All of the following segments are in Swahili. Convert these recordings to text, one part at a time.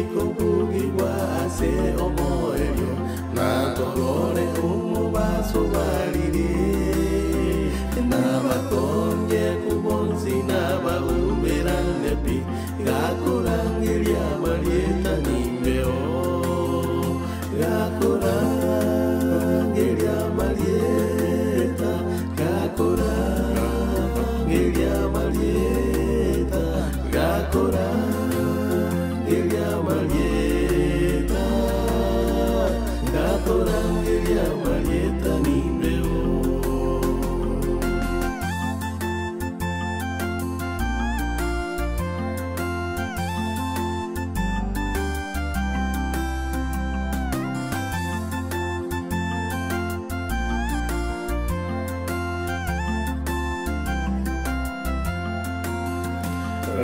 Bikobugi wase omoelio na torore umubaso balire na bakonye kubonzi na baumerane pi gakurangeria marieta nimbeo gakurangeria marieta gakurangeria marieta gakurangeria marieta gakurangeria marieta nimbeo.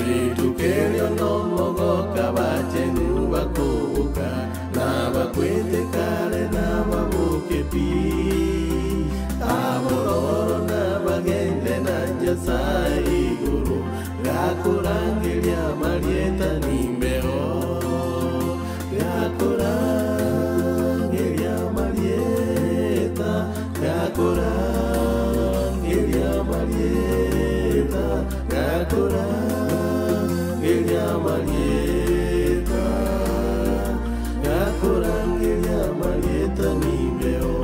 Ritukelio no mogoka bachenu bakubuka na bakwete kare na babuke pi abororo na bagende na Nyasaye iguru gakurangeria marieta nimbeo gakurangeria marieta gakurangeria marieta gakurangeria marieta gakurangeria marieta nimbeo.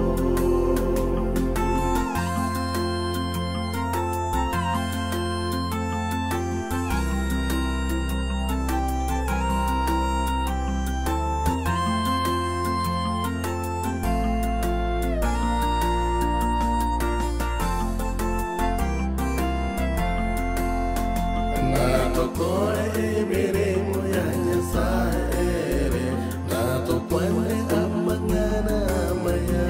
Tokore emiremo ya Nyasaye na tokwane amangana amaya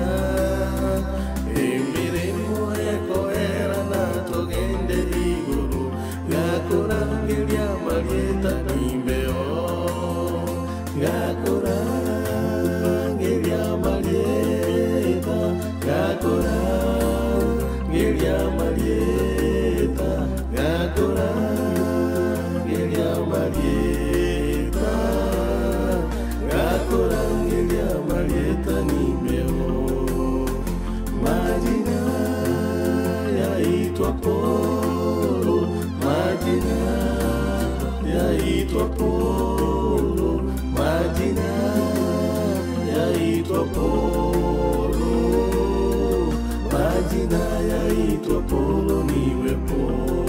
emiremo ekoera na togende iguru gakurangeria marieta nimbeo gakurangeria marieta gakurangeria marieta gakurangeria marieta gakurangeria marieta nimbeo. Majina yaitwa Polo, majina yaitwa Polo, majina yaitwa Polo, majina yaitwa Polo niwe Polo.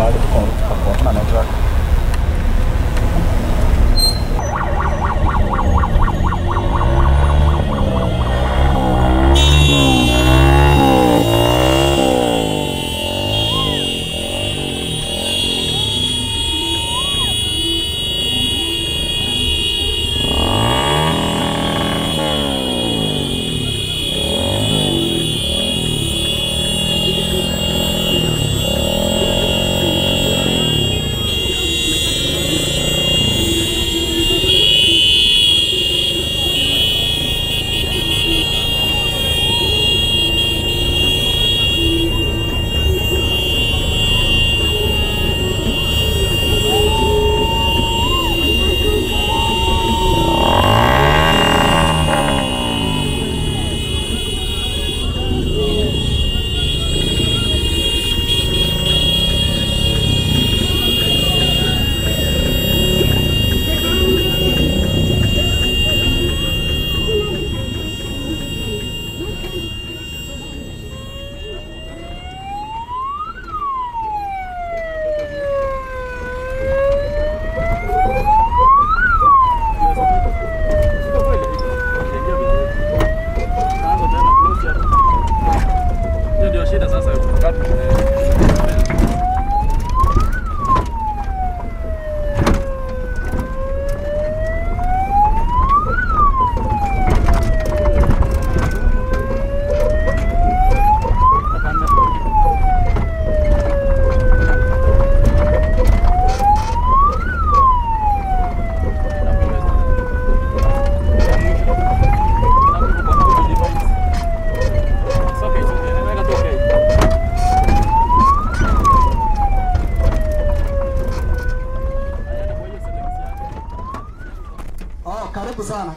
Mahali tuko hakuna network.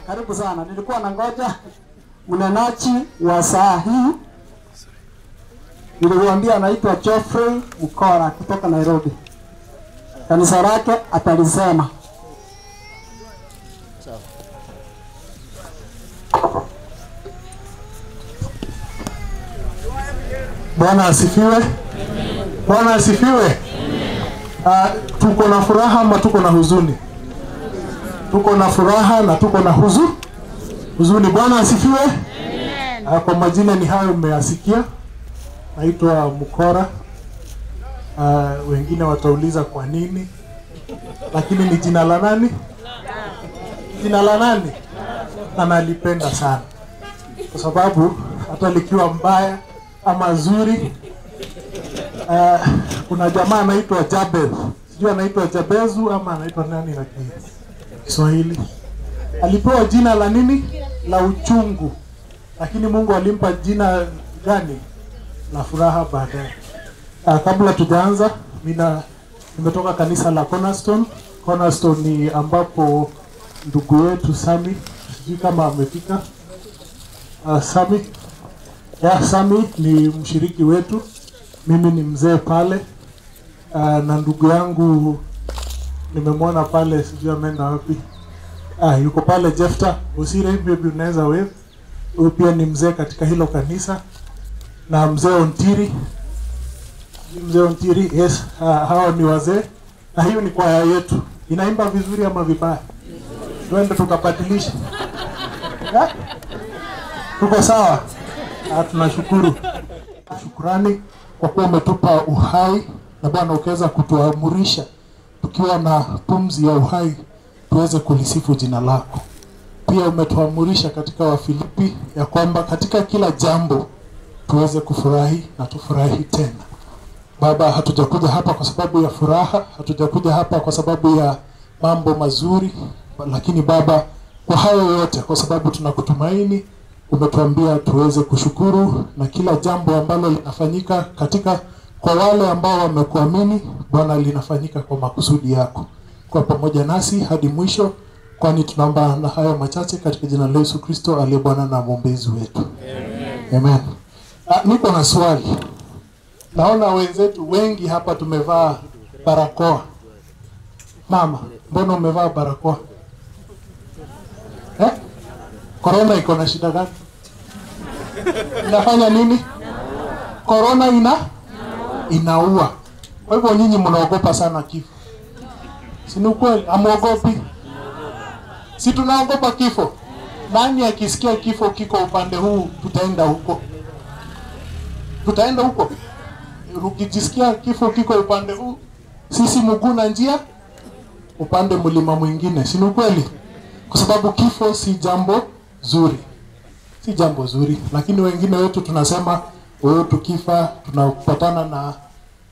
Karibu sana. Nilikuwa nangoja mnenaji wa saa hii. Niliwaambia anaitwa Geoffrey Mukora kutoka Nairobi. Kanisa lake atalisema. Bwana asifiwe. Bwana asifiwe. Tuko na furaha ama tuko na huzuni? Tuko na furaha na tuko na huzuni. Bwana asifiwe. Amen. Kwa majina ni hayo mmeyasikia. Naitwa Mukora. Wengine watauliza kwa nini, lakini ni jina la nani? Jina la nani? Na nalipenda sana, kwa sababu hata likiwa mbaya ama zuri. Kuna jamaa anaitwa Jabez, sijui anaitwa Jabezu ama anaitwa nani na Kiswahili. Alipewa jina la nini? La uchungu. Lakini Mungu alimpa jina gani? La furaha baadaye. Kabla tujaanza, nimetoka kanisa la Cornerstone. Cornerstone ni ambapo ndugu wetu Sami, sijui kama amefika. Sami. Sami ni mshiriki wetu. Mimi ni mzee pale. Na ndugu yangu nimemwona pale, sijui ameenda wapi. Yuko pale Jefta Osire, hivi unaweza wewe. Huyu pia ni mzee katika hilo kanisa. Na mzee Ontiri. Mzee Ontiri, yes, hao ni wazee. Na hiyo ni kwaya yetu. Inaimba vizuri ama vibaya? Twende tukabadilisha. Tuko sawa? Tunashukuru. Shukrani kwa kuwa umetupa uhai na Bwana ukaweza kutuamurisha tukiwa na pumzi ya uhai tuweze kulisifu jina lako. Pia umetuamurisha katika Wafilipi ya kwamba katika kila jambo tuweze kufurahi na tufurahi tena. Baba, hatujakuja hapa kwa sababu ya furaha, hatujakuja hapa kwa sababu ya mambo mazuri, lakini Baba, kwa hayo yote, kwa sababu tunakutumaini, umetuambia tuweze kushukuru na kila jambo ambalo linafanyika katika kwa wale ambao wamekuamini, Bwana, linafanyika kwa makusudi yako. Kwa pamoja nasi hadi mwisho, kwani tunaomba na hayo machache katika jina la Yesu Kristo aliye Bwana na mwombezi wetu. Amen. Amen. Niko na swali. Naona wenzetu wengi hapa tumevaa barakoa. Mama, mbona umevaa barakoa? Corona iko na shida gani? Inafanya nini? Corona inaua. Kwa hivyo nyinyi mnaogopa sana kifo. Si ni kweli? Amuogopi? Si tunaogopa kifo? Nani akisikia kifo kiko upande huu, tutaenda huko? Tutaenda huko. Ukijisikia kifo kiko upande huu, sisi mguu na njia upande mlima mwingine. Si ni kweli? Kwa sababu kifo si jambo zuri. Si jambo zuri, lakini wengine wetu tunasema wewe tukifa tunapatana na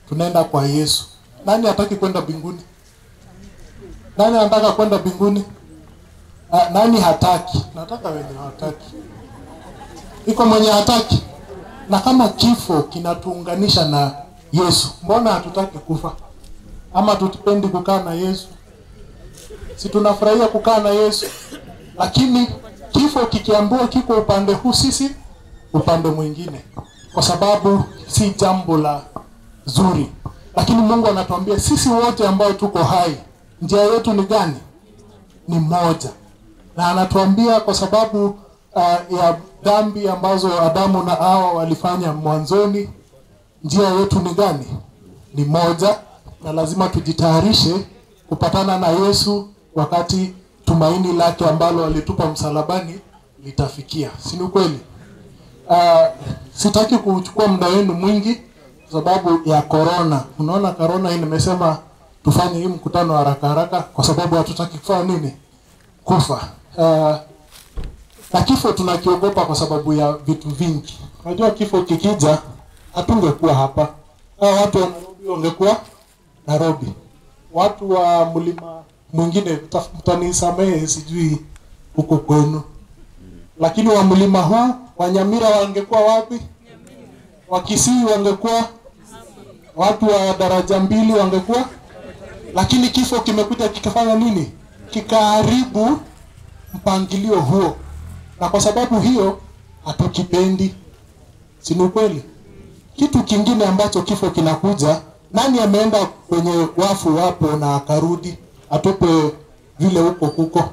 tunaenda kwa Yesu. Nani hataki kwenda mbinguni? Nani anataka kwenda mbinguni? Nani hataki? Nataka wenye hataki. Iko mwenye hataki. Na kama kifo kinatuunganisha na Yesu, mbona hatutaki kufa? Ama tutupendi kukaa na Yesu? Si tunafurahia kukaa na Yesu? Lakini kifo kikiambiwa kiko upande huu, sisi upande mwingine, kwa sababu si jambo la zuri. Lakini Mungu anatuambia sisi wote ambao tuko hai, njia yetu ni gani? Ni moja. Na anatuambia kwa sababu ya dhambi ambazo Adamu na Hawa walifanya mwanzoni, njia yetu ni gani? Ni moja, na lazima tujitayarishe kupatana na Yesu wakati tumaini lake ambalo alitupa msalabani litafikia. Si ni kweli? Sitaki kuchukua muda wenu mwingi kwa sababu ya corona. Unaona corona hii, nimesema tufanye hii mkutano haraka haraka kwa sababu hatutaki kufanya nini? Kufa. Na kifo tunakiogopa kwa sababu ya vitu vingi. Unajua kifo kikija hatungekuwa hapa. Hao watu wa Nairobi wangekuwa Nairobi. Watu wa mlima mwingine, mtanisamehe sijui huko kwenu, lakini wa mlima huu wa Nyamira wangekuwa wapi? Wa Kisii wangekuwa? Watu wa daraja mbili wangekuwa? Lakini kifo kimekuja kikafanya nini? Kikaharibu mpangilio huo. Na kwa sababu hiyo hatukipendi. Si ni kweli? Kitu kingine ambacho kifo kinakuja, nani ameenda kwenye wafu wapo na akarudi atupe vile huko huko?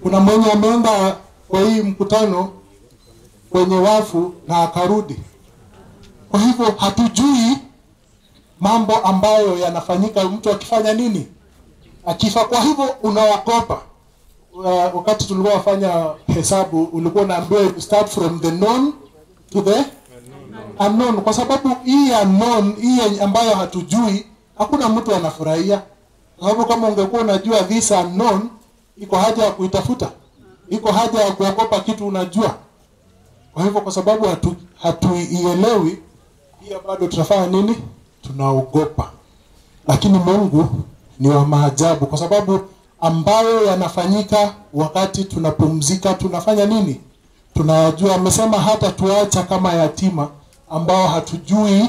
Kuna mwenye ameenda kwa hii mkutano kwenye wafu na akarudi. Kwa hivyo hatujui mambo ambayo yanafanyika mtu akifanya nini? Akifa. Kwa hivyo unaogopa. Wakati tulikuwa wafanya hesabu ulikuwa unaambiwa start from the known to the unknown. Kwa sababu hii unknown, hii ambayo hatujui, hakuna mtu anafurahia. Kwa sababu kama ungekuwa unajua this unknown, iko haja ya kuitafuta, iko haja ya kuogopa kitu unajua. Kwa hivyo kwa sababu hatuielewi, pia bado tunafanya nini? Tunaogopa. Lakini Mungu ni wa maajabu, kwa sababu ambayo yanafanyika wakati tunapumzika tunafanya nini? Tunajua. Amesema hata tuacha kama yatima ambao hatujui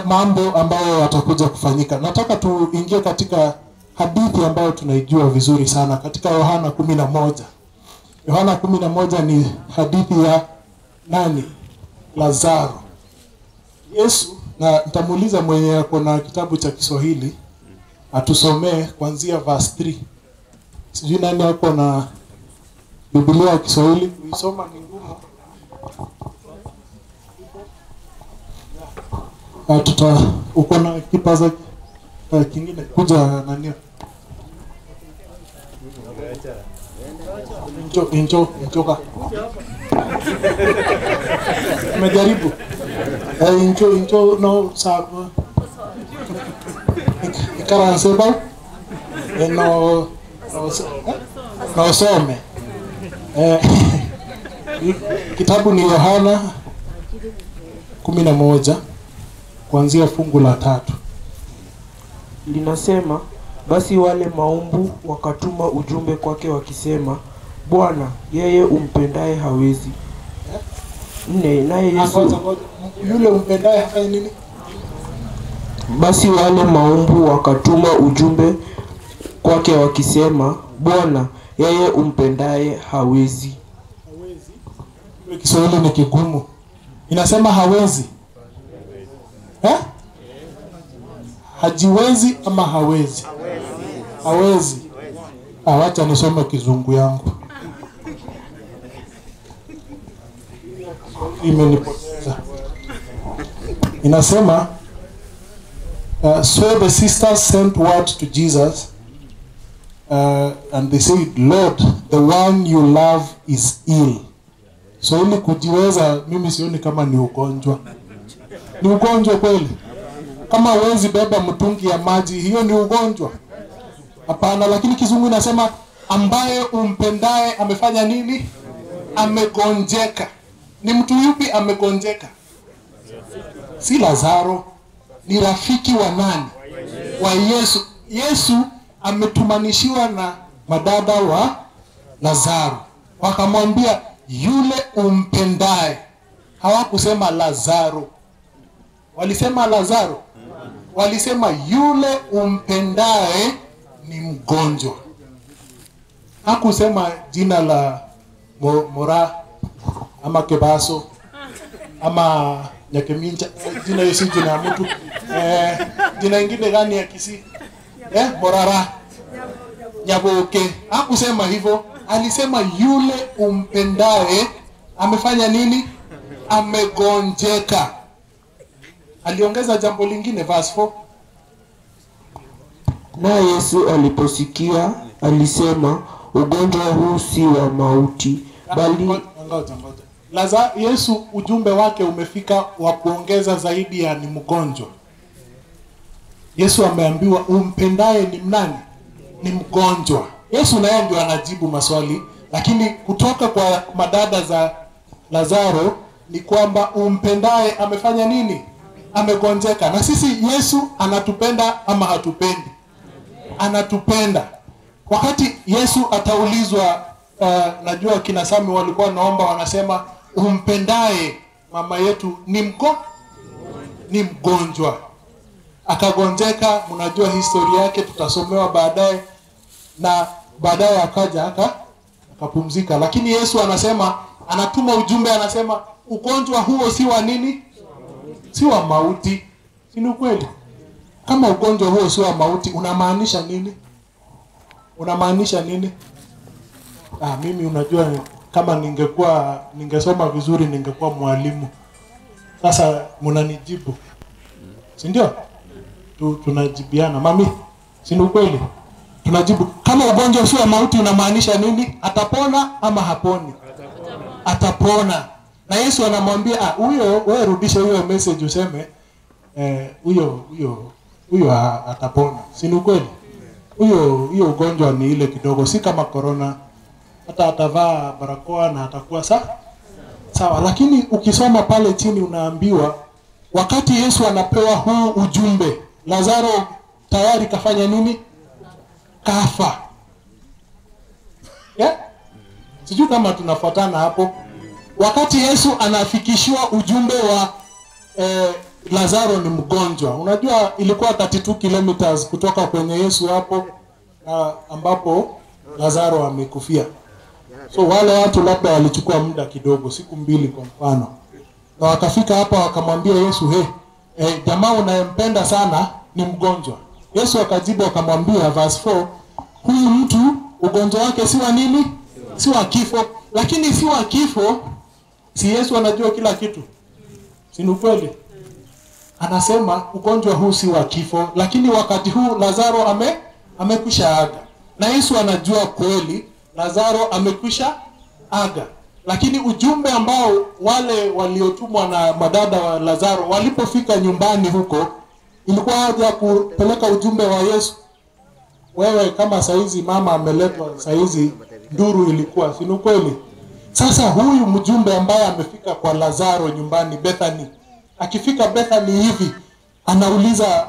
mambo ambayo yatakuja kufanyika. Nataka tuingie katika hadithi ambayo tunaijua vizuri sana katika Yohana 11. Yohana 11 ni hadithi ya nani? Lazaro. Yesu, na nitamuuliza mwenye ako na kitabu cha Kiswahili atusomee kuanzia verse 3. Sijui nani ako na Biblia ya Kiswahili, kuisoma ni ngumu. Uko na kipaza kingine kuja nani? Injo Nimejaribu. Injo no sabu. Ikaranseba no no some. Kitabu ni Yohana 11 kuanzia fungu la 3. Linasema, basi wale maumbu wakatuma ujumbe kwake wakisema, Bwana, yeye umpendaye hawezi. Nne, naye Yesu yule umpendaye hafanyi nini? Basi wale maumbu wakatuma ujumbe kwake wakisema, Bwana, yeye umpendaye hawezi. Hawezi. Kiswahili ni kigumu. Inasema hawezi. Eh? Hajiwezi ama hawezi? Hawezi. Awacha nisome kizungu yangu. Imenipoteza. Inasema So the sisters sent word to Jesus, and they said, Lord, the one you love is ill. So ili kujiweza, mimi sioni kama ni ugonjwa. Ni ugonjwa kweli? Kama huwezi beba mtungi ya maji, hiyo ni ugonjwa? Hapana. Lakini Kizungu inasema ambaye umpendaye amefanya nini? Amegonjeka. Ni mtu yupi amegonjeka? Si Lazaro. Ni rafiki wa nani? Wa Yesu. Yesu ametumanishiwa na madada wa Lazaro. Wakamwambia yule umpendaye. Hawakusema Lazaro. Walisema Lazaro. Walisema yule umpendaye ni mgonjwa. Hakusema jina la Mora ama Kebaso ama Nyakemincha, jina hiyo si jina ya mtu. Jina ingine gani ya Kisii? Morara, Nyaboke. Hakusema hivyo. Alisema yule umpendaye amefanya nini? Amegonjeka. Aliongeza jambo lingine, verse 4. Na Yesu aliposikia alisema, ugonjwa huu si wa mauti, bali Ngoja. Yesu ujumbe wake umefika wa kuongeza zaidi ya ni mgonjwa. Yesu ameambiwa umpendaye ni nani? Ni mgonjwa. Yesu naye ndio anajibu maswali, lakini kutoka kwa madada za Lazaro ni kwamba umpendaye amefanya nini? Amegonjeka. Na sisi Yesu anatupenda ama hatupendi? Anatupenda. Wakati Yesu ataulizwa, najua kina Sami walikuwa naomba wanasema umpendaye mama yetu ni mgonjwa. Akagonjeka, mnajua historia yake, tutasomewa baadaye, na baadaye akaja akapumzika. Lakini Yesu anasema, anatuma ujumbe, anasema ugonjwa huo si wa nini? Si wa mauti. Si ni kweli? Kama ugonjwa huo si wa mauti, unamaanisha nini? Unamaanisha nini? Mimi unajua kama ningesoma vizuri ningekuwa mwalimu. Sasa mnanijibu. Si ndio? Tunajibiana. Mami, si ni kweli? Tunajibu. Kama ugonjwa si wa mauti unamaanisha nini? Atapona ama haponi? Atapona. Na Yesu anamwambia huyo, wewe rudisha huyo message useme huyo atapona. Si ni kweli? Huyo ugonjwa ni ile kidogo, si kama corona. Hata atavaa barakoa na atakuwa sawa. Lakini ukisoma pale chini unaambiwa wakati Yesu anapewa huu ujumbe, Lazaro tayari kafanya nini? Kafa. Yeah? Sijui kama tunafuatana hapo. Wakati Yesu anafikishiwa ujumbe wa Lazaro ni mgonjwa. Unajua ilikuwa 32 kilometers kutoka kwenye Yesu hapo ambapo Lazaro amekufia. So wale watu labda walichukua muda kidogo, siku mbili kwa mfano. Na wakafika hapa wakamwambia Yesu, jamaa unayempenda sana ni mgonjwa. Yesu akajibu akamwambia, verse 4, huyu mtu ugonjwa wake si wa nini? Si wa kifo. Lakini si wa kifo, si Yesu anajua kila kitu? Si ni kweli? Anasema ugonjwa huu si wa kifo, lakini wakati huu Lazaro amekwisha aga. Na Yesu anajua kweli Lazaro amekwisha aga. Lakini ujumbe ambao wale waliotumwa na madada wa Lazaro walipofika nyumbani huko, ilikuwa haja kupeleka ujumbe wa Yesu. Wewe kama saizi mama ameletwa saizi, nduru ilikuwa, si ni kweli? Sasa huyu mjumbe ambaye amefika kwa Lazaro nyumbani Bethany, akifika Bethany hivi anauliza,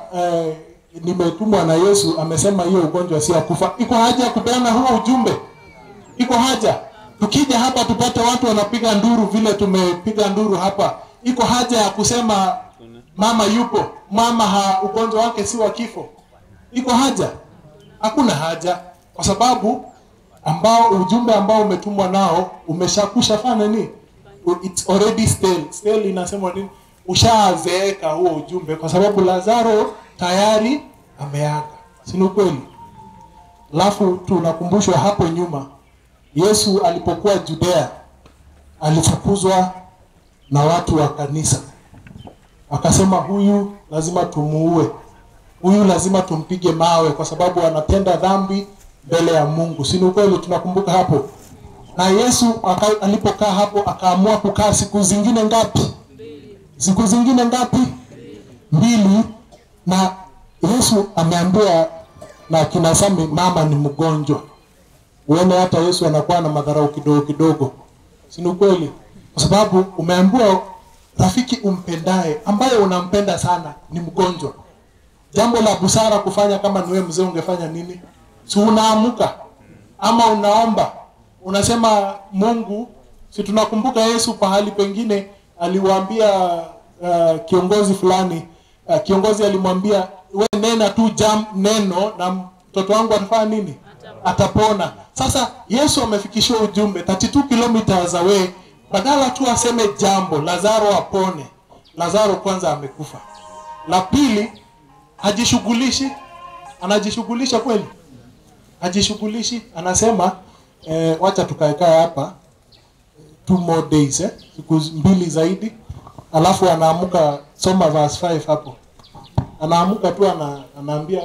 nimetumwa na Yesu amesema hiyo ugonjwa si ya kufa. Iko haja ya kupeana huo ujumbe? Iko haja? Tukija hapa tupate watu wanapiga nduru vile tumepiga nduru hapa. Iko haja ya kusema mama yupo, mama ugonjwa wake si wa kifo? Iko haja? Hakuna haja, kwa sababu ambao ujumbe ambao umetumwa nao umeshakusha fanya nini? It's already stale. Stale inasema nini? Ushazeeka huo ujumbe, kwa sababu Lazaro tayari ameaga. Si ni kweli? Alafu tunakumbushwa hapo nyuma, Yesu alipokuwa Judea alifukuzwa na watu wa kanisa. Akasema huyu lazima tumuue. Huyu lazima tumpige mawe kwa sababu anatenda dhambi mbele ya Mungu. Si ni ukweli? Tunakumbuka hapo. Na Yesu alipokaa hapo akaamua kukaa siku zingine ngapi? Siku zingine ngapi? 2. Na Yesu ameambiwa na kina Sami, mama ni mgonjwa. Uone hata Yesu anakuwa na madharau kidogo kidogo. Si ni ukweli? Kwa sababu umeambiwa rafiki umpendaye, ambaye unampenda sana, ni mgonjwa. Jambo la busara kufanya kama ni wewe mzee ungefanya nini? Si unaamuka ama unaomba, unasema Mungu. Si tunakumbuka Yesu pahali pengine aliwaambia kiongozi fulani, kiongozi alimwambia we nena tu neno na mtoto wangu atafanya nini? Atapona. Sasa Yesu amefikishwa ujumbe 32 kilometers away, badala tu aseme jambo Lazaro apone. Lazaro kwanza amekufa. La pili, hajishughulishi. Anajishughulisha kweli? Hajishughulishi. Anasema wacha tukae hapa 2 more days, siku 2 zaidi. Alafu anaamuka, soma verse 5 hapo. Anaamuka tu anaambia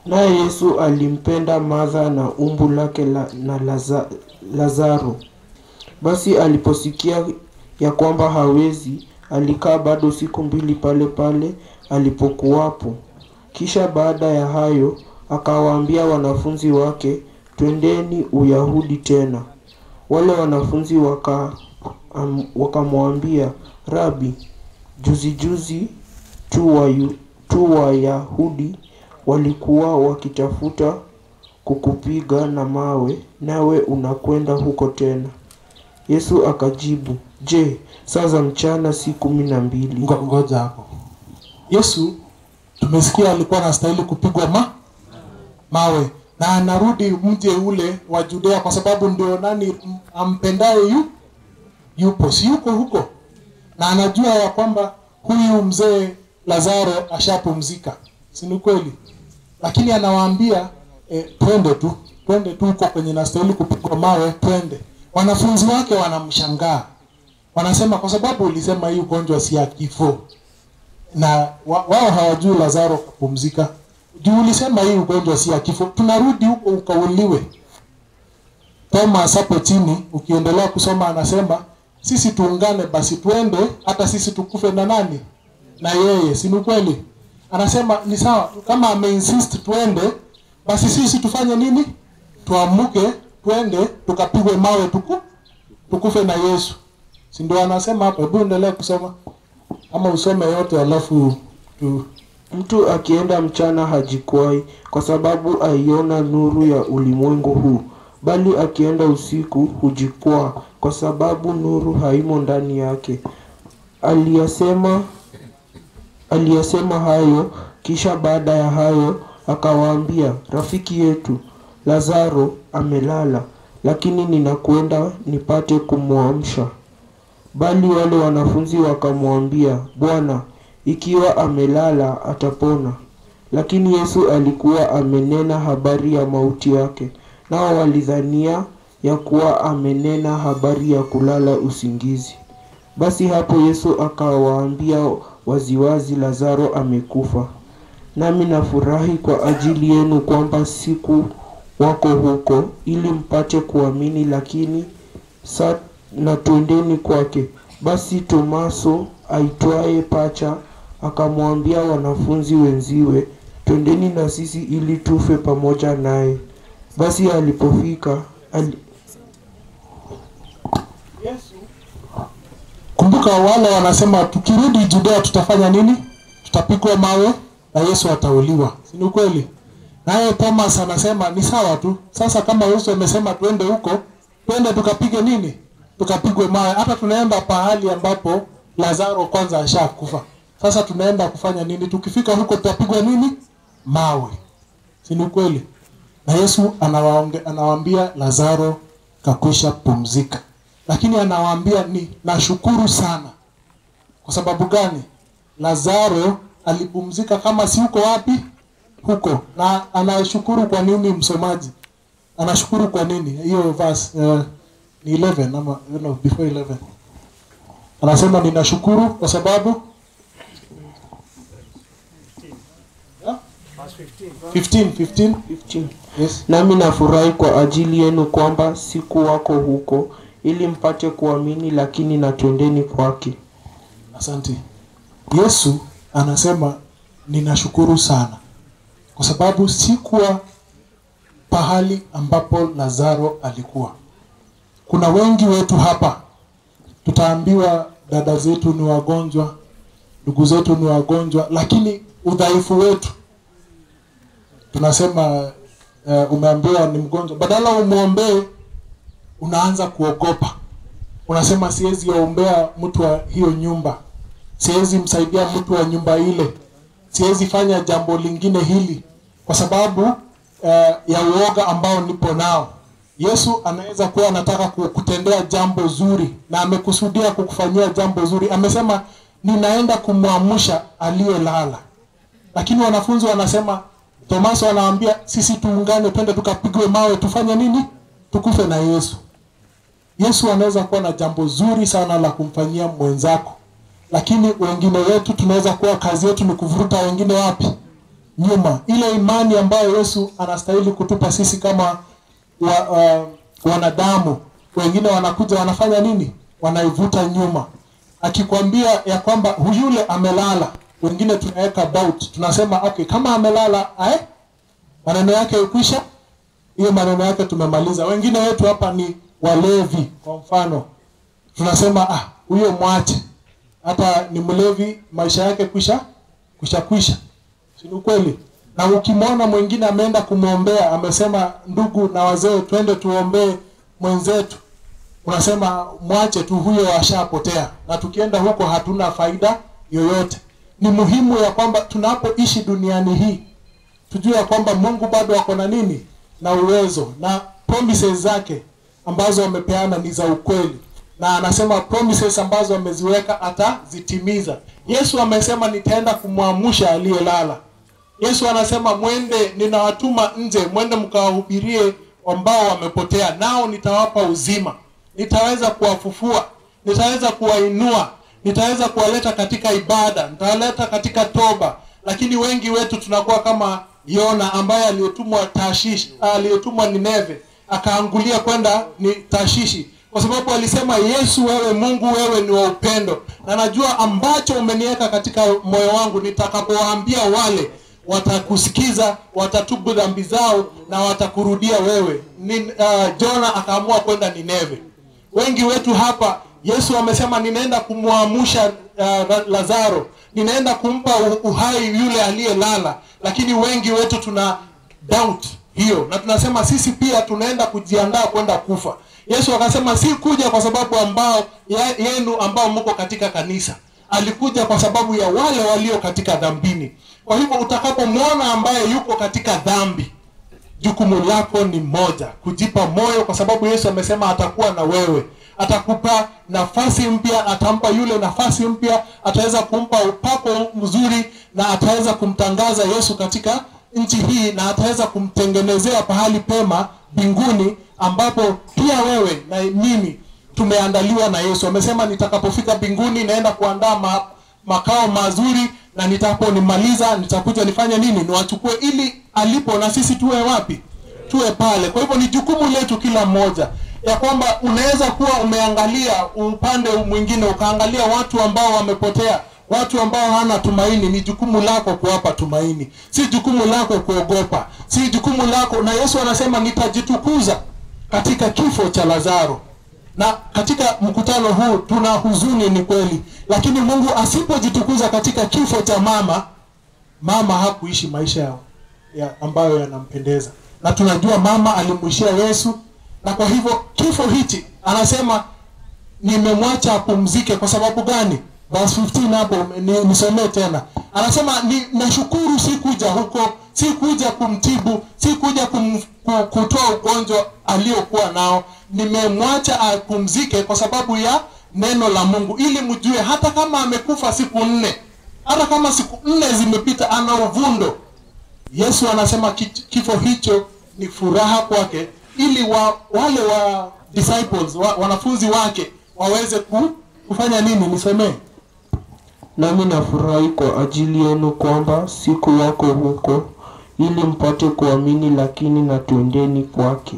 naye Yesu alimpenda Martha na umbu lake na Lazaro. Basi aliposikia ya kwamba hawezi, alikaa bado siku 2 pale pale alipokuwapo. Kisha baada ya hayo akawaambia wanafunzi wake, twendeni Uyahudi tena. Wale wanafunzi wakamwambia, Rabi, juzi juzi tu Wayahudi walikuwa wakitafuta kukupiga na mawe, nawe unakwenda huko tena. Yesu akajibu, je, saa za mchana si 12? Ngoja hapo. Yesu tumesikia alikuwa anastahili kupigwa mawe, na anarudi mji ule wa Judea kwa sababu ndio nani ampendaye yupo, si yuko huko. Na anajua ya kwamba huyu mzee Lazaro ashapumzika. Si ni kweli? Lakini anawaambia twende tu huko kwenye nastahili kupigwa mawe, twende. Wanafunzi wake wanamshangaa. Wanasema kwa sababu ulisema hii ugonjwa si ya kifo. Na wao hawajui Lazaro kupumzika. Juu ulisema hii ugonjwa si ya kifo, tunarudi huko ukauliwe. Thomas hapo chini ukiendelea kusoma anasema sisi tuungane basi tuende, hata sisi tukufe na nani? Na yeye. Si ni kweli? Anasema ni sawa, kama ameinsist tuende, basi sisi tufanye nini? Tuamuke, tuende, tukapigwe mawe tukufe na Yesu. Si ndio anasema hapo? Hebu endelea kusoma. Ama usome yote alafu tu. Mtu akienda mchana hajikwai, kwa sababu aiona nuru ya ulimwengu huu, bali akienda usiku hujikwaa, kwa sababu nuru haimo ndani yake. Aliyasema hayo, kisha baada ya hayo akawaambia, rafiki yetu Lazaro amelala, lakini ninakwenda nipate kumuamsha. Bali wale wanafunzi wakamwambia, Bwana, ikiwa amelala atapona. Lakini Yesu alikuwa amenena habari ya mauti yake, nao walidhania ya kuwa amenena habari ya kulala usingizi. Basi hapo Yesu akawaambia waziwazi, Lazaro amekufa. Nami nafurahi kwa ajili yenu kwamba siku wako huko, ili mpate kuamini, lakini na twendeni kwake. Basi Tomaso aitwaye Pacha akamwambia wanafunzi wenziwe, twendeni na sisi ili tufe pamoja naye. Basi alipofika Yesu, kumbuka wale wanasema tukirudi Judea tutafanya nini? Tutapigwa mawe na Yesu atauliwa. Si ni kweli? Naye Thomas anasema ni sawa tu. Sasa kama Yesu amesema tuende huko, twende tukapige nini? Tukapigwe mawe. Hata tunaenda pahali ambapo Lazaro kwanza ashakufa. Sasa tunaenda kufanya nini? Tukifika huko tutapigwa nini? Mawe. Si ni kweli? Na Yesu anawaambia Lazaro kakwisha pumzika. Lakini anawaambia ni nashukuru sana. Kwa sababu gani? Lazaro alipumzika kama si huko wapi? Huko. Na anashukuru kwa nini msomaji? Anashukuru kwa nini? Hiyo verse ni 11 ama no, before 11. Anasema ninashukuru kwa sababu 15, 15. 15. Yes. Nami nafurahi kwa ajili yenu kwamba sikuwako huko, ili mpate kuamini, lakini na twendeni kwake. Asante. Yesu anasema ninashukuru sana kwa sababu sikuwa pahali ambapo Lazaro alikuwa. Kuna wengi wetu hapa tutaambiwa dada zetu ni wagonjwa, ndugu zetu ni wagonjwa, lakini udhaifu wetu tunasema umeambiwa ni mgonjwa, badala umuombee unaanza kuogopa. Unasema siwezi ombea mtu wa hiyo nyumba, siwezi msaidia mtu wa nyumba ile, siwezi fanya jambo lingine hili kwa sababu ya uoga ambao nipo nao. Yesu anaweza kuwa anataka kukutendea jambo zuri na amekusudia kukufanyia jambo zuri. Amesema ninaenda kumwamsha aliyelala. Lakini wanafunzi wanasema, Tomaso anawaambia sisi tuungane twende tukapigwe mawe, tufanye nini? Tukufe na Yesu. Yesu anaweza kuwa na jambo zuri sana la kumfanyia mwenzako, lakini wengine wetu tunaweza kuwa kazi yetu ni kuvuruta wengine wapi? Nyuma. Ile imani ambayo Yesu anastahili kutupa sisi kama wanadamu, wengine wanakuja wanafanya nini? Wanaivuta nyuma. Akikwambia ya kwamba huyule amelala, wengine tunaweka doubt, tunasema okay, kama amelala maneno yake ukwisha, hiyo maneno yake tumemaliza. Wengine wetu hapa ni walevi kwa mfano, tunasema huyo mwache, hata ni mlevi, maisha yake kwisha kwisha kwisha. Si ni kweli? Na ukimwona mwingine ameenda kumuombea, amesema ndugu na wazee twende tuombee mwenzetu, unasema mwache tu, huyo ashapotea, na tukienda huko hatuna faida yoyote. Ni muhimu ya kwamba tunapoishi duniani hii tujue ya kwamba Mungu bado ako na nini? Na uwezo, na promises zake ambazo amepeana ni za ukweli, na anasema promises ambazo ameziweka atazitimiza. Yesu amesema nitaenda kumwamsha aliyelala. Yesu anasema mwende, ninawatuma nje, mwende mkawahubirie ambao wamepotea, nao nitawapa uzima, nitaweza kuwafufua, nitaweza kuwainua, nitaweza kuwaleta katika ibada, nitawaleta katika toba. Lakini wengi wetu tunakuwa kama Yona ambaye aliyetumwa Tashishi, aliyetumwa Nineve, akaangulia kwenda ni Tashishi, kwa sababu alisema Yesu, wewe Mungu, wewe ni wa upendo, na najua ambacho umeniweka katika moyo wangu, nitakapowaambia wale watakusikiza, watatubu dhambi zao na watakurudia wewe. Jona akaamua kwenda Nineve. Wengi wetu hapa Yesu amesema ninaenda kumwamsha Lazaro, ninaenda kumpa uhai yule aliyelala, lakini wengi wetu tuna doubt hiyo, na tunasema sisi pia tunaenda kujiandaa kwenda kufa. Yesu akasema si kuja kwa sababu ambao yenu ambao mko katika kanisa, alikuja kwa sababu ya wale walio katika dhambini. Kwa hivyo utakapomwona ambaye yuko katika dhambi, jukumu lako ni moja, kujipa moyo, kwa sababu Yesu amesema atakuwa na wewe, atakupa nafasi mpya, atampa yule nafasi mpya, ataweza kumpa upako mzuri, na ataweza kumtangaza Yesu katika nchi hii, na ataweza kumtengenezea pahali pema mbinguni, ambapo pia wewe na mimi tumeandaliwa na Yesu. Amesema nitakapofika mbinguni naenda kuandaa makao mazuri, na nitakaponimaliza nitakuja nifanye nini? Niwachukue ili alipo na sisi tuwe wapi? Tuwe pale. Kwa hivyo ni jukumu letu kila mmoja ya kwamba unaweza kuwa umeangalia upande mwingine, ukaangalia watu ambao wamepotea, watu ambao hawana tumaini. Ni jukumu lako kuwapa tumaini, si jukumu lako kuogopa, si jukumu lako. Na Yesu anasema nitajitukuza katika kifo cha Lazaro. Na katika mkutano huu tuna huzuni, ni kweli, lakini Mungu asipojitukuza katika kifo cha mama, mama hakuishi maisha ya ambayo yanampendeza. Na tunajua mama alimuishia Yesu, na kwa hivyo kifo hichi anasema nimemwacha apumzike. Kwa sababu gani? Verse 15 hapo nisomee tena. Anasema nashukuru sikuja huko, sikuja kumtibu, sikuja kutoa ugonjwa aliyokuwa nao, nimemwacha apumzike kwa sababu ya neno la Mungu, ili mjue hata kama amekufa siku 4, hata kama siku 4 zimepita, ana uvundo. Yesu anasema kifo hicho ni furaha kwake, ili wale wa disciples, wanafunzi wake waweze kufanya nini? Nisomee. Nami nafurahi kwa ajili yenu kwamba siku yako huko, ili mpate kuamini, lakini na tuendeni kwake.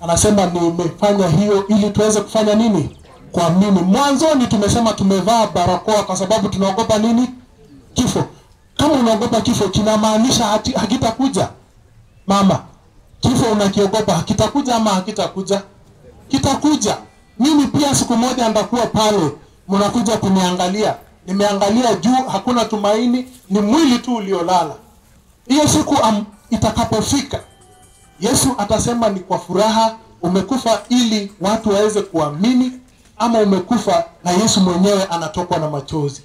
Anasema nimefanya hiyo ili tuweze kufanya nini? Kuamini. Mwanzoni tumesema tumevaa barakoa kwa sababu tunaogopa nini? Kifo. Kama unaogopa kifo, kinamaanisha hakitakuja. Mama, kifo unakiogopa, hakitakuja ama hakitakuja? Kitakuja. Mimi pia siku moja nitakuwa pale, mnakuja kuniangalia. Nimeangalia juu, hakuna tumaini, ni mwili tu uliolala. Hiyo siku itakapofika, Yesu atasema ni kwa furaha umekufa ili watu waweze kuamini, ama umekufa na Yesu mwenyewe anatokwa na machozi.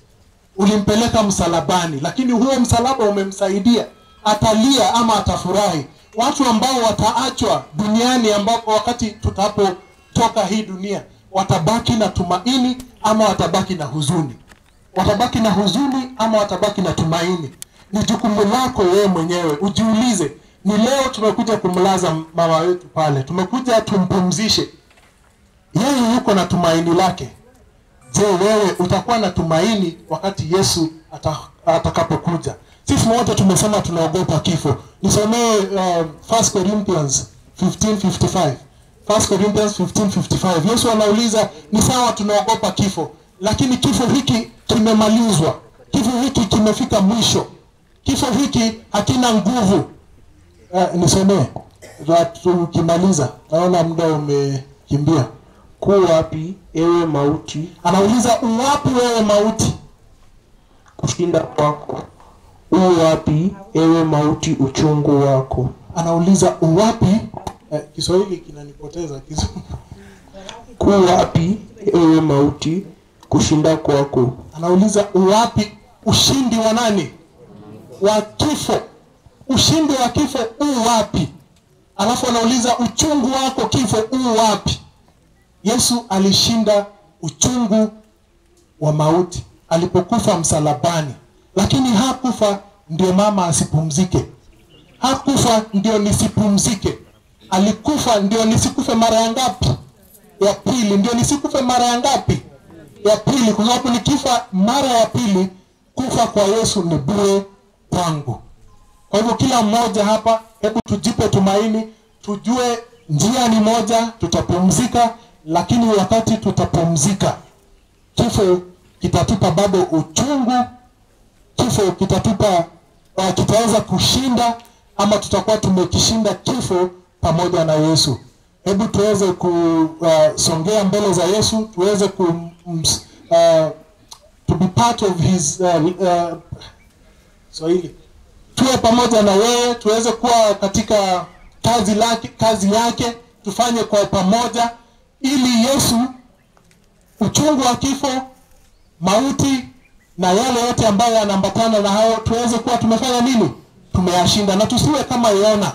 Ulimpeleka msalabani, lakini huo msalaba umemsaidia. Atalia ama atafurahi. Watu ambao wataachwa duniani, ambapo wakati tutapotoka hii dunia, watabaki na tumaini ama watabaki na huzuni. Watabaki na huzuni ama watabaki na tumaini. Ni jukumu lako wewe mwenyewe ujiulize. Ni leo tumekuja kumlaza mama wetu pale, tumekuja tumpumzishe. Yeye yuko na tumaini lake. Je, wewe utakuwa na tumaini wakati Yesu atakapokuja? Sisi wote tumesema tunaogopa kifo. Nisomee 1 Corinthians 15:55. 1 Corinthians 15:55. Yesu anauliza, ni sawa tunaogopa kifo, lakini kifo hiki kimemalizwa. Kifo hiki kimefika mwisho. Kifo hiki hakina nguvu. Nisomee tukimaliza, naona muda umekimbia. Ku wapi ewe mauti? Anauliza, uwapi wewe mauti kushinda kwako? Uwapi ewe mauti uchungu wako? Anauliza uwapi. Kiswahili kinanipoteza Kizungu. Ku wapi ewe mauti kushinda kwako? Anauliza uwapi ushindi wa nani? Wa kifo. Ushindi wa kifo u wapi? Alafu anauliza uchungu wako kifo u wapi? Yesu alishinda uchungu wa mauti alipokufa msalabani. Lakini hakufa ndio mama asipumzike. Hakufa ndio nisipumzike. Alikufa ndio nisikufe mara ya ngapi? Ya pili. Ndio nisikufe mara ya ngapi? Ya pili. Kwa sababu nikifa mara ya pili, kufa kwa Yesu ni bure kwangu. Kwa hivyo kila mmoja hapa, hebu tujipe tumaini, tujue njia ni moja, tutapumzika. Lakini wakati tutapumzika, kifo kitatupa bado uchungu. Kifo kitatupa, kitaweza kushinda, ama tutakuwa tumekishinda kifo pamoja na Yesu. Hebu tuweze kusongea mbele za Yesu, tuweze to be part of his Swahili. Tuwe pamoja na yeye, tuweze kuwa katika kazi lake, kazi yake, tufanye kwa pamoja ili Yesu, uchungu wa kifo, mauti na yale yote ambayo yanaambatana na hayo, tuweze kuwa tumefanya nini? Tumeyashinda. Na tusiwe kama Yona.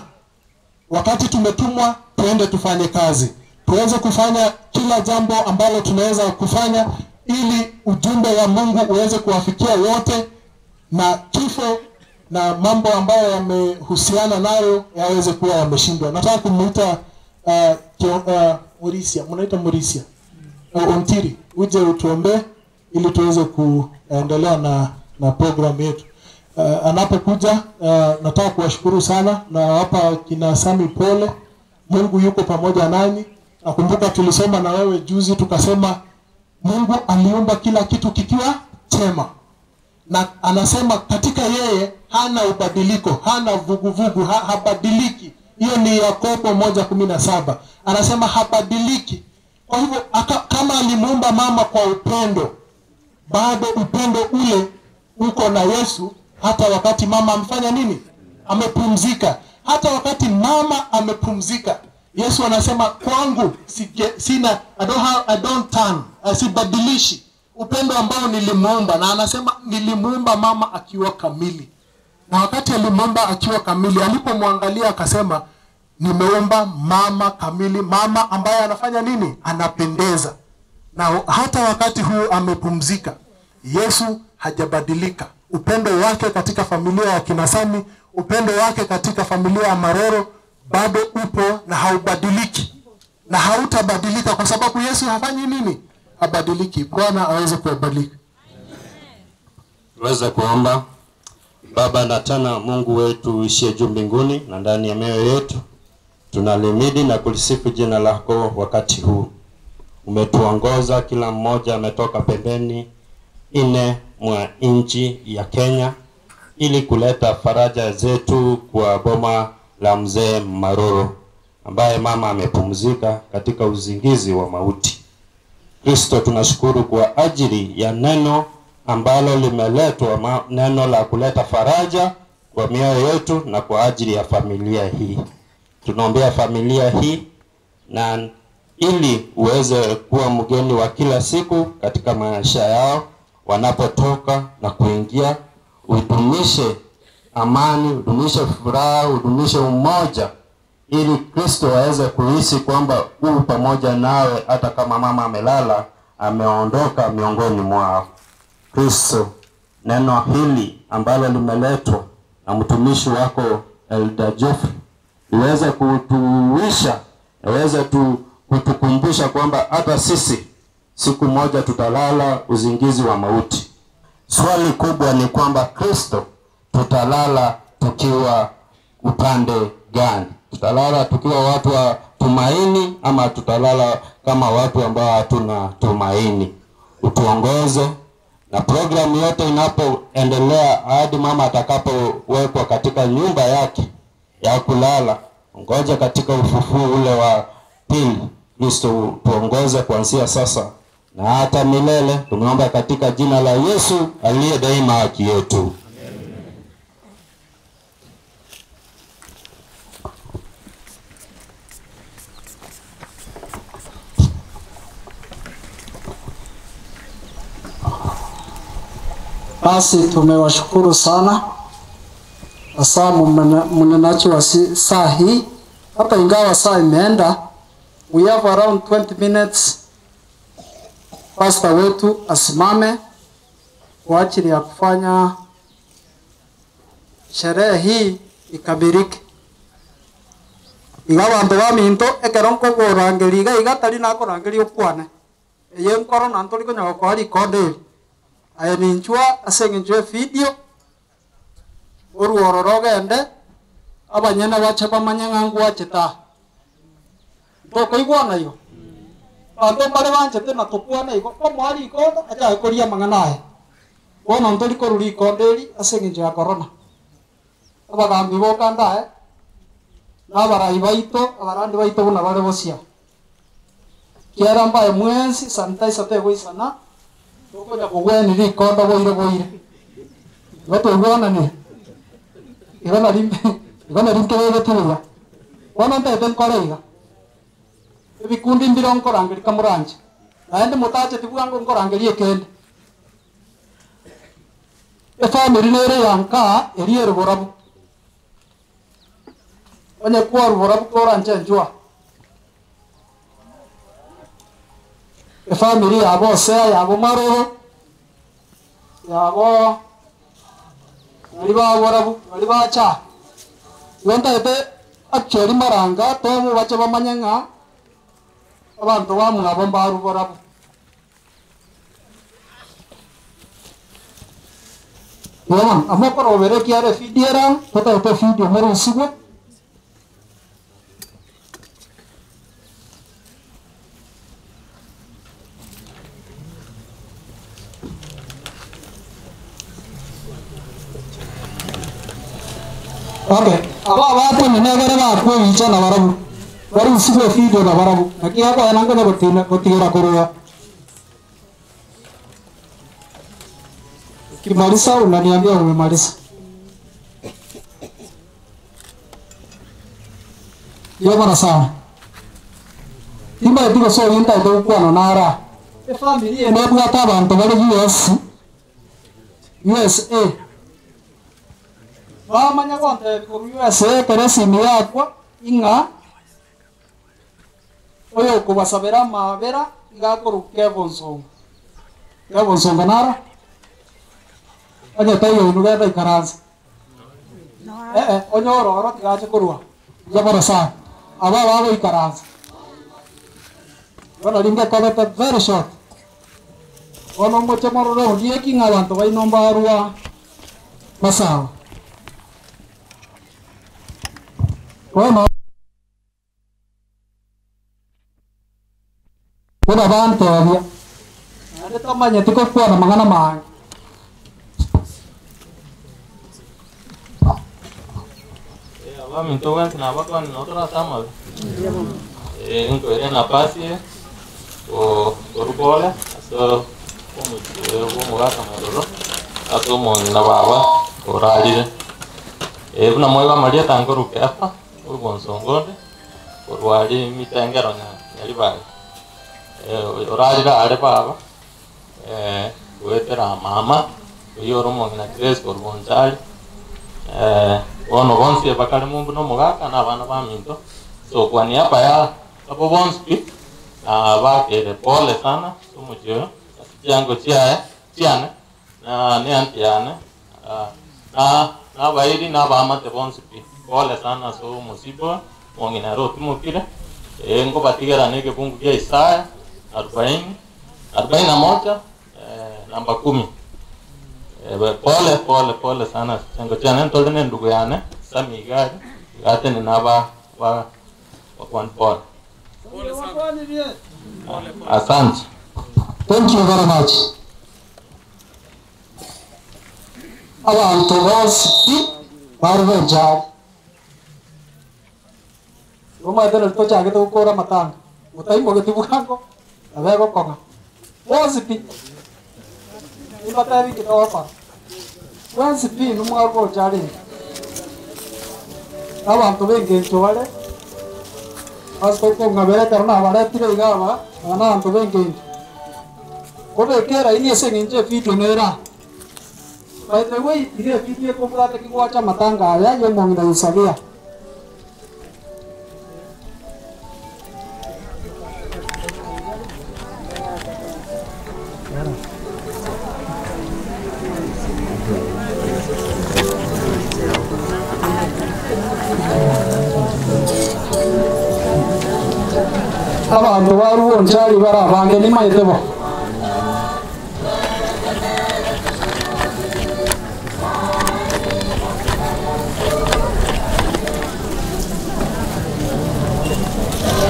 Wakati tumetumwa tuende tufanye kazi, tuweze kufanya kila jambo ambalo tunaweza kufanya ili ujumbe wa Mungu uweze kuwafikia wote, na kifo na mambo ambayo yamehusiana nayo yaweze kuwa yameshindwa. Nataka kumuita Morisia, mnaita Morisia Ontiri, uje utuombe ili tuweze kuendelea na program yetu. Anapokuja nataka kuwashukuru sana na hapa kina Sami pole. Mungu yuko pamoja nanyi. Nakumbuka tulisoma na wewe juzi tukasema Mungu aliumba kila kitu kikiwa chema. Na anasema katika yeye hana ubadiliko, hana vuguvugu, habadiliki. Hiyo ni Yakobo 1:17. Anasema habadiliki. Kwa hivyo kama alimuumba mama kwa upendo, bado upendo ule uko na Yesu hata wakati mama amfanya nini? Amepumzika. Hata wakati mama amepumzika, Yesu anasema kwangu sina, I don't turn, sibadilishi upendo ambao nilimuumba. Na anasema nilimuumba mama akiwa kamili. Na wakati alimuumba akiwa kamili, alipomwangalia akasema nimeumba mama kamili, mama ambaye anafanya nini? Anapendeza. Na hata wakati huu amepumzika, Yesu hajabadilika. Upendo wake katika familia ya Kinasami, upendo wake katika familia ya Maroro bado upo na haubadiliki. Na hautabadilika kwa sababu Yesu hafanyi nini? Habadiliki. Bwana aweze kuwabariki. Tuweze kuomba. Baba na tena Mungu wetu uishie juu mbinguni na ndani ya mioyo yetu, tunalimidi na kulisifu jina lako wakati huu. Umetuongoza, kila mmoja ametoka pembeni nne mwa nchi ya Kenya ili kuleta faraja zetu kwa boma la mzee Maroro ambaye mama amepumzika katika uzingizi wa mauti. Kristo, tunashukuru kwa ajili ya neno ambalo limeletwa, neno la kuleta faraja kwa mioyo yetu na kwa ajili ya familia hii. Tunaombea familia hii na ili uweze kuwa mgeni wa kila siku katika maisha yao wanapotoka na kuingia. Udumishe amani, udumishe furaha, udumishe umoja, ili Kristo aweze kuhisi kwamba u pamoja nawe hata kama mama amelala, ameondoka miongoni mwao. Kristo, neno hili ambalo limeletwa na mtumishi wako Elder Geoffrey iweze kutuisha, iweze kutukumbusha kwamba hata sisi siku moja tutalala uzingizi wa mauti. Swali kubwa ni kwamba Kristo, tutalala tukiwa upande gani? Tutalala tukiwa watu wa tumaini ama tutalala kama watu ambao hatuna tumaini? Utuongoze na programu yote inapoendelea hadi mama atakapowekwa katika nyumba yake ya kulala. Ngoja katika ufufuo ule wa pili. Kristo, tuongoze kuanzia sasa na hata milele. Tumeomba katika jina la Yesu aliye daima haki yetu. Basi tumewashukuru sana hasa mnenaji wa saa hii. Hata ingawa saa imeenda, we have around 20 minutes. Pastor wetu asimame kwa ajili ya kufanya sherehe hii ikamilike. Ingawa bantu baminto ekero nkogorangeria iga iga tari nakorangeria okwane eye nkoro na ntori konya gokoa rikondi eri aye ninchwa ase eng'encho ya video oruoro rogende abanyene bache bamanye ng'a ngwachete tokoigwana igo banto mbare banchete na tokwana igo omoa rikondo achake koria amang'ana aya bono ntori korwa rikondo eri ase eng'encho ya corona abagambi bokanda aye na abarai baito abarandi baito buna bare bosia kiara mbaye mwensi sanitizer tegoisana tokonya kogweni rikondo boire boire igo toigwanani igo nari nkebegetiriga bono ntaete nkore iga ebikundi mbire nkorangeria kamoranje naende motacheti bwango nkorangeria ekende efamiri nere yanka eri eruborabu onye kwa ruborabu koranje njua efamiri yabo Osea yabo Maroro yabo bari baborabu bari bacha wentaete actually maranga tomu bache bamanye ng'a abantu bamwabo mbaruborabu Yoman amokoro bere kiare fidiera totaete fidio merusigwe. Okay, aba watu ni negere ba kuicha na barabu bari usigwe fidio na barabu naki yako yananga na gotina gotigera kuruwa Ukimaliza unaniambia umemaliza. Yo bana sawa. Timba etiko so yinta ito kwano nara. E family ene bwata abantu bari US USA. Bamanya konte ko USA kere simu yakwa inga oyo kubasabera mabera igakoruke bonsongo. Ya bonsongo nara. Onye tayo nugeta ikaranza. Onye ororo tigache korwa. Jabara sa. Aba babo ikaranza. Bona ringe kobete very short. Ono moche mororo ndiye kinga abantu bainomba arua. Masawa. Bono buna bantebia naende tomanyeti gokwana mang'ana mange. Minto wensi na bakwa ni otora sama. Nko ere nafasi o orukole so omu gaka mororo aso mo na baba oralire. Buna moiba Maria tango rukefa urubonsongonde orwali mitengero nya nyaribale. Oralire are baba wetera mama oyo oromo na Grace orubonjali. Ono bonsi bakali mumbu no mugaka na abana ba minto. So kwa niaba ya abo bonsi na bakere pole sana tumujio yango chia chiane na ne antiane na na bairi na ba mate bonsi pole sana so musibo wongina ro tumukire ngo batigera neke bungu ya Isaya 40 41 namba 10. Pole pole pole sana chango chane ntole ndugu yane sami gari gate ni naba wa wa pole. Pole sana. Asante. Thank you very much. Abantu bonsi barwe jari. Roma dere to chage to kora matanga. Mutai moge tibukango. Abego konga. Bonsi pi. Ibatari kitoka. Wensi pi numwarwo jari. Abantu bengencho bale. Asko konga bere karna bale tire igaba ana antu bengencho. Kobe kera ini ese ngenche video nera. By the way, ile video ko bwate kigwacha matanga aya yo mongina usabia. Abantu baruwo njari barabange ni maitebo.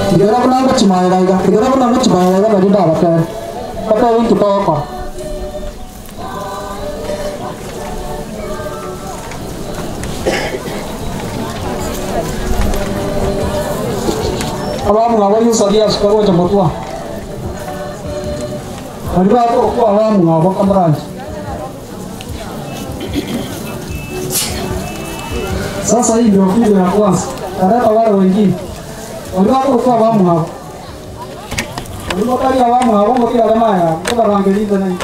Tigera kuna chimaira tigera kuna chimaira bari da baka baka winki toko. Abamu ngabo yusadia sukaro chamotwa. Bari ba ko ko abamu ngabo kamranji. Sasa hii ndio video ya kwanza. Tarata wale wengine. Waliwako kwa abamu ngabo. Waliwakali abamu ngabo mkia alama ya kwa rangeliza na.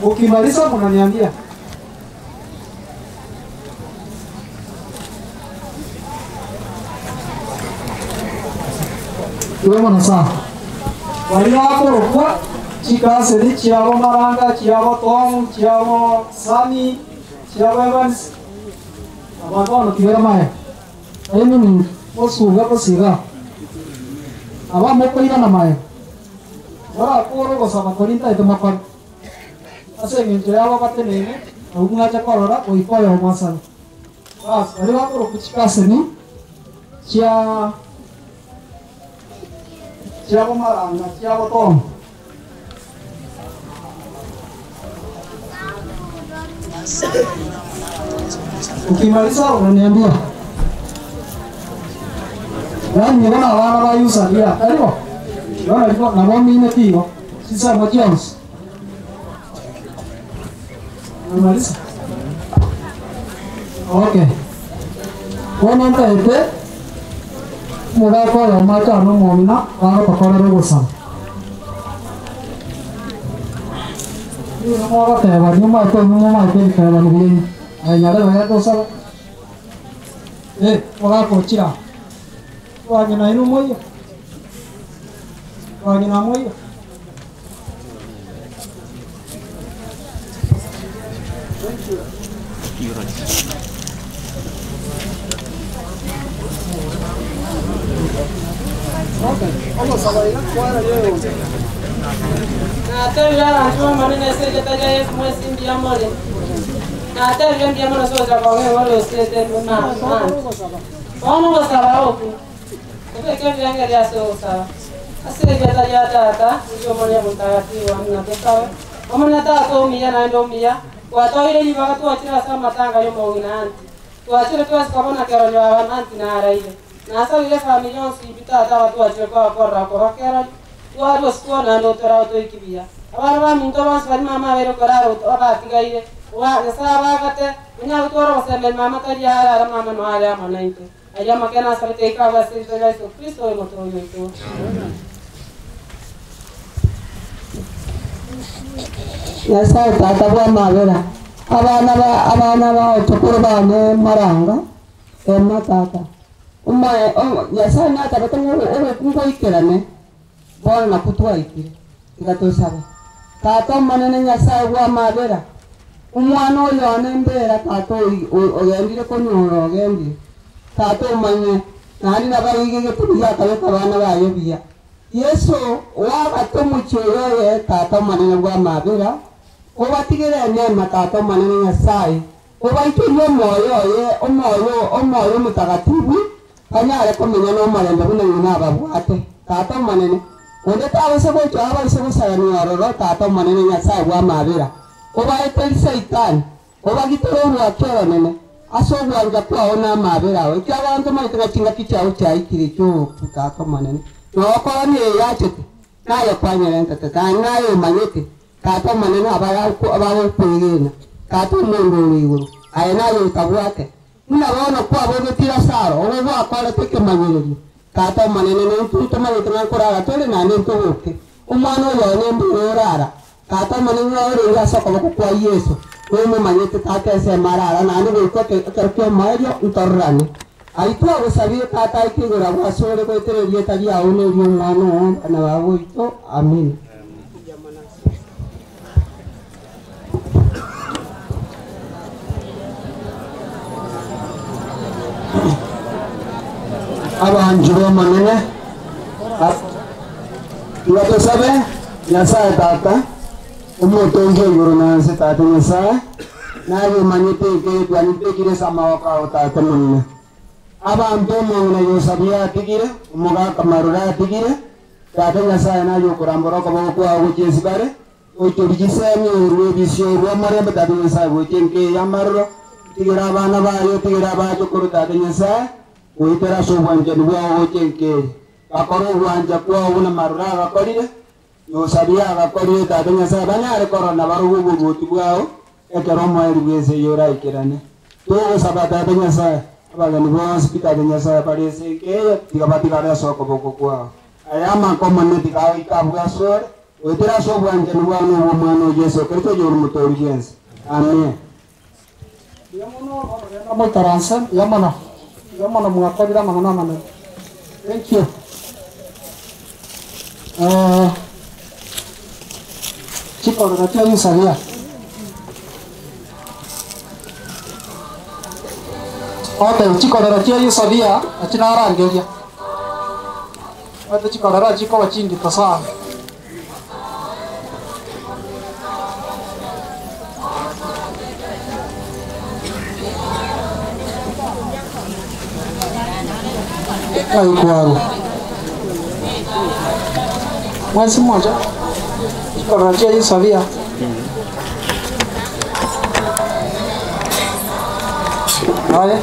Ukimaliza mnaniambia. Iwemo na sawa. Waliwako kwa chikase ni chiabo Maranga, chiabo Tom, chiabo Sami, chiabo Evans. Abantu bano tigera mae. Eni ni osuga kosiga. Aba moko ina na mae. Wara koro gosaba korinta ito makon. Ase ngincho yabo batenene, ogungacha korora oikoyo omwasana. Bas, waliwako kwa chikase ni chia chiabo Maranga, chiabo Tom. Ukimaliza unaniambia. Yaani niona wana wa Yusadia. Karibu. Naona liko na mimi imetiwa. Sisa Matias. Unamaliza? Okay. Kono ntaete mugako ya mata no momina wana kokora rogosa. Ni no mwa teba ni mwa ko ni mwa ko teba ni bien. Ay nyare vaya cosa. Mugako chira. Wagina inu moyo. Wagina moyo. Thank you. Okay, vamos a bailar cuadra yo. Nataka manene sete ya mwezi ndiamole. Nataka ndiamole soja kwa wewe wale usete na. Bono gosaba oku tubeke ebirengerio ase ogosaba ase erieta ria tata nirio omoria mutagatifu amina tosabe omone tata omuya naende omuya twatoire ribaga twachire ase amatanga ya omong'ina anti twachire twasikabona kerorio aba anti naraire nasabire family yonsi ibi tata abatwachire kwabakorera koba kerorio twarwa sikuo naende otorao toikibuya abana baminto bonsi bari mama abaire okorara abatigaire nyasaye abagate onyagotwara ogosemeri mama tari arara mama noare amo naintwe aria makena asabete ikawa ase erieta ria Yesu Kristo oyo omotoori oito. Nyasaye tata bwa mabera abana ba otokoro bane maranga ema tata umae Nyasaye natabete ngoikerane bono nakutwaikire tigatosaba tata omonene Nyasaye bwa mabera omwana oyo one embera tata ogendire konyora ogendire tata omanye nari nabaigege tubuya akabeka abana baye buya Yesu wagate omochie oye tata omonene bwa mabera obatigere neema tata omonene Nyasaye obaiterie omoyo oye omoyo omotagatifu banyare komenya na omorembe buna ng'ina ababwate tata omonene onde tabase gocha abaise gosarania ororo tata omonene Nyasaye bwa mabera obaeteri Saitani obagitere orwaki oronene ase obwanja kwao na amabera awe ekio abanto maete gachingaki chiao chiaikire chioku tata omonene nokoro neyachete naye kwanyerentete kandi naye omanyete tata omonene abagokwegena tata omonto ore igoro aye naye otabwate buna bono kwabogetire asaro obo bwakorete ekemanyererio tata omonene nentutomanyete ng'a tore naende ntogoke omwana oyo one mbere orara tata omonene orenge ase okoboko kwa Yesu omomanyete tata ase emarara naende goika ekero kia omoerio ntororane aitwa agosabire tata aikigora gwasore goetera erieta riao na eria omwana oo abana bagoito amina. Abanju bomonene tiwatosabe Nyasaye tata omotongi igoro nanse tata Nyasaye naye omanyete eketwanitekire ase amaboko ao tata monene abantu omong'ina yosabia atigire omogaka marura atigire tata Nyasaye naye okorambora okoboko kwao gochia esibare ochoria chisemi orwa ebisio orwa omorembe tata Nyasaye gochia enkeya amaruro tigera abana baye tigera abachokoro tata Nyasaye goitera ase obwanchani bwao gochia enkeya bakora obwancha kwao buna marura agakorire yosabia agakorire tata Nyasaye banyare korona barogo oboruoti bwao ekero omoeri bwa ase yoraikerane togosaba tata Nyasaye abageni bonsi pi tata Nyasaye bare ase enkeya tiga batigare ase okoboko kwao aya amakomone tigaika bwasore goitera ase obwanchani bwao na obwa omwana o Yesu Kristo oyore omotoori bwa ense amen. Moikaranse yamono yamono mwakorire amang'ana amanene. Thank you. Chikorero chia Yusaria. Okay, chikorero chia Yusaria achinarangeria ate chikorero chikoba chindito sana. Aikwaru mwezi mmoja chikorero chia Yusaria. Vale.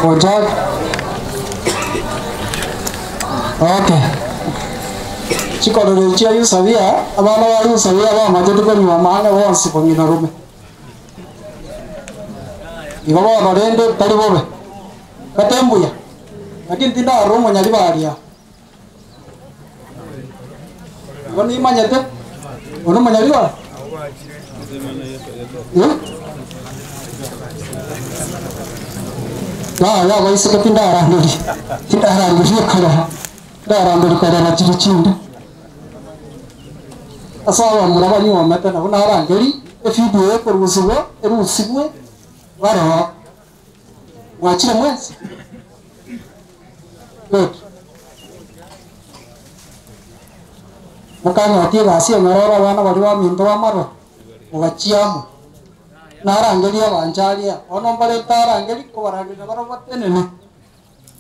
Moja. Okay. Chikorero chia Yusaria abana ba Yusaria bamachete konywa amang'e bonsi bong'ina rume igo bono rende tari bobe katembuya lakini tindarora omonyari baria igo nimanyete ono omonyari bara ya baiseke tindaranduri korera ndaranduri korera chiri chinde ase abamura banyuomete nabo narangeri efidio ekorusigwa erusigwe baroho mwachire mwensi. Good. Mukang'otie egasi enyororo abana baria baminto bamarwa mugachiamo Narangeria bancharia ono mbare tarangeri ko barangeri barabatenene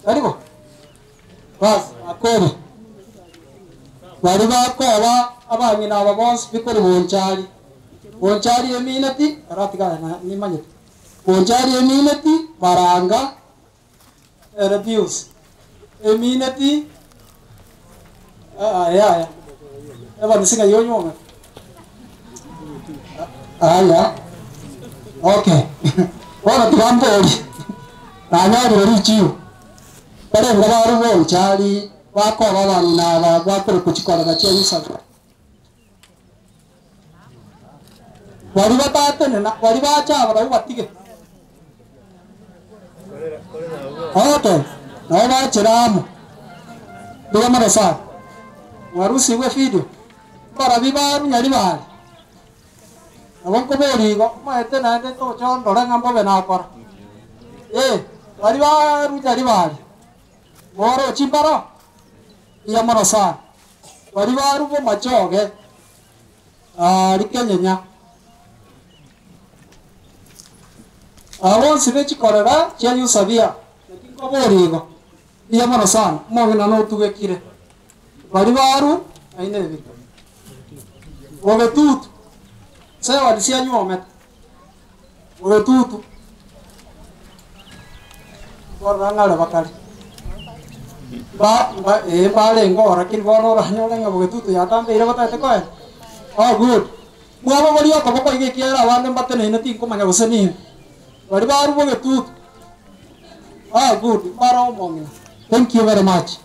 karibu bas akore bari bakoba abangina aba bonsi bikori bonchari bonchari eminati aratigana na nimanyete bonchari eminati baranga reviews eminati ya eba nisinga yonyonga aya okay wana tigambori nanyari richiyo bare ngabaru bonchari bakoba bangina aba bakore kuchikora gache yusa bari batatene na bari bacha bari batige okay na bachiramu ndiga marasa warusi we video bara bibaru nyari bari abonko borigo maete na ende to chondora ngambo benakora bari baru nyari bari boro chimbaro iya marasa bari baru bo machoge rikenyenya abonsi bechikorera chiayusabia nakinko borigo iya marasa mogena no tugekire bari baru aine bito ogetutu sewa disia nyome ogetutu borangale bakali ba ba bale ngora kiri bono ranyole nga ogetutu yatambe ire batate koe oh good mwabo bori okoboko igekiera abande mbatene ine tinkomanya gose ni bari baru ogetutu ah good baro mongina thank you very much.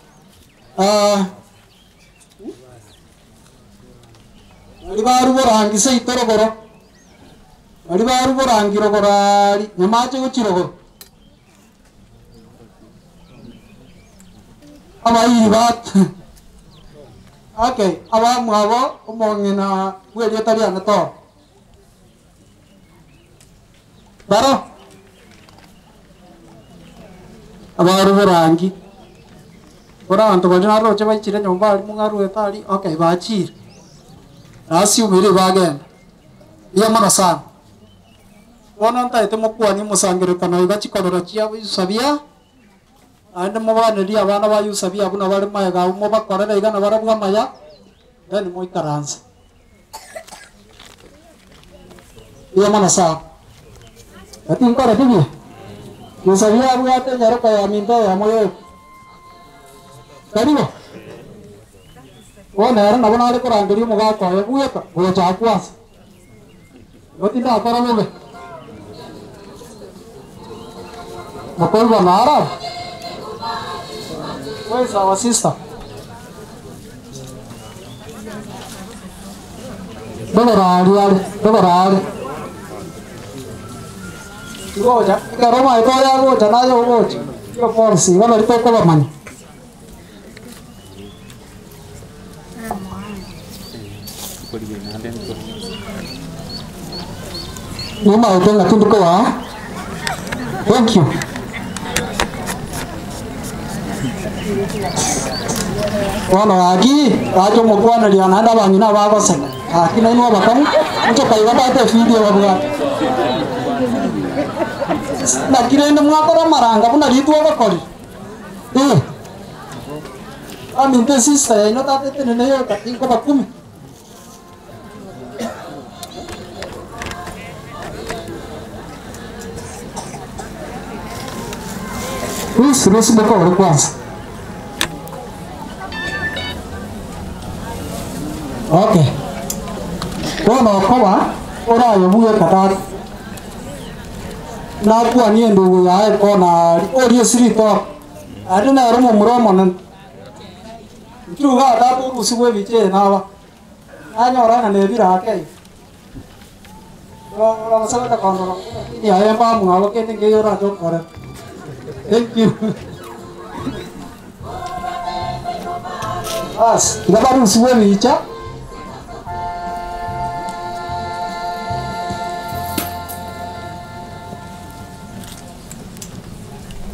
Bari baru borangi seitorogoro bari baru borangi rogorari nyamache gochirogoro abai bat okay aba mwabo omongina bweria tariana to baro abaru borangi ora anto bajana roche baichire nyomba ari mungaru etari okay bachire nasi umire bagenda iya mana sana bono ntaete mokuani musangerekano igachikorera chia yusabia ande mobaneria abana ba yusabia buna bari maega mo bakorera igana barabwa maya then moikaransa iya mana sana ati nkora tibi yusabia bwate nyaroka ya minto ya moyo karibu wona era nabona ari kurangiria omogaka oyo bweka gocha kwasa gotinda akora bobe mokoiwa nara where is our sister dogora ari gocha karoma etoya gocha nayo gocha yo policy wala ritoko bamanya Nyuma utenga tunduko wa. Thank you. Wana wagi wajo mokwana liananda bangina bagoseka. Akina inwa bakamu mucho kaiwa ate video babuga. Nakirende mwakora maranga buna ritwa bakori. Aminte sister ino tate nene yo katinko bakumi. Rusi boko kwanza. Okay. Bono koba orayo buye katatu. Nakuwa niye ndugu yae kona oriye sirito. Ari na rumo muromo nan. Nkiruga tatu rusi bwe biche nawa. Anyora na nebira ake. Ora masala kondo. Ni aye pa mungawo kene ngeyora jokore. Thank you. Bas, kita baru semua bicara.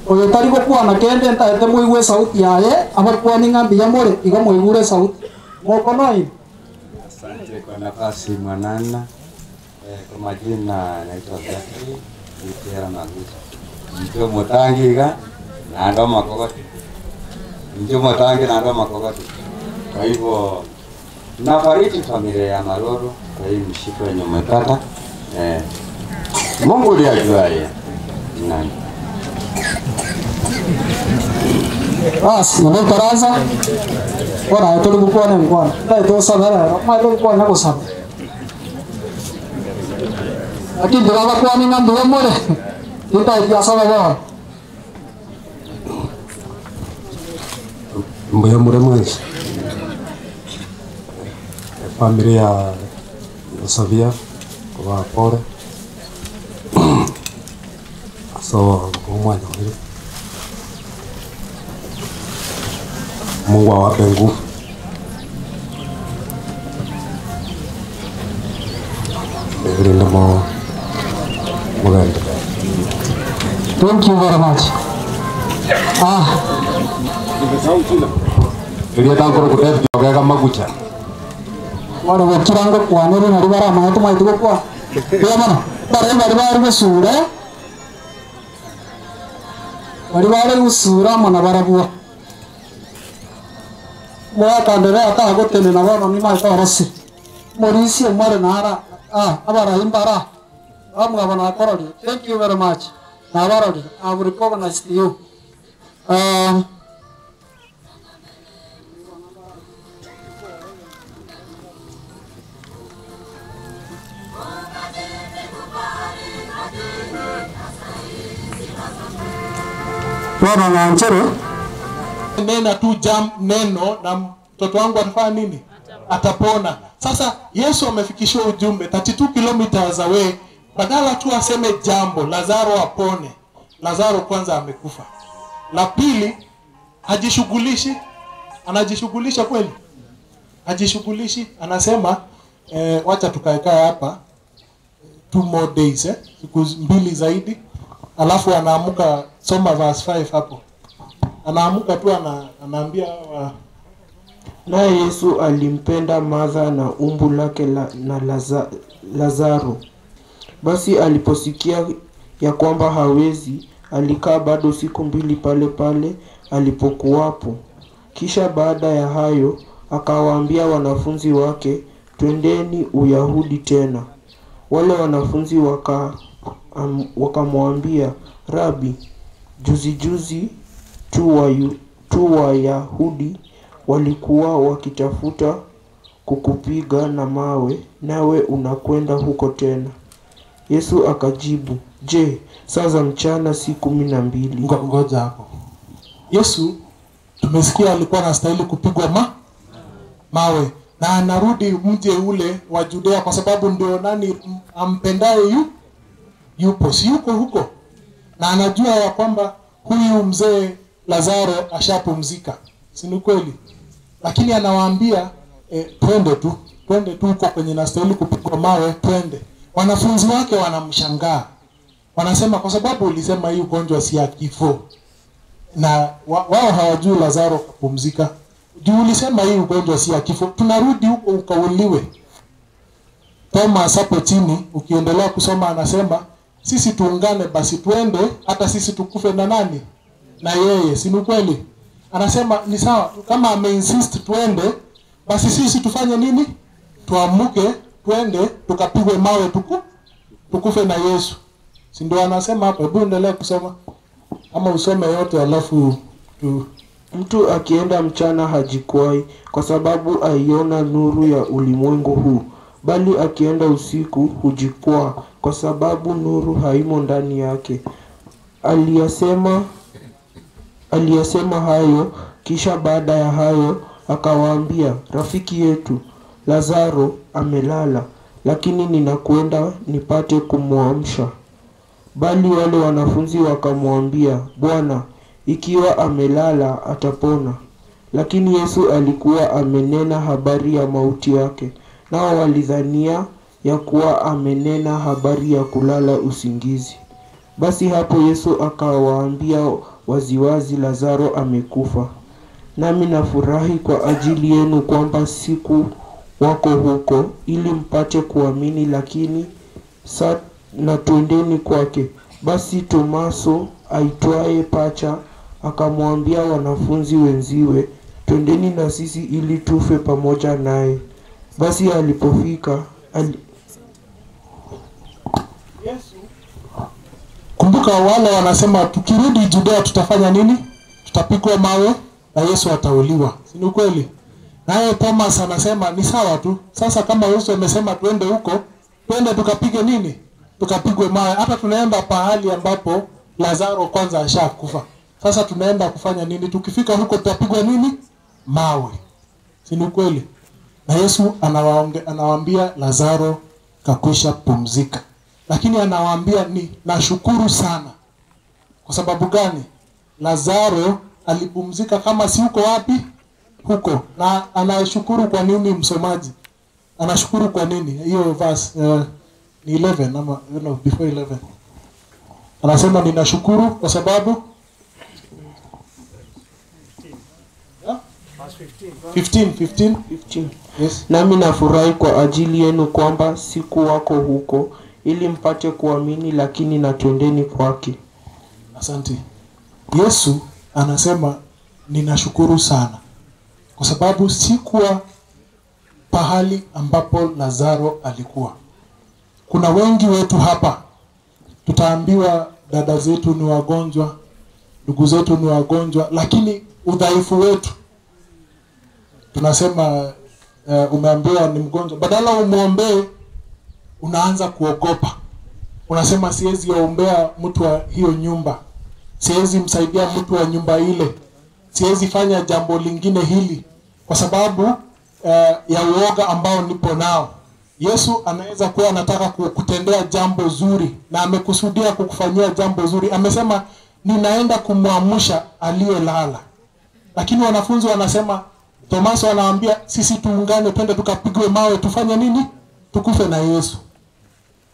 Oyo tari gokuwa na kende ntaete muigue sauti yaye abakuwa ni ng'ambi ya more igo muigure sauti moko noi. Asante kwa nafasi mwanana. Kwa majina naitwa Zachary Itera Magucha. Ndio mutangiga na ndo makogoti. Ndio mutangi na ndo makogoti. Kwa hivyo nafariji familia ya Maroro kwa hii mshipa yenye umepata. Mungu ndiye ajuaye. Nani? Basi ndio bora tuli gukwana ngwana dai to sabera ma to gukwana ko sab lakini ndaba kwa ni ngambo more ita ya sabera mboya muremwe familia Savia kwa pole so omwana wile Mungu awape nguvu. Thank you very much. Wale wakirango kwa nini na ribara maito maito kwa. Bila mana. Bare bare bare gusura. Bari bare gusura mana barabua. Mwakandere ata gotene na bono ni maito rosi. Morisi mare nara abara imbara. Amwa bana korori. Thank you very much. Na barori. I will recognize you. Nena tu jam neno na mtoto wangu atafanya nini? Atapona. Sasa Yesu amefikishwa ujumbe 32 kilometers away, badala tu aseme jambo Lazaro apone. Lazaro kwanza amekufa. La pili, hajishughulishi. Anajishughulisha kweli? Hajishughulishi, anasema wacha tukae hapa 2 more days, siku mbili zaidi. Alafu anaamuka, soma verse 5 hapo. Anaamuka tu anaambia naye Yesu alimpenda Martha na umbu lake na Lazaro. Basi aliposikia ya kwamba hawezi, alikaa bado siku mbili pale pale alipokuwapo. Kisha baada ya hayo akawaambia wanafunzi wake, twendeni Uyahudi tena. Wale wanafunzi wakamwambia, Rabi, juzi juzi tu Wayahudi walikuwa wakitafuta kukupiga na mawe, nawe unakwenda huko tena. Yesu akajibu, je, saa za mchana si 12? Ngoja hapo. Yesu tumesikia alikuwa anastahili kupigwa mawe, na anarudi mji ule wa Judea kwa sababu ndio nani ampendaye yupo, si yuko huko. Na anajua ya kwamba huyu mzee Lazaro ashapumzika. Si ni kweli? Lakini anawaambia twende tu huko kwenye nastahili kupigwa mawe, twende. Wanafunzi wake wanamshangaa. Wanasema kwa sababu ulisema hii ugonjwa si ya kifo. Na wao hawajui Lazaro kupumzika. Juu ulisema hii ugonjwa si ya kifo, tunarudi huko ukauliwe. Thomas hapo chini ukiendelea kusoma anasema sisi tuungane basi tuende hata sisi tukufe na nani? Na yeye, si ni kweli? Anasema ni sawa, kama ameinsist tuende, basi sisi tufanye nini? Tuamuke, tuende, tukapigwe mawe tukufe na Yesu. Si ndio anasema hapo? Hebu endelea kusoma. Ama usome yote alafu tu. Mtu akienda mchana hajikwai, kwa sababu aiona nuru ya ulimwengu huu, bali akienda usiku hujikwaa, kwa sababu nuru haimo ndani yake. Aliyasema hayo, kisha baada ya hayo akawaambia, rafiki yetu Lazaro amelala, lakini ninakwenda nipate kumuamsha. Bali wale wanafunzi wakamwambia, Bwana, ikiwa amelala atapona. Lakini Yesu alikuwa amenena habari ya mauti yake, nao walidhania ya kuwa amenena habari ya kulala usingizi. Basi hapo Yesu akawaambia waziwazi, Lazaro amekufa. Nami nafurahi kwa ajili yenu kwamba siku wako huko, ili mpate kuamini, lakini Na twendeni kwake. Basi Tomaso aitwaye Pacha akamwambia wanafunzi wenziwe, twendeni na sisi ili tufe pamoja naye. Basi alipofika Kumbuka wale wanasema tukirudi Judea tutafanya nini? Tutapigwa mawe na Yesu atauliwa. Si ni kweli? Naye Thomas anasema ni sawa tu. Sasa kama Yesu amesema tuende huko, twende tukapige nini? Tukapigwe mawe. Hata tunaenda pahali ambapo Lazaro kwanza ashakufa. Sasa tunaenda kufanya nini? Tukifika huko tutapigwa nini? Mawe. Si ni kweli? Na Yesu anawaambia Lazaro kakwisha pumzika. Lakini anawaambia ni nashukuru sana. Kwa sababu gani? Lazaro alipumzika kama si huko wapi? Huko. Na anashukuru kwa nini msomaji? Anashukuru kwa nini? Hiyo verse ni 11 ama no, before 11. Anasema ninashukuru kwa sababu 15. Yes. Nami nafurahi kwa ajili yenu kwamba sikuwako huko ili mpate kuamini, lakini na twendeni kwake. Asante. Yesu anasema ninashukuru sana kwa sababu sikuwa pahali ambapo Lazaro alikuwa. Kuna wengi wetu hapa tutaambiwa dada zetu ni wagonjwa, ndugu zetu ni wagonjwa, lakini udhaifu wetu tunasema umeambiwa ni mgonjwa, badala umuombee unaanza kuogopa. Unasema siwezi ombea mtu wa hiyo nyumba, siwezi msaidia mtu wa nyumba ile, siwezi fanya jambo lingine hili kwa sababu ya uoga ambao nipo nao. Yesu anaweza kuwa anataka kukutendea jambo zuri na amekusudia kukufanyia jambo zuri. Amesema ninaenda kumwamsha aliyelala. Lakini wanafunzi wanasema, Tomaso anawaambia sisi tuungane twende tukapigwe mawe tufanye nini? Tukufe na Yesu.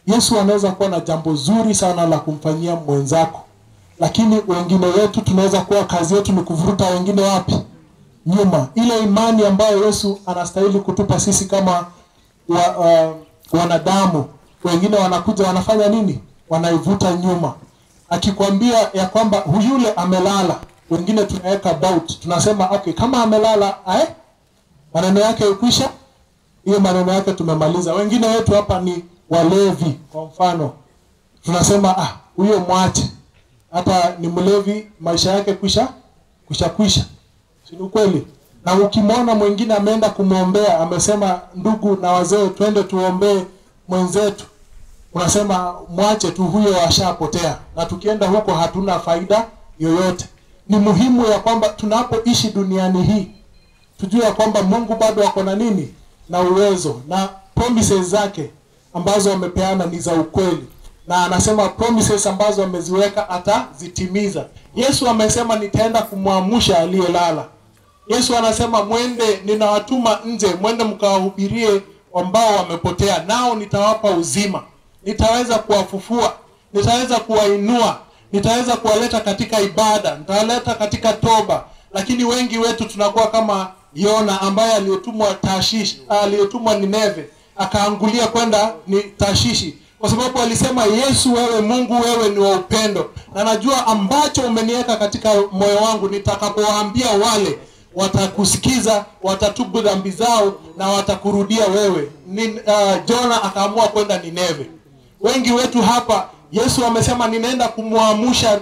Yesu anaweza kuwa na jambo zuri sana la kumfanyia mwenzako. Lakini wengine wetu tunaweza kuwa kazi yetu ni kuvuruta wengine wapi? Nyuma. Ile imani ambayo Yesu anastahili kutupa sisi kama wanadamu, wengine wanakuja wanafanya nini? Wanaivuta nyuma. Akikwambia ya kwamba yule amelala, wengine tunaweka doubt. Tunasema okay, kama amelala maneno yake ukwisha, hiyo maneno yake tumemaliza. Wengine wetu hapa ni walevi kwa mfano. Tunasema huyo mwache. Hata ni mlevi, maisha yake kwisha. Si ni kweli? Na ukimwona mwingine ameenda kumuombea, amesema ndugu na wazee twende tuombee mwenzetu, unasema mwache tu, huyo ashapotea, na tukienda huko hatuna faida yoyote. Ni muhimu ya kwamba tunapoishi duniani hii tujue ya kwamba Mungu bado ako na nini? Na uwezo, na promises zake ambazo amepeana ni za ukweli. Na anasema promises ambazo ameziweka atazitimiza. Yesu amesema nitaenda kumwamsha aliyelala. Yesu anasema mwende, ninawatuma nje, mwende mkawahubirie ambao wamepotea, nao nitawapa uzima. Nitaweza kuwafufua, nitaweza kuwainua, nitaweza kuwaleta katika ibada, nitawaleta katika toba. Lakini wengi wetu tunakuwa kama Yona ambaye aliyetumwa Tashishi, aliyetumwa Nineve, akaangulia kwenda ni Tashishi. Kwa sababu alisema Yesu, wewe Mungu, wewe ni wa upendo, na najua ambacho umeniweka katika moyo wangu, nitakapowaambia wale watakusikiza, watatubu dhambi zao na watakurudia wewe. Jona akaamua kwenda Nineve. Wengi wetu hapa Yesu amesema ninaenda kumwamsha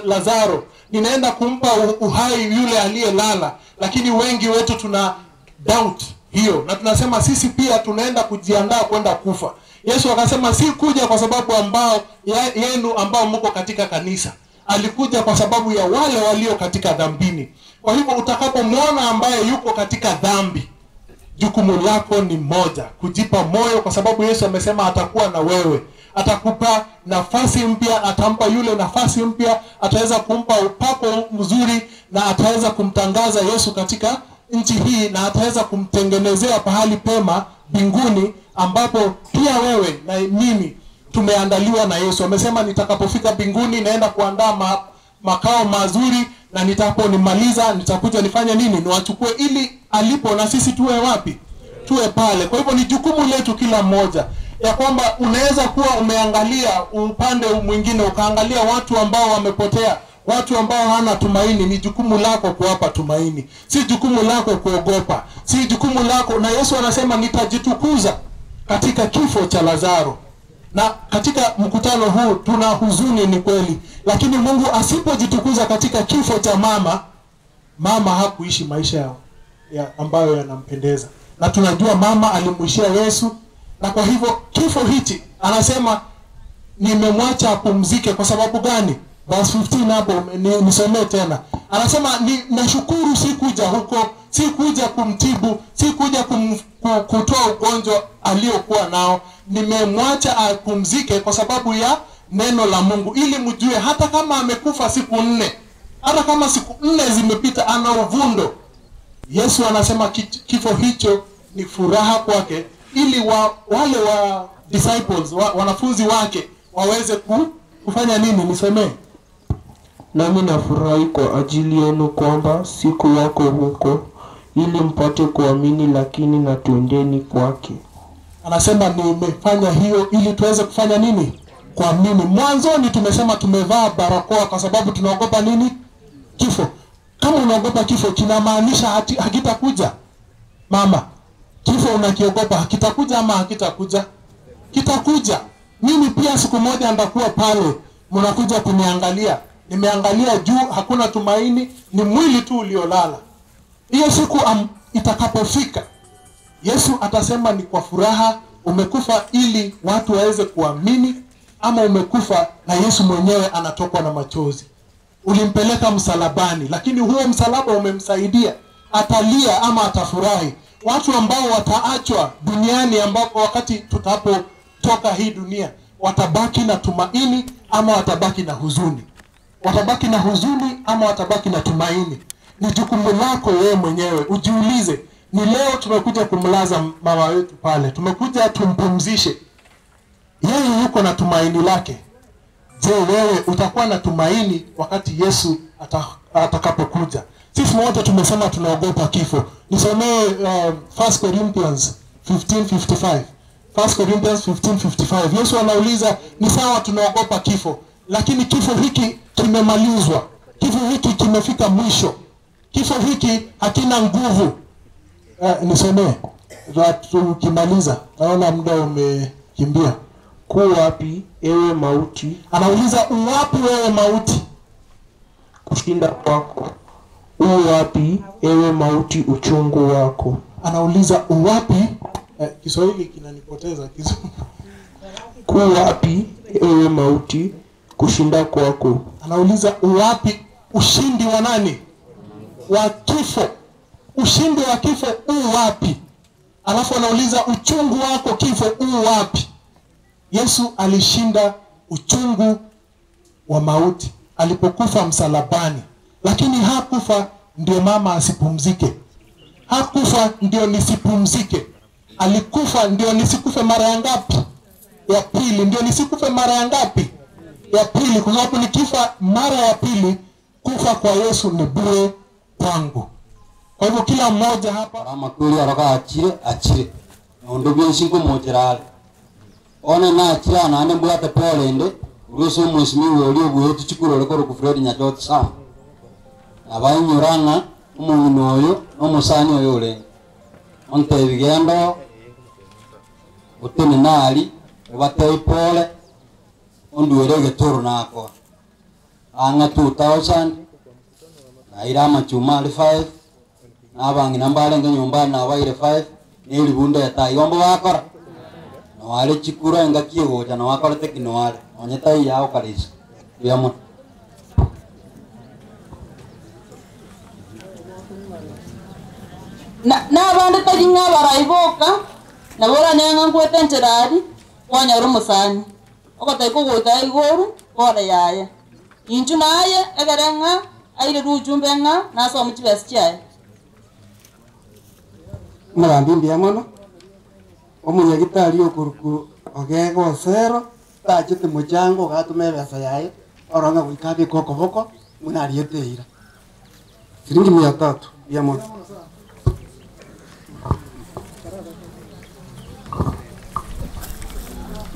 Lazaro, ninaenda kumpa uhai yule aliyelala. Lakini wengi wetu tuna doubt hiyo, na tunasema sisi pia tunaenda kujiandaa kwenda kufa. Yesu akasema si kuja kwa sababu ambao yenu ambao mko katika kanisa, alikuja kwa sababu ya wale walio katika dhambini. Kwa hivyo utakapomwona ambaye yuko katika dhambi, jukumu lako ni moja, kujipa moyo, kwa sababu Yesu amesema atakuwa na wewe. Atakupa nafasi mpya, atampa yule nafasi mpya, ataweza kumpa upako mzuri, na ataweza kumtangaza Yesu katika nchi hii, na ataweza kumtengenezea pahali pema mbinguni ambapo pia wewe na mimi tumeandaliwa na Yesu. Amesema nitakapofika mbinguni naenda kuandaa makao mazuri, na nitaponimaliza nitakuja nifanye nini? Niwachukue ili alipo na sisi tuwe wapi? Tuwe pale. Kwa hivyo ni jukumu letu kila mmoja ya kwamba unaweza kuwa umeangalia upande mwingine, ukaangalia watu ambao wamepotea, watu ambao hawana tumaini. Ni jukumu lako kuwapa tumaini, si jukumu lako kuogopa, si jukumu lako. Na Yesu anasema nitajitukuza katika kifo cha Lazaro. Na katika mkutano huu tuna huzuni, ni kweli, lakini Mungu asipojitukuza katika kifo cha mama, mama hakuishi maisha ya ambayo yanampendeza. Na tunajua mama alimuishia Yesu, na kwa hivyo kifo hichi anasema nimemwacha apumzike. Kwa sababu gani? Verse 15 hapo nisomee tena. Anasema nashukuru sikuja huko, sikuja kumtibu, sikuja kutoa ugonjwa aliokuwa nao. Nimemwacha apumzike kwa sababu ya neno la Mungu, ili mjue hata kama amekufa siku 4, hata kama siku 4 zimepita, ana uvundo. Yesu anasema kifo hicho ni furaha kwake, ili wale wa disciples, wanafunzi wake waweze kufanya nini? Nisomee. Nami nafurahi kwa ajili yenu kwamba siku wako huko, ili mpate kuamini, lakini na tuendeni kwake. Anasema nimefanya hiyo ili tuweze kufanya nini? Kuamini. Mwanzoni tumesema tumevaa barakoa kwa sababu tunaogopa nini? Kifo. Kama unaogopa kifo, kinamaanisha hakitakuja. Mama, kifo unakiogopa, hakitakuja ama hakitakuja? Kitakuja. Mimi pia siku moja nitakuwa pale, mnakuja kuniangalia. Nimeangalia juu, hakuna tumaini, ni mwili tu uliolala. Hiyo siku itakapofika, Yesu atasema ni kwa furaha umekufa ili watu waweze kuamini, ama umekufa na Yesu mwenyewe anatokwa na machozi. Ulimpeleka msalabani, lakini huo msalaba umemsaidia. Atalia ama atafurahi. Watu ambao wataachwa duniani, ambapo wakati tutapotoka hii dunia, watabaki na tumaini ama watabaki na huzuni. Watabaki na huzuni ama watabaki na tumaini. Ni jukumu lako wewe mwenyewe ujiulize. Ni leo tumekuja kumlaza mama wetu pale, tumekuja tumpumzishe. Yeye yuko na tumaini lake. Je, wewe utakuwa na tumaini wakati Yesu atakapokuja? Sisi wote tumesema tunaogopa kifo. Nisomee 1 Corinthians 15:55. 1 Corinthians 15:55. Yesu anauliza, ni sawa tunaogopa kifo, lakini kifo hiki kimemalizwa. Kifo hiki kimefika mwisho. Kifo hiki hakina nguvu. Nisomee tukimaliza, naona muda umekimbia. Ku wapi ewe mauti? Anauliza uwapi wewe mauti kushinda kwako? Uwapi ewe mauti uchungu wako? Anauliza uwapi. Kiswahili kinanipoteza Kizungu. Ku wapi ewe mauti kushinda kwako? Anauliza uwapi ushindi wa nani? Wa kifo. Ushindi wa kifo uwapi? Alafu anauliza uchungu wako kifo uwapi? Yesu alishinda uchungu wa mauti alipokufa msalabani. Lakini hakufa ndio mama asipumzike. Hakufa ndio nisipumzike. Alikufa ndio nisikufe mara ya ngapi? Ya pili. Ndio nisikufe mara ya ngapi? Ya pili. Kwa sababu nikifa mara ya pili, kufa kwa Yesu ni bure kwangu. Kwa hivyo kila mmoja hapa amakweli aroka achire achire nondo byensinko mocherale one na achira na ane mbwate polende uruso mheshimiwa ulio bwetu chikuro lekoro ku Fred Nyachot sana abainyoranga umuntu oyo nomusani oyo ule onte bigendo utene nali obatei pole onduere getoro nako anga 2000 na irama chuma 5 nabangi nambale ngenyumba na waire 5 neli bunda ya igombo wakora no wale chikura ngakie goja no wakora tekino wale onyeta yao kalisa yamo na abandu taringa baraiboka na bora nyenga ngwete ncherari wanyara musani ogotaiko goita igoru bora yaya inchu naye egerenga aire rujumbe nga naso muchibesi chiaye Murambi mbiamono omunyagitari okuruku ogego sero tachete muchango gatume besa yaye oronga gwikabi kokoboko munarieteira siringi 300 mbiamono.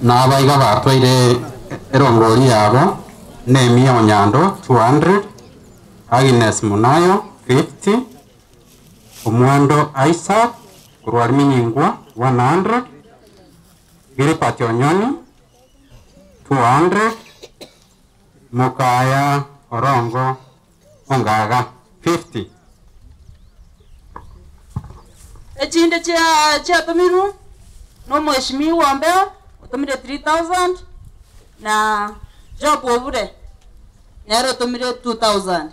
Nabaiga batwaire erongori yabo Nehemia Onyando 200, Agnes Munayo 50, Omwando Isaac korwa Minyingwa 100, Gilbert Onyoni 200, Mukaya Orongo Ongaga 50. Echinde chia tumiru no mheshimiwa mbeo utumire 3000 na Job Obure nyero utumire 2000.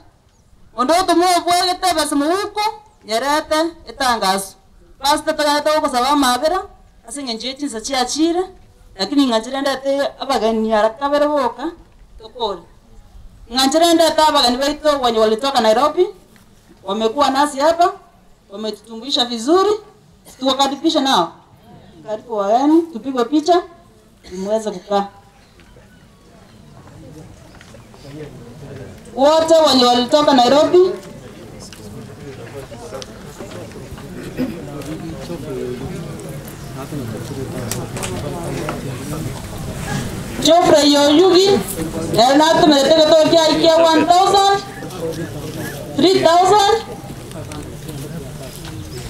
Ondo utumire bwegete basi muhuko nyerete itangazo. Pastor tagata uko sawa mabera asinge nje chinsa chiachire lakini ngachire ndete abageni harakabere boka tokore. Ngachire ndete abageni baito wenye walitoka Nairobi wamekuwa nasi hapa, wametutumbuisha vizuri, tuwakaribisha nao. Karibu wageni, tupigwe picha muweze kukaa. Wote wenye walitoka Nairobi. Geoffrey Oyugi, Renato Meretego Tokia Ikea 1000, 3000,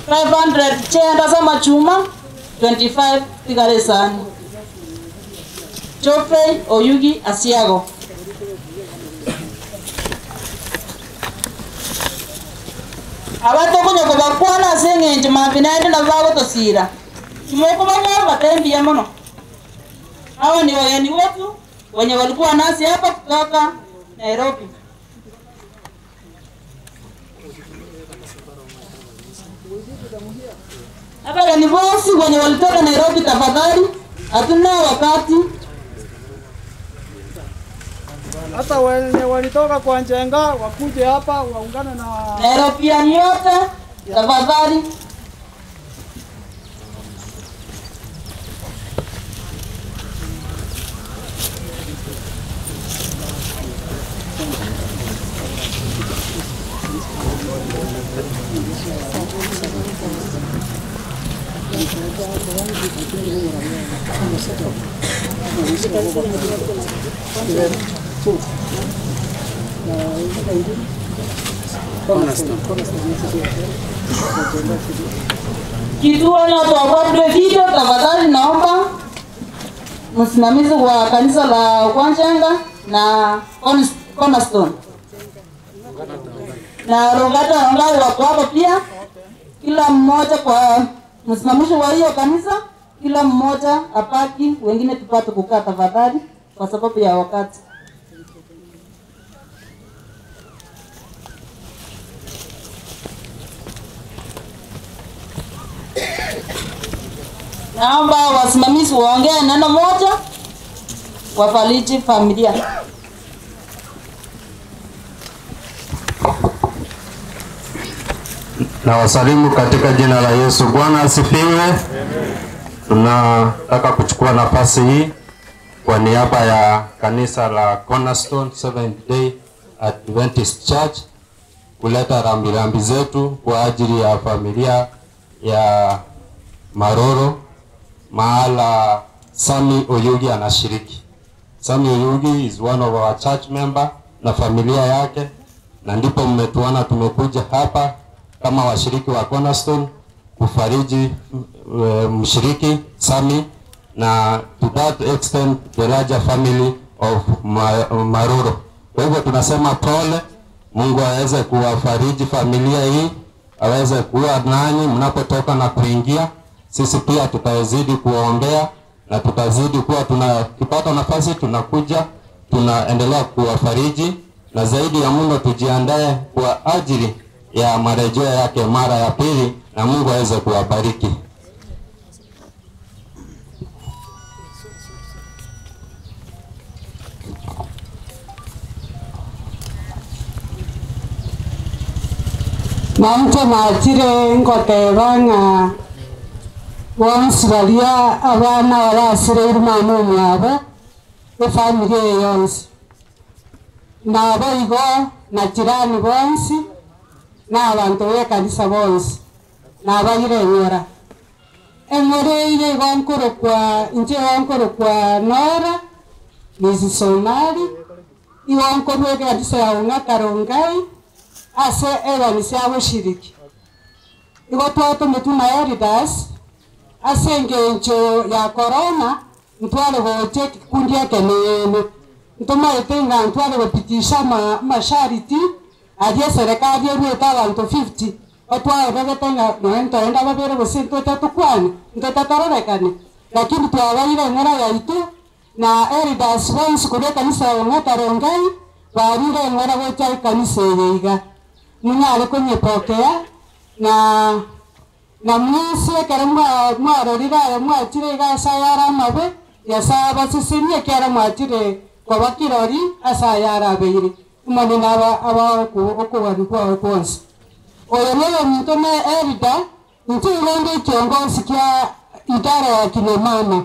500 chenda za machuma, 25 tigaresani. Geoffrey Oyugi Asiago. Abato kunyo kubakwana senge mabinende na bago tosira. Kimoko banyara batembia mono. Hawa ni wageni wetu wenye walikuwa nasi hapa kutoka Nairobi. Hapa ni bosi wenye walitoka Nairobi, tafadhali hatuna wakati. Hata wenye walitoka kwa Njenga wakuje hapa waungane na Nairobian yote tafadhali. Kituo na tuwapadre video tafadhali, naomba msimamizi wa kanisa la Kwanjenga na Cornerstone na Rogata Ongai wako hapo pia, kila mmoja kwa msimamizi wa hiyo kanisa, kila mmoja apaki, wengine tupate kukaa tafadhali kwa sababu ya wakati. Naomba wasimamizi waongee neno moja, wafariji familia. Na wasalimu katika jina la Yesu. Bwana asifiwe. Tunataka kuchukua nafasi hii kwa niaba ya kanisa la Cornerstone Seventh Day Adventist Church kuleta rambirambi zetu kwa ajili ya familia ya Maroro mahala Sami Oyugi anashiriki. Sami Oyugi is one of our church member na familia yake, na ndipo mmetuona tumekuja hapa kama washiriki wa Cornerstone kufariji mshiriki Sami na to that extent the larger family of Maroro. Kwa hivyo tunasema pole, Mungu aweze kuwafariji familia hii, aweze kuwa nanyi mnapotoka na kuingia. Sisi pia tutazidi kuwaombea na tutazidi kuwa tunakipata nafasi tunakuja tunaendelea kuwafariji, na zaidi ya Mungu tujiandae kwa ajili ya marejeo yake mara ya pili, na Mungu aweze kuwabariki. Mamto matire ngotebanga bonsi baria abana barasire irumano mwabo efamily yonsi nabo igo na jirani bonsi na abantu be kanisa bonsi nabayire nyora Eng'oreire igo nkorokwa inche igo nkorokwa Nora Mrs. Somali igo nkorwa ekanisa ya Ong'ata Rongai ase ekanisa ya boshiriki. Igo twatometwe na elders ase eng'encho ya corona ntware gocha ekikundi ekenene ntomaete ng'a ntware gopitisha mashariti aria serikali eruete abanto 50 otwarebete ng'a noe ntoenda babere gose ntwete tukwane ntwete tororekane, lakini twabaire eng'ora yaitu na elders bonsi korwa ekanisa ya Ong'ata Rongai barire eng'ora gocha ekanisa eye iga munyare konyepokea na mwisi ekero mwarorire aya mwachire iga ase ayare amabe Nyasaye abasesenie ekero mwachire koba kirori ase ayare abeire omonene aba okogani kwago kwonsi. Oyo noyo omonto na elder inche igo nde ekiongozi kia idara ya kina mama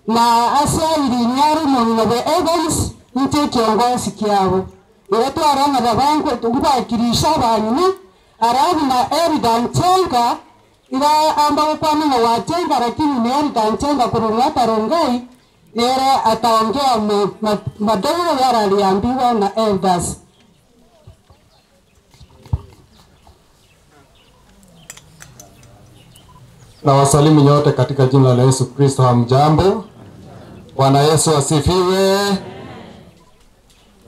na ase airi nyaro omong'ina bwa Evans inche ekiongozi kiabo. Igo twarong'a babango twakirisha abanyina arabu na elder Nchenga ila amba gokwana ng'a wachenga, lakini ni elder Nchenga korwa Ong'ata Rongai nere ataongea madogo yale aliambiwa na elders. Na wasalimu nyote katika jina la Yesu Kristo. Hamjambo? Bwana Yesu asifiwe.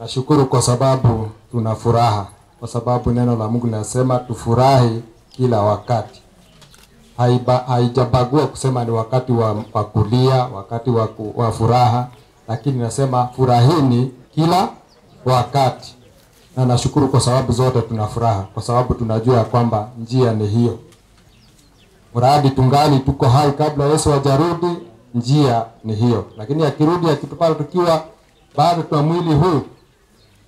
Nashukuru kwa sababu tuna furaha, kwa sababu neno la Mungu linasema tufurahi kila wakati. Haijabagua kusema ni wakati wa kulia, wakati wa furaha, lakini nasema furahini kila wakati. Na nashukuru kwa sababu zote tuna furaha, kwa sababu tunajua kwamba njia ni hiyo. Mradi tungali tuko hai kabla Yesu hajarudi, njia ni hiyo. Lakini akirudi akitupata tukiwa bado tuna mwili huu,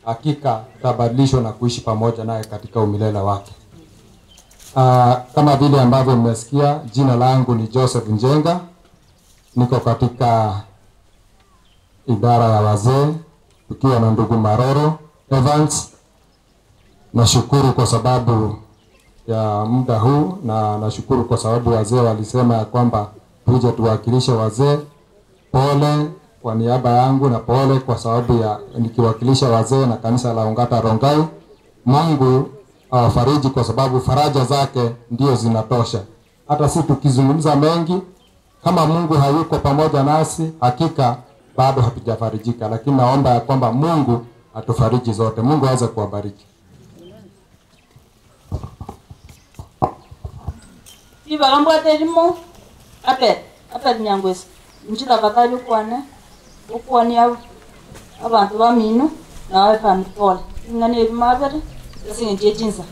hakika tutabadilishwa na kuishi pamoja naye katika umilele wake. Kama vile ambavyo mmesikia, jina langu ni Joseph Njenga. Niko katika idara ya wazee tukiwa na ndugu Maroro Evans. Nashukuru kwa sababu ya muda huu, na nashukuru kwa sababu wazee walisema ya kwamba tuje tuwakilishe wazee. Pole kwa niaba yangu na pole kwa sababu ya nikiwakilisha wazee na kanisa la Ongata Rongai. Mungu awafariji kwa sababu faraja zake ndio zinatosha. Hata si tukizungumza mengi, kama Mungu hayuko pamoja nasi, hakika bado hatujafarijika. Lakini naomba ya kwamba Mungu atufariji zote. Mungu aweze kuwabariki. Ibalambwa terimo apet nyangwesi nchita batali ukwane ukwani abantu bamino nawe pamipole ingane ebimabere esinje jinsa.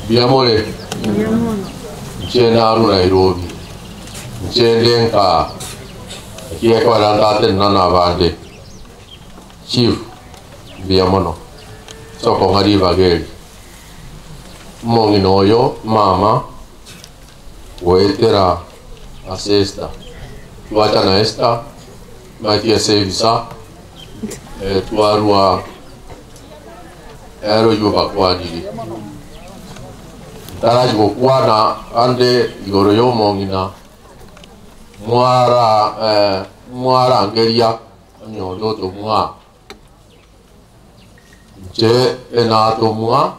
Biamole nche naru Nairobi nche ndenka kiekwa nana bande chief biamono soko ngari bageli mongino oyo mama wetera asesta tuachana esta matia sevisa tuarua ero yubakwaniri taraji gokwana ande igoro yo mongina mwara mwara angeria nyoro to mwa je enato mwa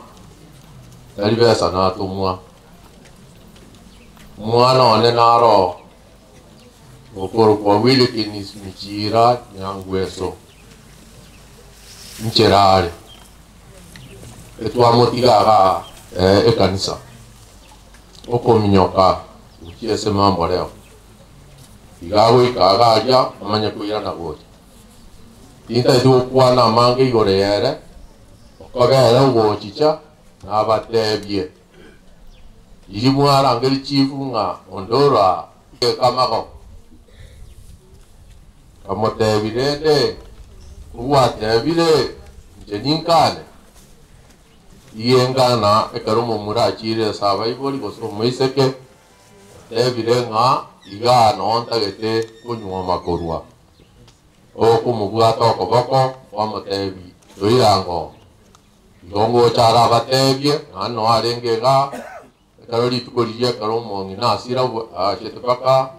naribesa nato mwa mwana one naro okoro kwa wili kinis michira nyangweso ncherare etwamotigaga ekanisa okominyoka ukiese mambo leo igawe ikagaria amanye kuirana gote tinta etukwana mange igore yere okogera ugochicha nabatebie iri mwarangeri chifu ng'a ondora kamago kamotebirende uwatebire nje ninkane iyengana ekero omomura achire ase abaibori gose omoiseke tebire ng'a iga noontagete kunywa makorwa okumubwata okoboko wamutebi toirango igongo chara batebie nano arenge ga ekero rituko riria ekero omong'ina asira achete paka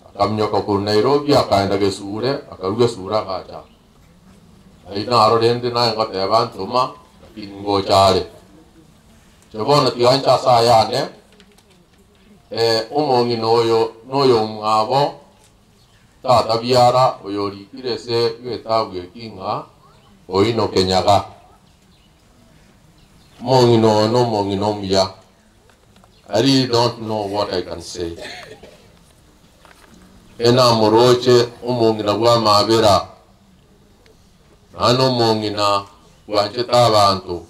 akamnyoka korwa Nairobi akaenda Gesure akaru Gesure agacha ai naro rende naye ngoteba ntuma lakini ngochare chebono tigancha ase omong'ina oyo noyo mwabo tata biara oyo orikire ase egetabu eki ng'a oino Kenyaga omong'ina oyo no omong'ina omuya. I really don't know what I can say. Ena moroche omong'ina bwa mabera nano omong'ina bwanchete abanto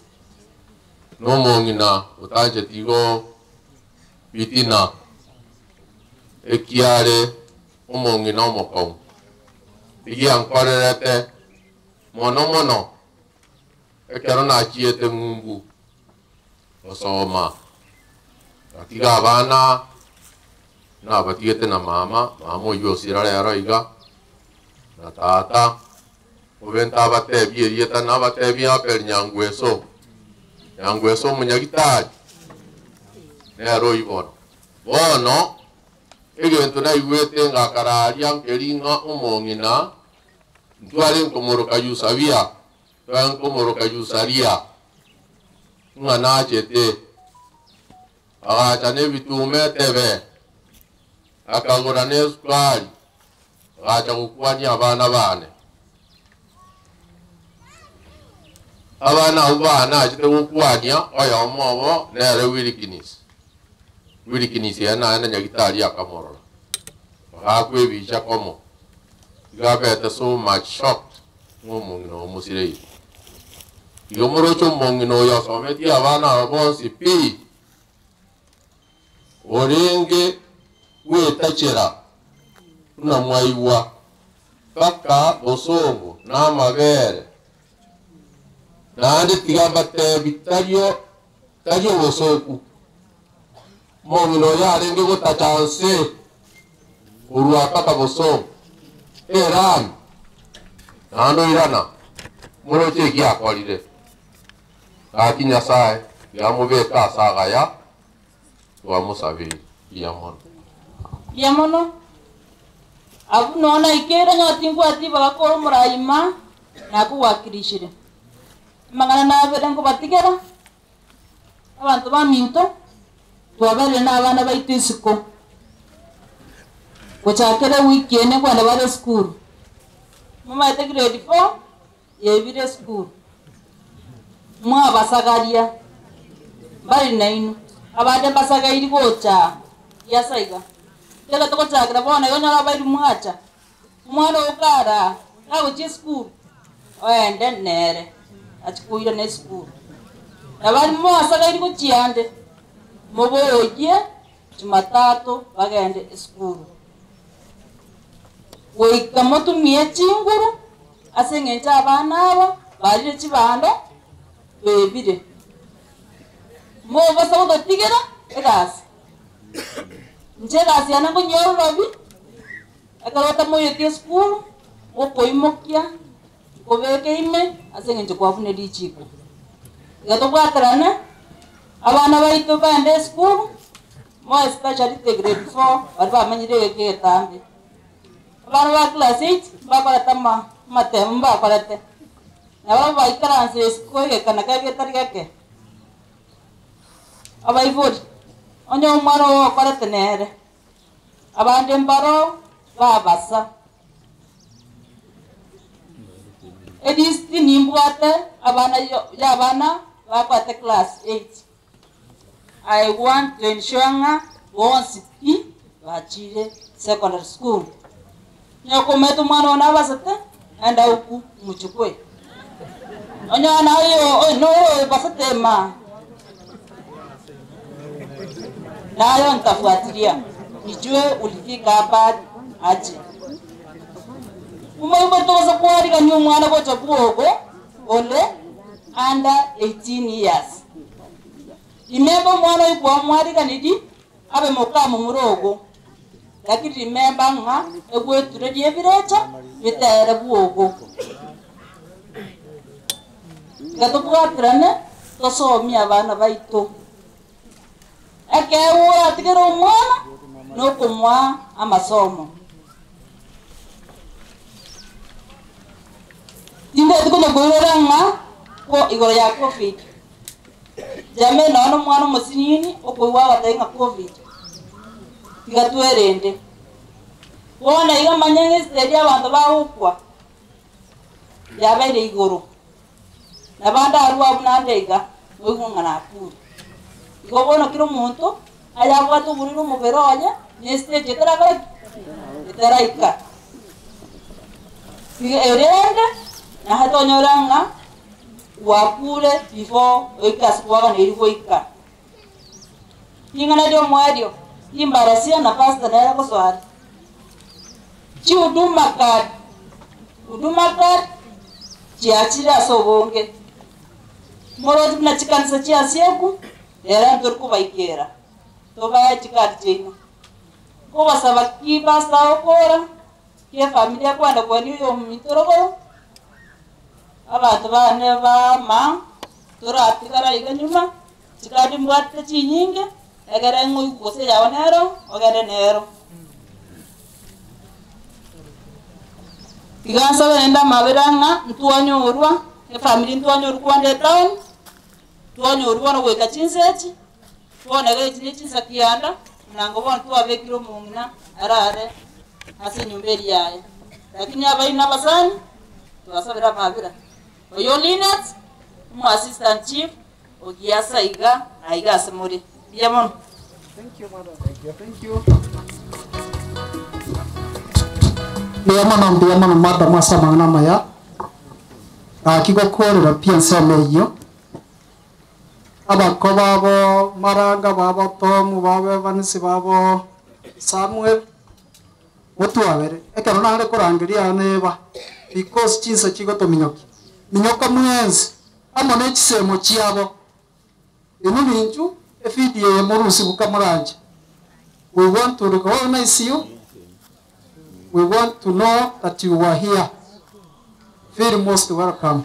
nomong'ina otanchete igo bitina ekiare omong'ina omokong'u igiankorerete mono mono ekero nachiete ng'umbu gosoma gatiga abana nabatigete na mama mama oywo osira rero iga na tata obe ntabatebie erieta nabatebie aperi Nyangweso Nyangweso omunyagitari nero ibono bono egento naigwete ngakararia nkeri ng'a omong'ina ntware nkomoroka Yusabia tware nkomoroka Yusaria ng'a nachete agacha n'ebituuma etebe akagura n'esukari agacha gokwania abana bane abana abo bana achete gokwania oyomo obo nere Wilkinis Wilkinis ena na nyagitari akamorora bagakwa ebicha komo igabete so much shocked ng'omong'ina omusirei igo moroche omong'ina oyo asometie abana abo bonsi pi orenge gwetachera buna mwaigwa paka bosongo na amabere naende tiga batebi tario tario bosoku omong'ina oyo arenge gotacha nse korwa paka bosongo erani naende oirana moroche eki akorire gaki Nyasaye yamobeka ase agaya twamusabiri mbuya mono mbuya mono abu nona ikere nyotingwati bagakora omuraima nakuwakirishire amang'ana nabere nkobatigera abantu baminto twabere na abana baitu isiko gochakere wiki ene kwenda bare school mamaete grade 4 yebire school mwabasagaria bari nainu abande basagairi gocha yasaiga tega togochakera bono igo nyora bairi mwacha omwana okara agochia esukuru oende nere achikuire na esukuru nabari mwasagairi gochiande moboyie Jumatatu bagende esukuru goika motumie chinguru ase eng'encho abana aba barire chibando bebire mobasa gototigera egasi inche egasi yane nkonyororobi ekero otamoiretie esukuru gokoimokia kobeke ime ase eng'encho kwabuna richiko iga tobwaterane abana baito baende esukuru more especially the grade 4 bari bamanyire egeki egetambe abana ba class 8 bakorete amatemu mbakorete nabo baikaranse esukuru egekana kegetari geke abaibori onye omwana oyo okorete nere abande mbaro babasa edisti nimbwate abana yabana bakwate class 8. I want to ensure nga bonsi pi bachire secondary school nyokomete omwana ono abasete enda uku muchukue onye nayo no basete ma nayo nitafuatilia nijue ulifika hapa aje. Umayuba kuarika ni omwana gocha bwogo ole under 18 years. Imemba omwana oyo kwamwariganiri abe mokamu murogo Lakini remember nga egweture riebirecha bitere bwogo. Gatubwatirane tosomia abana baitu. Ekewo atigera omwana nokumwa amasomo. Tingo tukono goirora nga ko igoro ya COVID. Jame nono mwana musinini okoiwa batainga COVID. Tigatwerende. Wona iga manyenge stedia abantu baukwa. Yabaire igoro. Nabanda arwa bunandega oigunga nakuru. Igo bono kiro muntu ayabwatu buriro muberonya ne stage etara etaraika. Tiga erende na hatonyoranga wakure before oikasukwaga nerigoika. Ingana dio mwario imbarasia na pastor nera koswari. Chi huduma card. Huduma card chiachira sobonge. Moro na chikanisa chiasieku era ntorkubaikera. Tobaya chikadi chino. Kobasaba ki pastor okora ke familia kwanda kwani yo mitorogoro. Abantu bane ba ma turatigara iga nyuma chikadi mbwate chinyinge egere ng'oigose yao nero ogere nero. Igansa nenda maberanga ntuwanyorwa efamily ntuwanyorwa kwande town tuwanyorwa no gweka chinsechi tuonege chine chinsa kianda nango bona tuwabekiro mungina arare ase nyumberi yaye lakini abaina basani tuwasabira mabira. Oyo Linet mu assistant chief ogiasa iga na iga asemuri biamono. Thank you madam. Thank you. Thank you. Biyamano madam asamangana maya akikokorera pia nsome iyo abako babo maranga babo Tom babo Evans babo Samuel otuabere ekero nare korangeria neba because chinsa chigotominyoki minyoka mwenzi amo nechisemo chiabo ino ninju efidiye murusi bukamuranje. We want to recognize you. We want to know that you were here. Feel most welcome.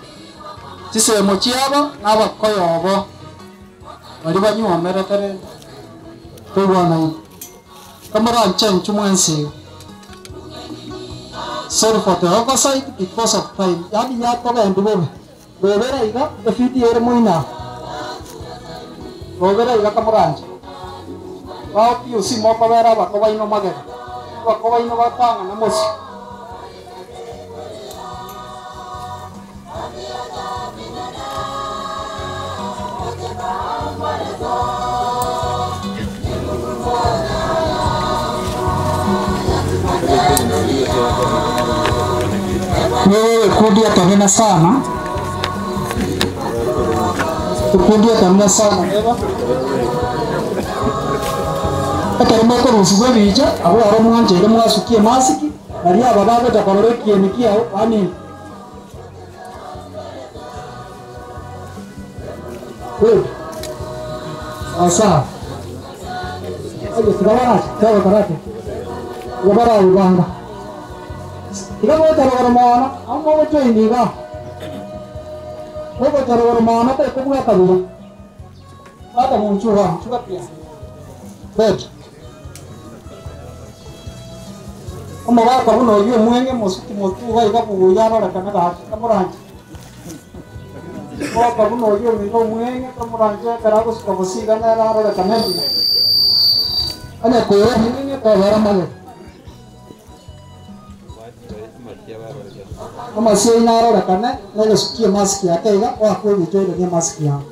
Chisemo chiabo n'abakoyobo bari banyuomeretere tubona kamuranje nchumwensi. Sorry for the oversight because of time. Yani yatoga ndibebe. Bebera iga efidi ere muina. Bebera iga kamuranje. Bao piusi mokobera bakobaino magega. Bakobaino batanga na mosi. Wewe kudia tanena sana. Kudia tanena sana. Ekeremo korusigwe bija abo aro mwanjere mwasukie masiki nari ababago takorore kieni ani good. Asa. Ayo tigabara tawo karate. Gabara ubanga. Tigabo tarogoro mwana amo gotoiniga. Gogo tarogoro mwana te kubwa kabira. Bata munchuha chuka pia. Good. Omogaka buno oyo mwenge mosuki motuga igakubuya rorekana gaki kamuranje. Omogaka buno oyo mingo mwenge kamuranje karagusuka busiga nera rorekana ndiga. Anya koyo mwenge kabara male. Amasiye inarorekana negesukie maski yake iga wakwebitwire ni maski yao.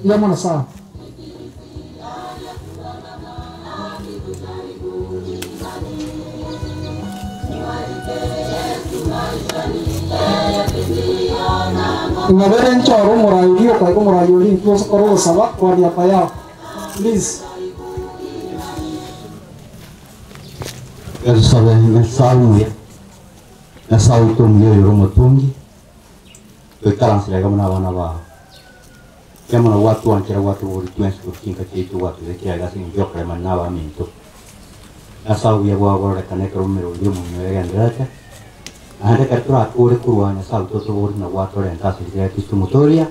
Iyo mono sawa. Ingabere nchoro murayi kwa murayi uri ntuzo korosaba kwa niaba yao. Please. Nyasaye tumye romotungi twikaransiraga muna abana bawe kyamuna watu wankira watu buri twensi kukinka kitu watu zekiaga singyo krema n'abaminto Nyasaye bwagorekana ekero rio munyo egenderete naende ekero torakore korwa Nyasaye totobori na gwatorenta ase riria Kristo motoria.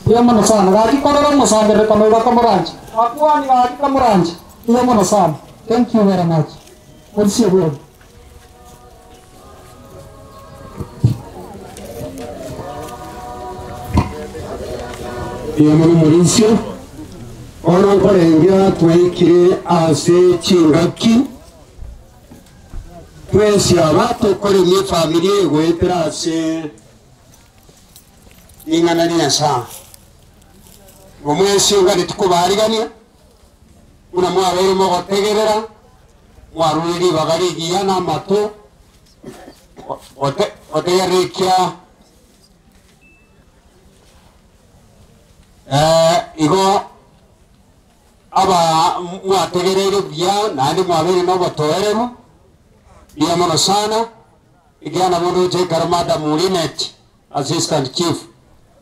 Iya mono sana gaki korora musamberekano iga komoranje akwani gaki komoranje iya mono sana. Thank you very much. What's your word? Iya mono Mauricio ono nkorengia twekire ase chingaki twesi abato koremie familia egwetera ase ing'ana ria Nyasaye omwesi ngari tukubarigania una mwabeire mogotegerera mwaruriri bagarigia na amatu otegerekia igo aba mwategereire buya naende mwabeire nobotoeremu buya mono sana igiana mundu uchekara Madam Linet assistant chief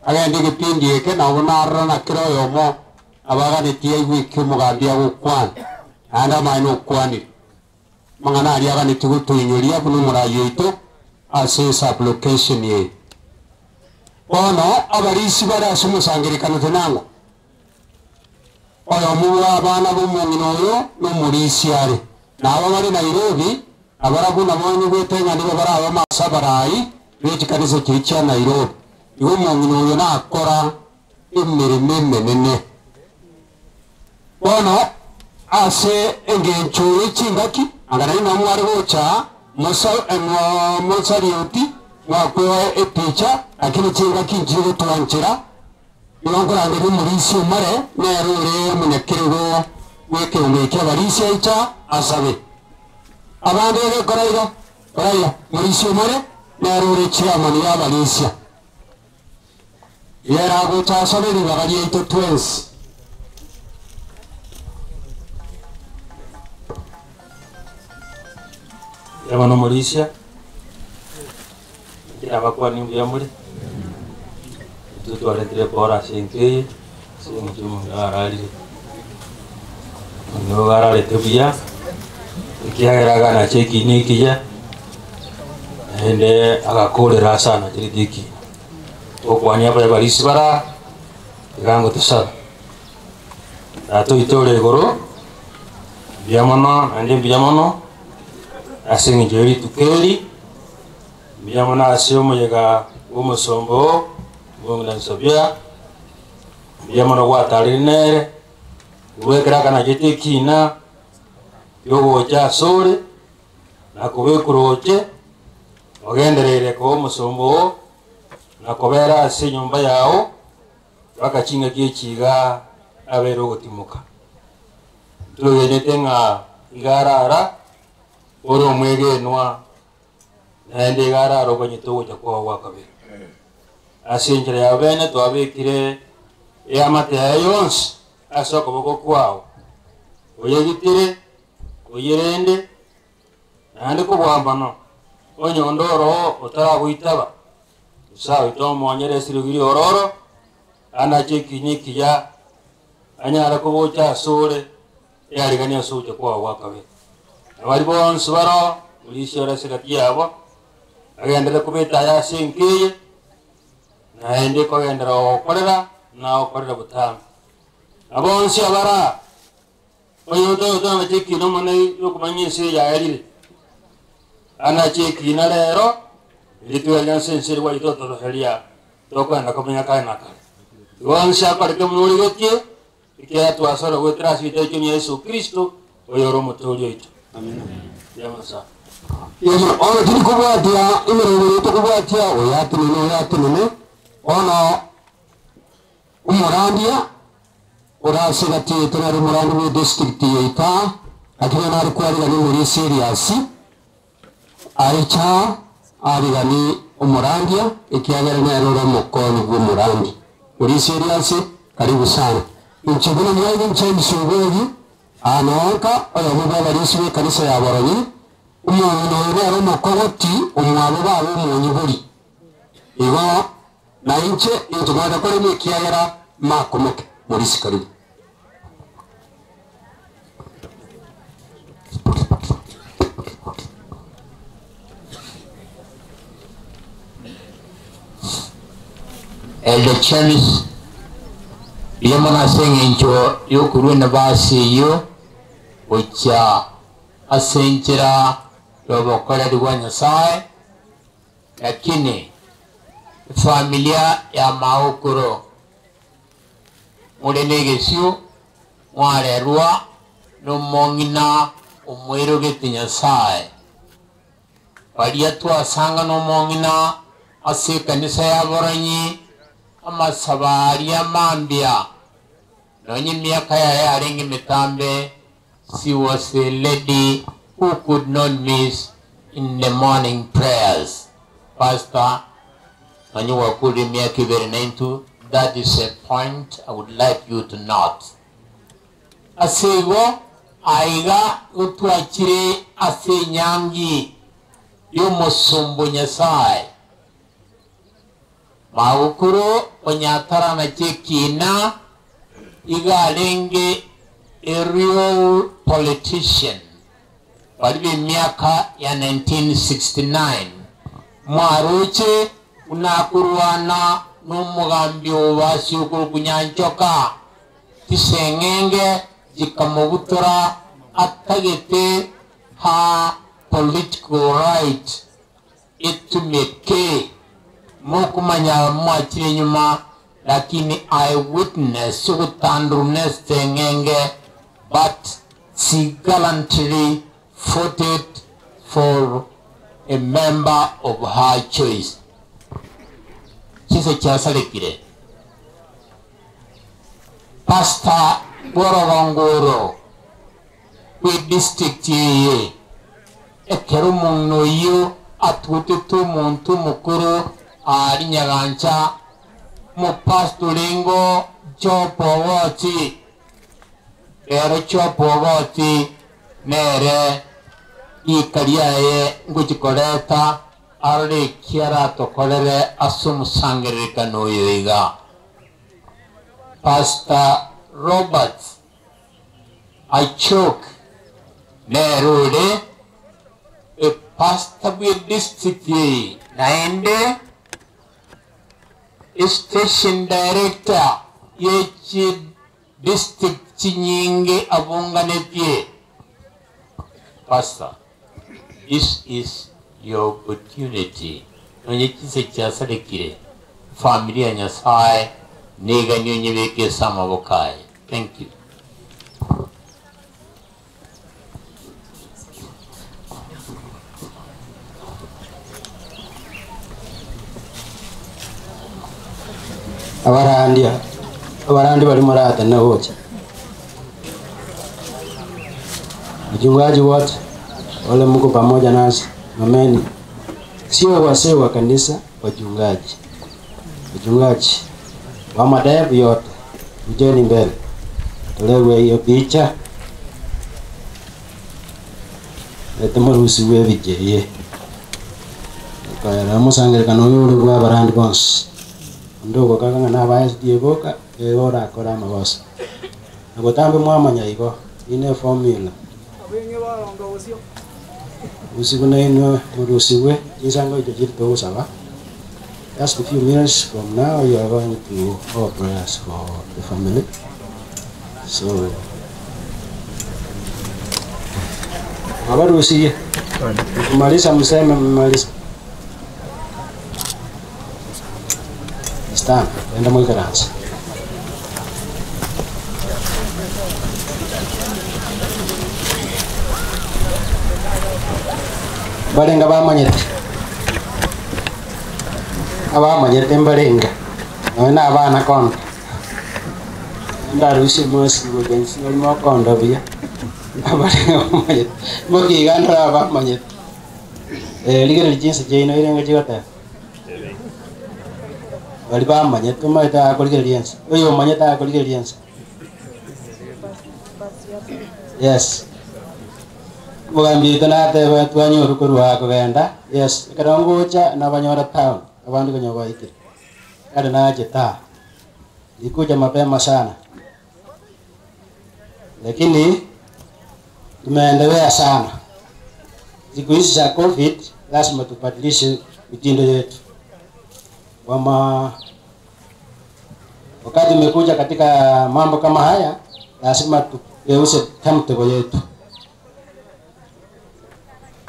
agende gipindi eke nabo narora na kiro yomo abaganetie igwiki omogambia gokwana naende amaene nokwanire mang'ana aria aganetie gotoinyoria buna omorai oito ase sublocation eye bono abarisi bare ase omosangerekano tenango oyo mubwa abana bomong'ina oyo nomorisi are nabo bare Nairobi abarabu nabo nigweteng'a nibo baraba masa abarai bechikanisa kiri chia Nairobi igo omong'ina oyo nakora emirimo emenene bono ase engencho yechingaki anganai nomware gocha mosariuti mwakwewa epicha lakini chingaki nchiri gotwanchera igo nkorangeria omorisi omare nere ore omonyakerego bwekeungo eki abarisi aicha asabe abande egekora iga koraira morisi omare nere ore chairman ya abarisia yera gocha asabe ribaga riaito twensi. Yabano Mauricia kira bakwa ni mbuya muri tutwaretire bora sinkeye sinjumu ngaralire no gararete buya ikiageraga na cheki nikiya ende agakorera sana kiridiki okwanya ba barisi bara igango tusaba atoitore igoro biamono ande biamono asingijeri tukeri biamono asio muyega umusombo bongna nsobya biamono gwatarinere uwekera kana jetekina yogocha sore na kubekuroche ogenderere ko musombo na kobera ase nyumba yao bakachinga kiechiga abero gotimuka tugenete nga igarara oro mwegenwa naende igarara obanyete gocha kwa wakabere ase enchera ya bene twabekire eamate yaye yonsi ase okoboko kwao oyegitire oyerende naende kobwambano onyondoro otaragoitaba usawe tomonyere esirugiri ororo anachekinyikiya anyara kobocha asore yarigania ase kwa wakabere abari bonsi baro ulisiora segati yabo agendere kubeta yasinkiye naende kogendera okorera na okorera butano abonsi abara oyoto otanga chekino mone yokumanyise yaerire anachekina lero litwelya senseri wa itoto helia tokwenda komenya kana kale bonsi akareke munurigetie ikia twasora gwetrasi itecho ni Yesu Kristo oyoro mutolio ito. Amina. Yamasa. Yemo ono tuli kubwatia imirongo tukubwatia oyatinene ono umurandia urasigati tunari murandi mu district yeita akina nari kwarigani muri serious aicha arigani umurandia ikiagera nero mukoni gw'umurandi muri serious karibu sana inchibuna mwaje nchemsubegi anonka oyo mubabarisi kanisa ya Boronyi umuntu rero mukogoti umwabo babo umunyiburi igo na inche intugada kore mikiagera makomoke muri sikari. Elder James yemona sengencho yokurwe na basi yo ocha asenchera yobokoreri bwa Nyasaye, lakini familia ya maokoro murenegesio mwarerwa nomong'ina omwirogete Nyasaye baria twasanga nomong'ina ase ekanisa ya Boronyi amasabari amambia nonye miaka yaye arenge mitambe. She was a lady who could not miss in the morning prayers. Pastor nonye wakuri miaka ibere na intu, that is a point I would like you to note. Asego aiga utwachire ase nyangi y'omusumbu Nyasaye magukuru onyatara na chekina igalenge a real politician walibe miaka ya 1969 mwaruche unakurwana n'omugambi obasiukuru kunyanchoka tisengenge jikamubutora atagete ha political right itumike mukumanya mwachire nyuma, lakini eyewitness sukutandrunes tengenge, but she gallantly fought it for a member of her choice. Chise chasalekire Pastor Borogongoro we district yeye ekero omono oyo atutete omonto omokoro ari Nyagancha mupastor Chopogoti rero Chopogoti nere ikariaye nguchikoreta arore kiara tokorere ase omosangererekano oyo iga. Pastor Robert Achok nerure a pastor with district naende station director yechi district chinyinge abunganepye. Pastor, this is your opportunity. Nonye chise chasalekire familia Nyasaye niga nyonyebeke samabokaye. Thank you. Abarandi bali murata na wote wachungaji wote wale mko pamoja nasi, ameni. Sio wasee wa kanisa, wachungaji wa madhehebu yote, ujeni mbele tolewe hiyo picha etemurusiwe bijeye kwa musangerekano yule kwa abarandi bonse ndogo kaka na bae boka ora akora mabosa nagotambe mwamanya igo ine formula usiku na ino murusiwe insango icho chiri gusaba. Just a few minutes from now you are going to our prayers for the family. So abarusiye kumaliza mseme mmaliza. Stan, enda mwikaranza. Barenga bamanyete. Abamanyete mbarenga. Nawe n'abana konda. Ndarusi mosi bugenzi barimo konda buya. Abarenga bamanyete. Mukigandra abamanyete. Ligere jinsi jeino irenga jigata. Bali bamanyete umaita akoligere liensa. Oyo manyete akoligere liensa. Yes. Mugambirite nate twanyoru korwa kugenda. Yes, karongocha na banyora town abandu konyoba ikire. Kale naje ta. Nikuja mapema sana. Lakini tumeendelea sana. Siku hizi za COVID lazima tubadilishe mitindo yetu. Wama Wakati umekuja katika mambo kama haya, lazima tugeuze timetable yetu.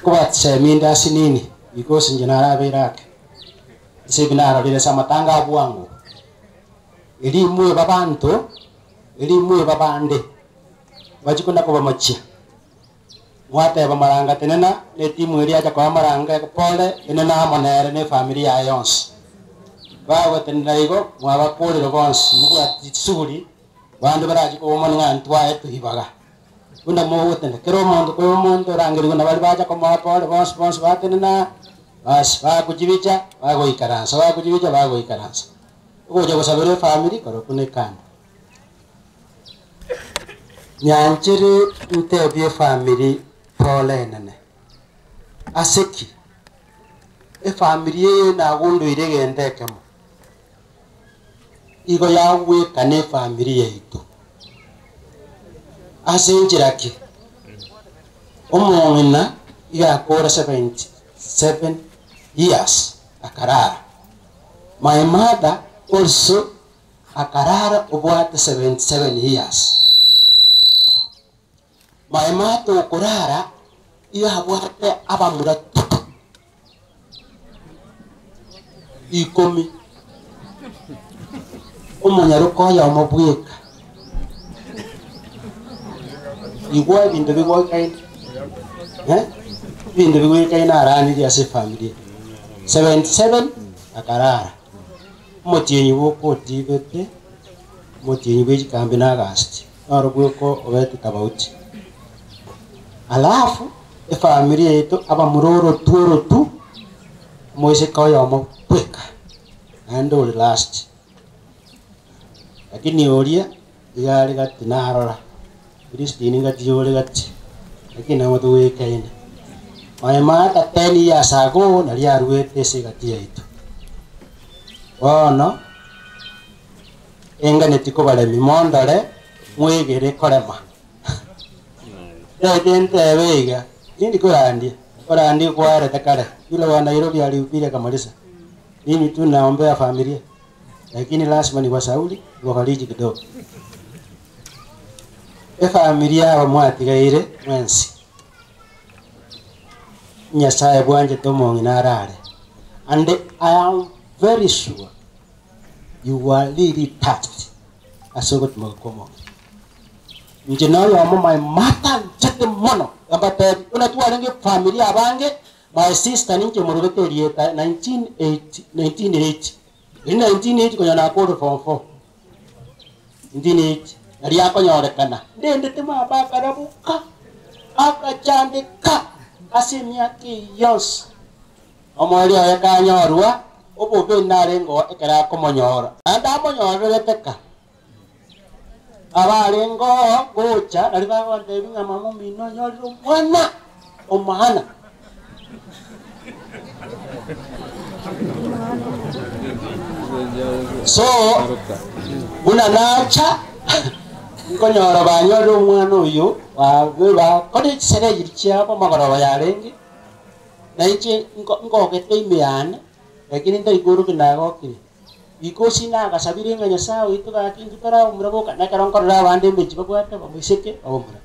Kuba tseminda sinini because njinara berake. Sebinara lile samatanga bwangu. Elimu babantu, elimu babande. Bajikunda kuba machia. Mwate ba maranga tenena ne timu eri aja kwa maranga pole enena monere ne familia yonse. Bawo tenena igo mwabakolero bonse mubwa tsuri bandu baraji ko monga ntwaye tuhibaga. Bunda mo tene kero mondo ko mondo rangeri na bali baja ko mwa pole bonse bonse batenena bas bakujibicha bagoikaransa bakujibicha bagoikaransa. Ugoja gosabere family koro kunekana. Nyanjiri ntebye family pole nene. Aseki e family na gundu iregendekemo. Igo yawe kane family yaitu. Asenjiraki. Omongina igakora 77 years akarara. My mother also akarara obwate 77 years. My mother okurara ihabwate abamura ikomi. Omunyaruko ya omobweka. Igwa bintu bigwekaine. Bintu bigwekaine arani ase family. 77 akarara. Motienyi woko tibete. Motienyi bwechikambi na August. Arugweko obete tabauti. Alafu e familia yetu abamuroro tuoro tu moise kaya omobweka. And last. Lakini oria igari gati narora. Kristini gati yore gati. Lakini amatuwekaine. My mother 10 years ago nari aruete se gati yaitu. Bono engane tikobaremi mondore mwegere korema. Ndente wega nindi kurandi kurandi kware takare yule wa Nairobi alihubiri akamaliza. Mimi tu naombea familia. Lakini lazima ni wasauli wafariji kidogo. E familia wa mwatigaire mwensi. Nyasaye bwanje tomongi narare. And I am very sure you are really touched. Asogot mwakomo. Njinayo amo my mother njete mono. Ambate unatuwa nge familia abange my sister ninje murubete rieta 1980 1980. In 1980 konya na kodo form 4. 1980 nari akonyorekana. Ndende tema bakarabuka akachandika asemiaki yos. Omwali oyakanyorwa obobe narengo ekera komonyora. Anda monyorere teka. Abarengo gocha nari bagonde binga mumino nyoriro mwana omahana. So una nacha nkonyora banyoro omwana oyo ba kore sere yirichiabo magoroba yarenge naiche ngogete imeyane lakini ndaiguru kinagokire ikosi nagasabire nga Nyasaye witu gakingi para umuraboka nakaronkorera abande mbechi babwate bamuiseke abamura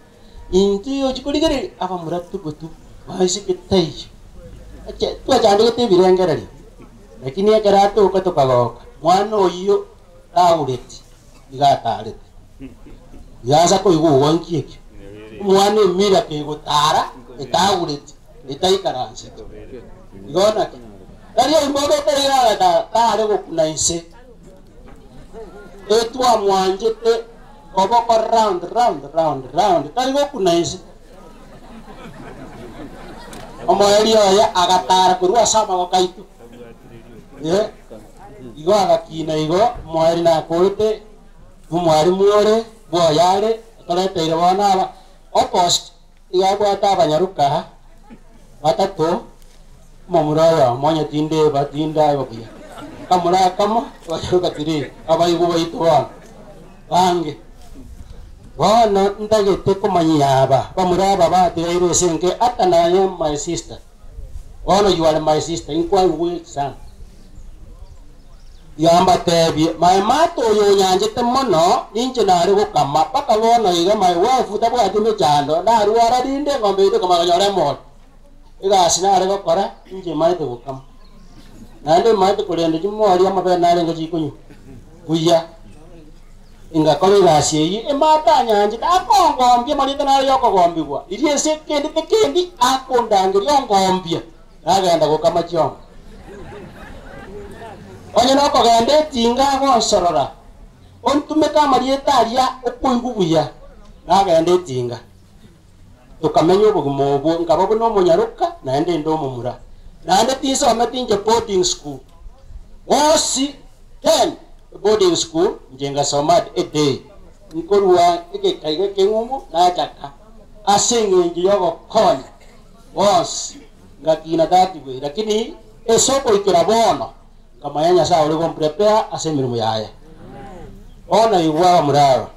intu yochikurigere abamura tugutu baiseke tai twachandikete ebirengereri lakini ekeratuka tukagoka mwana oyo taureti igatarete igaza koigwa nkiekio mwana emira kegotara etaureti etaikaranse igona ki Daria imbogo terera tare gokuna inse etwa mwanjete koboko round round round round tari gokuna inse omoeri oya agatara kurwa sama gokaitu ye igo agakina igo moeri na korete mwari muore boyare toreteire bona aba opost igagwata abanyaruka batatu mamuraya mwanya tinde batinda babuya kamura kama bachuka tiri abayigo baitwa bange wana ndagete kumanyaba bamuraba batiraire senke atanaye my sister. Ono you are my sister inkwai week sana. Yambatebie my mato oyo nyanjete mono ninche nare gokama paka bono iga my wife tabwati mechando narwara rinde ng'ombe ite komakanyora emori egasi nare gokora inche maete gokama naende maete korenda chimori amabere narenge chikonywa buya ingakora egasi eywo emata nyanchete akongombia marite nare yokogombigwa iria ase kende tekendi akondangeria ongombia nagenda gokama chiongo onye nokogenda etinga agonsorora ontumeka amarieta aria okoigwa buya nagenda etinga tukamenya obogima obwo nkaba buna omonyaroka naende inde omomura naende tinsomete inche boarding school gosi 10 boarding school inche ngasoma a day nkorwa egekaiga ekeng'umu nachaka ase eng'encho yogokonya bonsi ngakina that way lakini esoko ikera bono kamanya Nyasaye ori gomprepare ase emirimo yaye ona igwa muraro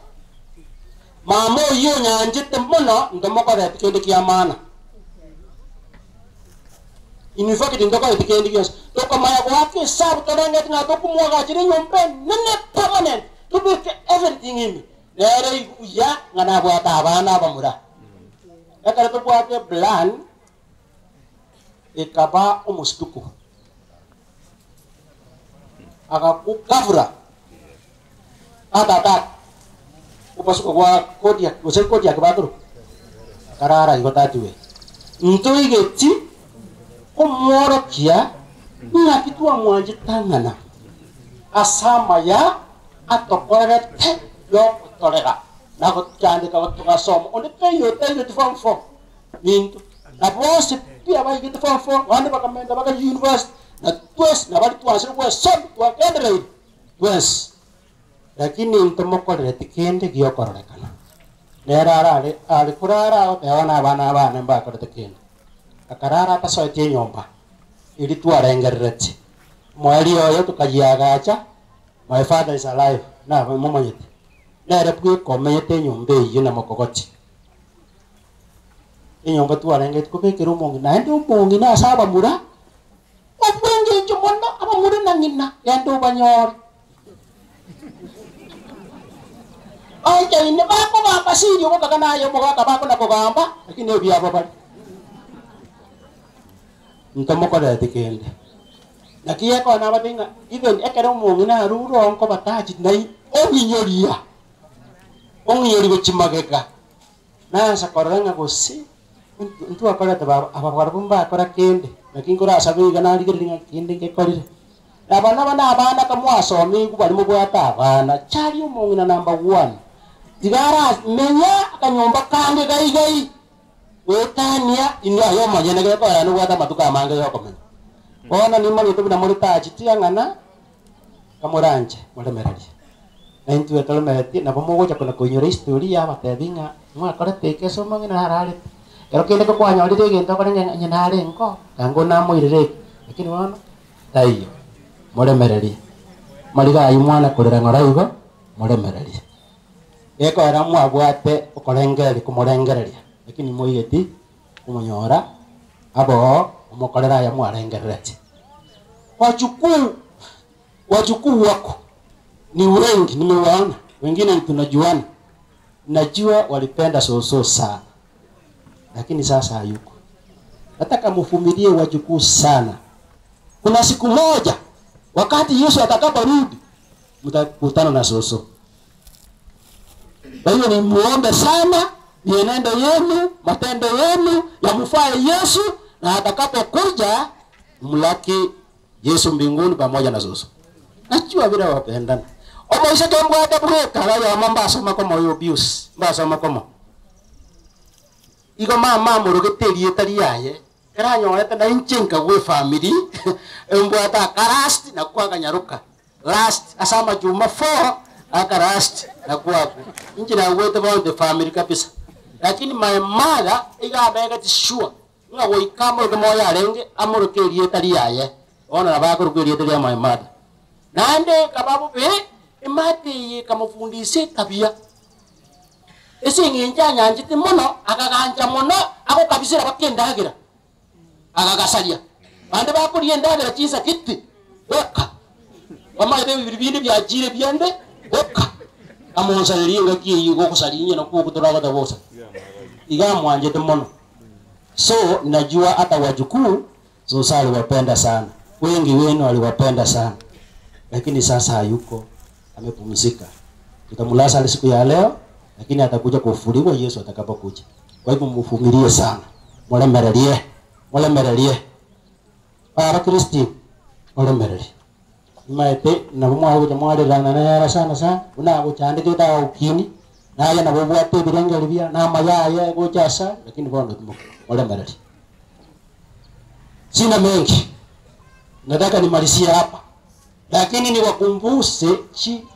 mama oyo nyanjete mono ndomokorete kende kia maana in fact ndokorete kende gionsi tokomanya gwake esabu torengete ng'a tokomwagachire nyomba nene permanent tobeke everything ime nere iguya ng'a nabwate abana abamura ekero tobwate plan ekaba omostuko akakukavura atata upasuka kwa kodia gose kodia kibaturu karara igo tatiwe ntoigeti komworokia ng'aki twamwanjitang'ana asama ya atokorerete yogotorera na gochandika tugasoma onde taiyo form 4 ninto na bose pia baigete form 4 bande bakamenda baka university na twes na bali twansire gwesoma twagendereire twes lakini ntomokorerete kende giokorerekana nera arare ari kurara agotewa na abana abane mbakorete kende akarara atasoetie nyomba iri twarengererete mweri oyo tukajiagacha my father is alive na momanyete nere bwikomenyete enyomba eywo na mokogoti enyomba twarengete kobekera omongi naende omongi nase abamura obwengencho mono abamura na ng'ina genda obanyore oichaine bakogamba sirio ogokaka naye omogaka bakona kogamba lakini ebiabo bari ntomokorerete kende naki ekona abatenga even ekero omong'ina narure onko batachi nai ong'inyoria ong'inyori gochimageka nasa korora ng'a gose ntwakorete ababwara mbakora kende naki nkorasabe iga narigereria ng'a kende ngekorire abana bana abana kamwasomi bari mubwata abana chari omong'ina number 1 tigara menya akanyomba kange gaigai wetania ino ayo manyene gekora nubwata matuka amange yokomenya bono nimanyete buna muri tachi tiang'ana kamoranje moremererie na intwe toremeretie nabo mogocha kona koinyora history yabatebi ng'a mwakorete ekeso omong'ina hararete kero kende kokwanyorire egento okore ng'a nare nko kango namoirere lakini bono taiyo moremererie mariga ayi mwana korera ng'ora igo moremererie gekora mwabwate okorengereria komorengereria lakini moigeti komonyora abo omokorera aya mwarengereretie wajukuu wako ni wengi nimewaona wengine tunajuana najua walipenda soso sana lakini sasa hayuko nataka mvumilie wajukuu sana kuna siku moja wakati Yesu atakaporudi mtakutana na soso. Kwa hiyo ni muombe sana mienendo yenu, matendo yenu yamfae Yesu, na atakapokuja mlaki Yesu mbinguni pamoja na soso. Najua vile wapendana. Omoise kembwate bweka ya mamba asoma komo yo abuse, mbasoma komo. Igo mama murugeterie tari yaye. Karanyorete na inchinka gwe family embwata karasti na kwa kanyaruka last asama juma 4 akarasti na kwa inchi na wete about the family kabisa lakini my mother igabega sure nga goikamo ke moya arenge amurukerie tari yaye ona na bakurukerie tari ya my mother nande kababu be imati kamufundise tabia ese nginja nyanjite mono akaganja mono akokabisira bakendagira akagasaria bande bakuria ndagira chisa kiti weka Bamaete bibiri byajire byende boka. Amonsarerie ngaki yugo kusalinya na kukutoraga tabosa. Iga mwanjete mono. So najua hata wajukuu Zusa aliwapenda sana. Wengi wenu aliwapenda sana. Lakini sasa hayuko, amepumzika. Tutamlaza siku ya leo, lakini atakuja kufufuliwa Yesu atakapokuja. Kwa hivyo mvumilie sana. Mulemererie. Mulemererie. Para Kristi mulemererie. Maete na mwa mwalirana na sana sana una guchandikita ukini naye nabo bwate birenge libya na mayaye gochasa lakini bondo mulemererie. Sina mengi. Nataka nimalizie hapa. Lakini niwakumbushe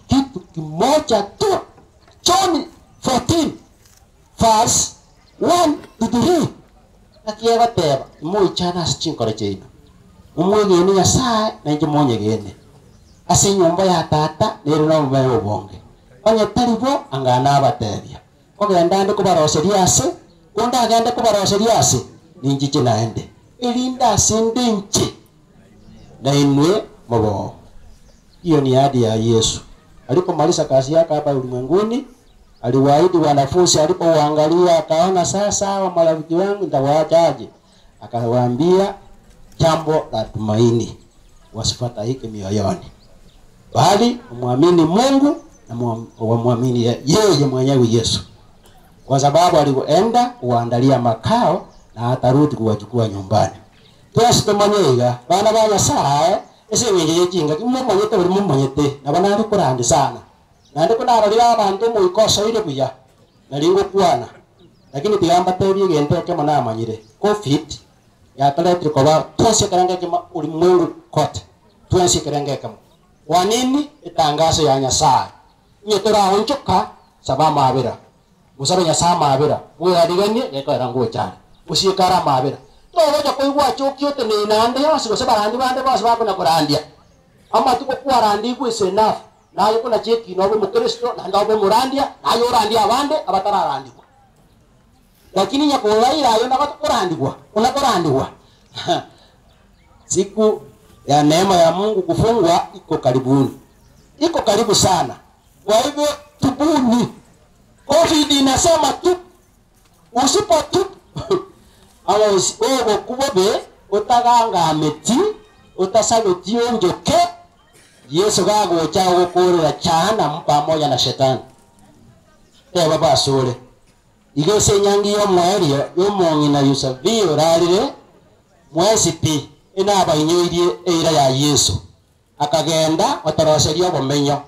kitu kimoja tu. John 14 verse 1 to 3. Nakiega teba moichana chinkore cheino. Umwegene Nyasaye na inche monyegene. Ase nyomba ya tata nere no mume obonge. Onye taribo angana abatebia. Kogenda ande kubaroseria ase, konda agende kubaroseria ase, ninchiche naende. Ilinda asinde nchi na inwe mabo. Hiyo ni ahadi ya Yesu. Alipomaliza kazi yake hapa ulimwenguni, aliwaahidi wanafunzi, alipowaangalia akaona sasa hawa marafiki wangu nitawaachaje? Akawaambia jambo la tumaini, wasifadhaike mioyoni, bali muamini Mungu na muamini yeye mwenyewe Yesu, kwa sababu alienda kuandalia makao na atarudi kuwachukua nyumbani. Twasitomanyega bana ba Nyasaye ese wingi jinga kimumanyete buri mumanyete na bana kurandi sana na ndiko nararira abantu muikoso ile buya naringo kwana lakini tigamba tebye gento kemo namanyire COVID yataletire koba twese karanga kema ulimwengu kote twese karanga kema kwa nini itangazo ya Nyasaye nye turaonchoka saba mabira musabe Nyasaye mabira mwihariganie gekoera nguo cyane usikara mabira togoja koigwa chokio tene nande yose gose barandi bande bose bakona kurandia amatuko kwarandi kwise enough nayo kuna cheki no be mukristo na ndo be murandia nayo orandia abande abatararandikwa lakini nyakoraira ayo nakakurandigwa unakorandigwa siku ya neema ya Mungu kufungwa iko karibuni, iko karibu sana. Kwa hivyo tubuni. COVID inasema tu usipo tu awa ogo kubobe utaganga meti utasabeti onjoke Yesu gagocha gukurira chana pamoja na shetani. Te baba sore igese nyangi yo mwerio yo mongina yusabi orarire mwezi pi inaba inyoirie eira ya Yesu akagenda otoroseria obomenyo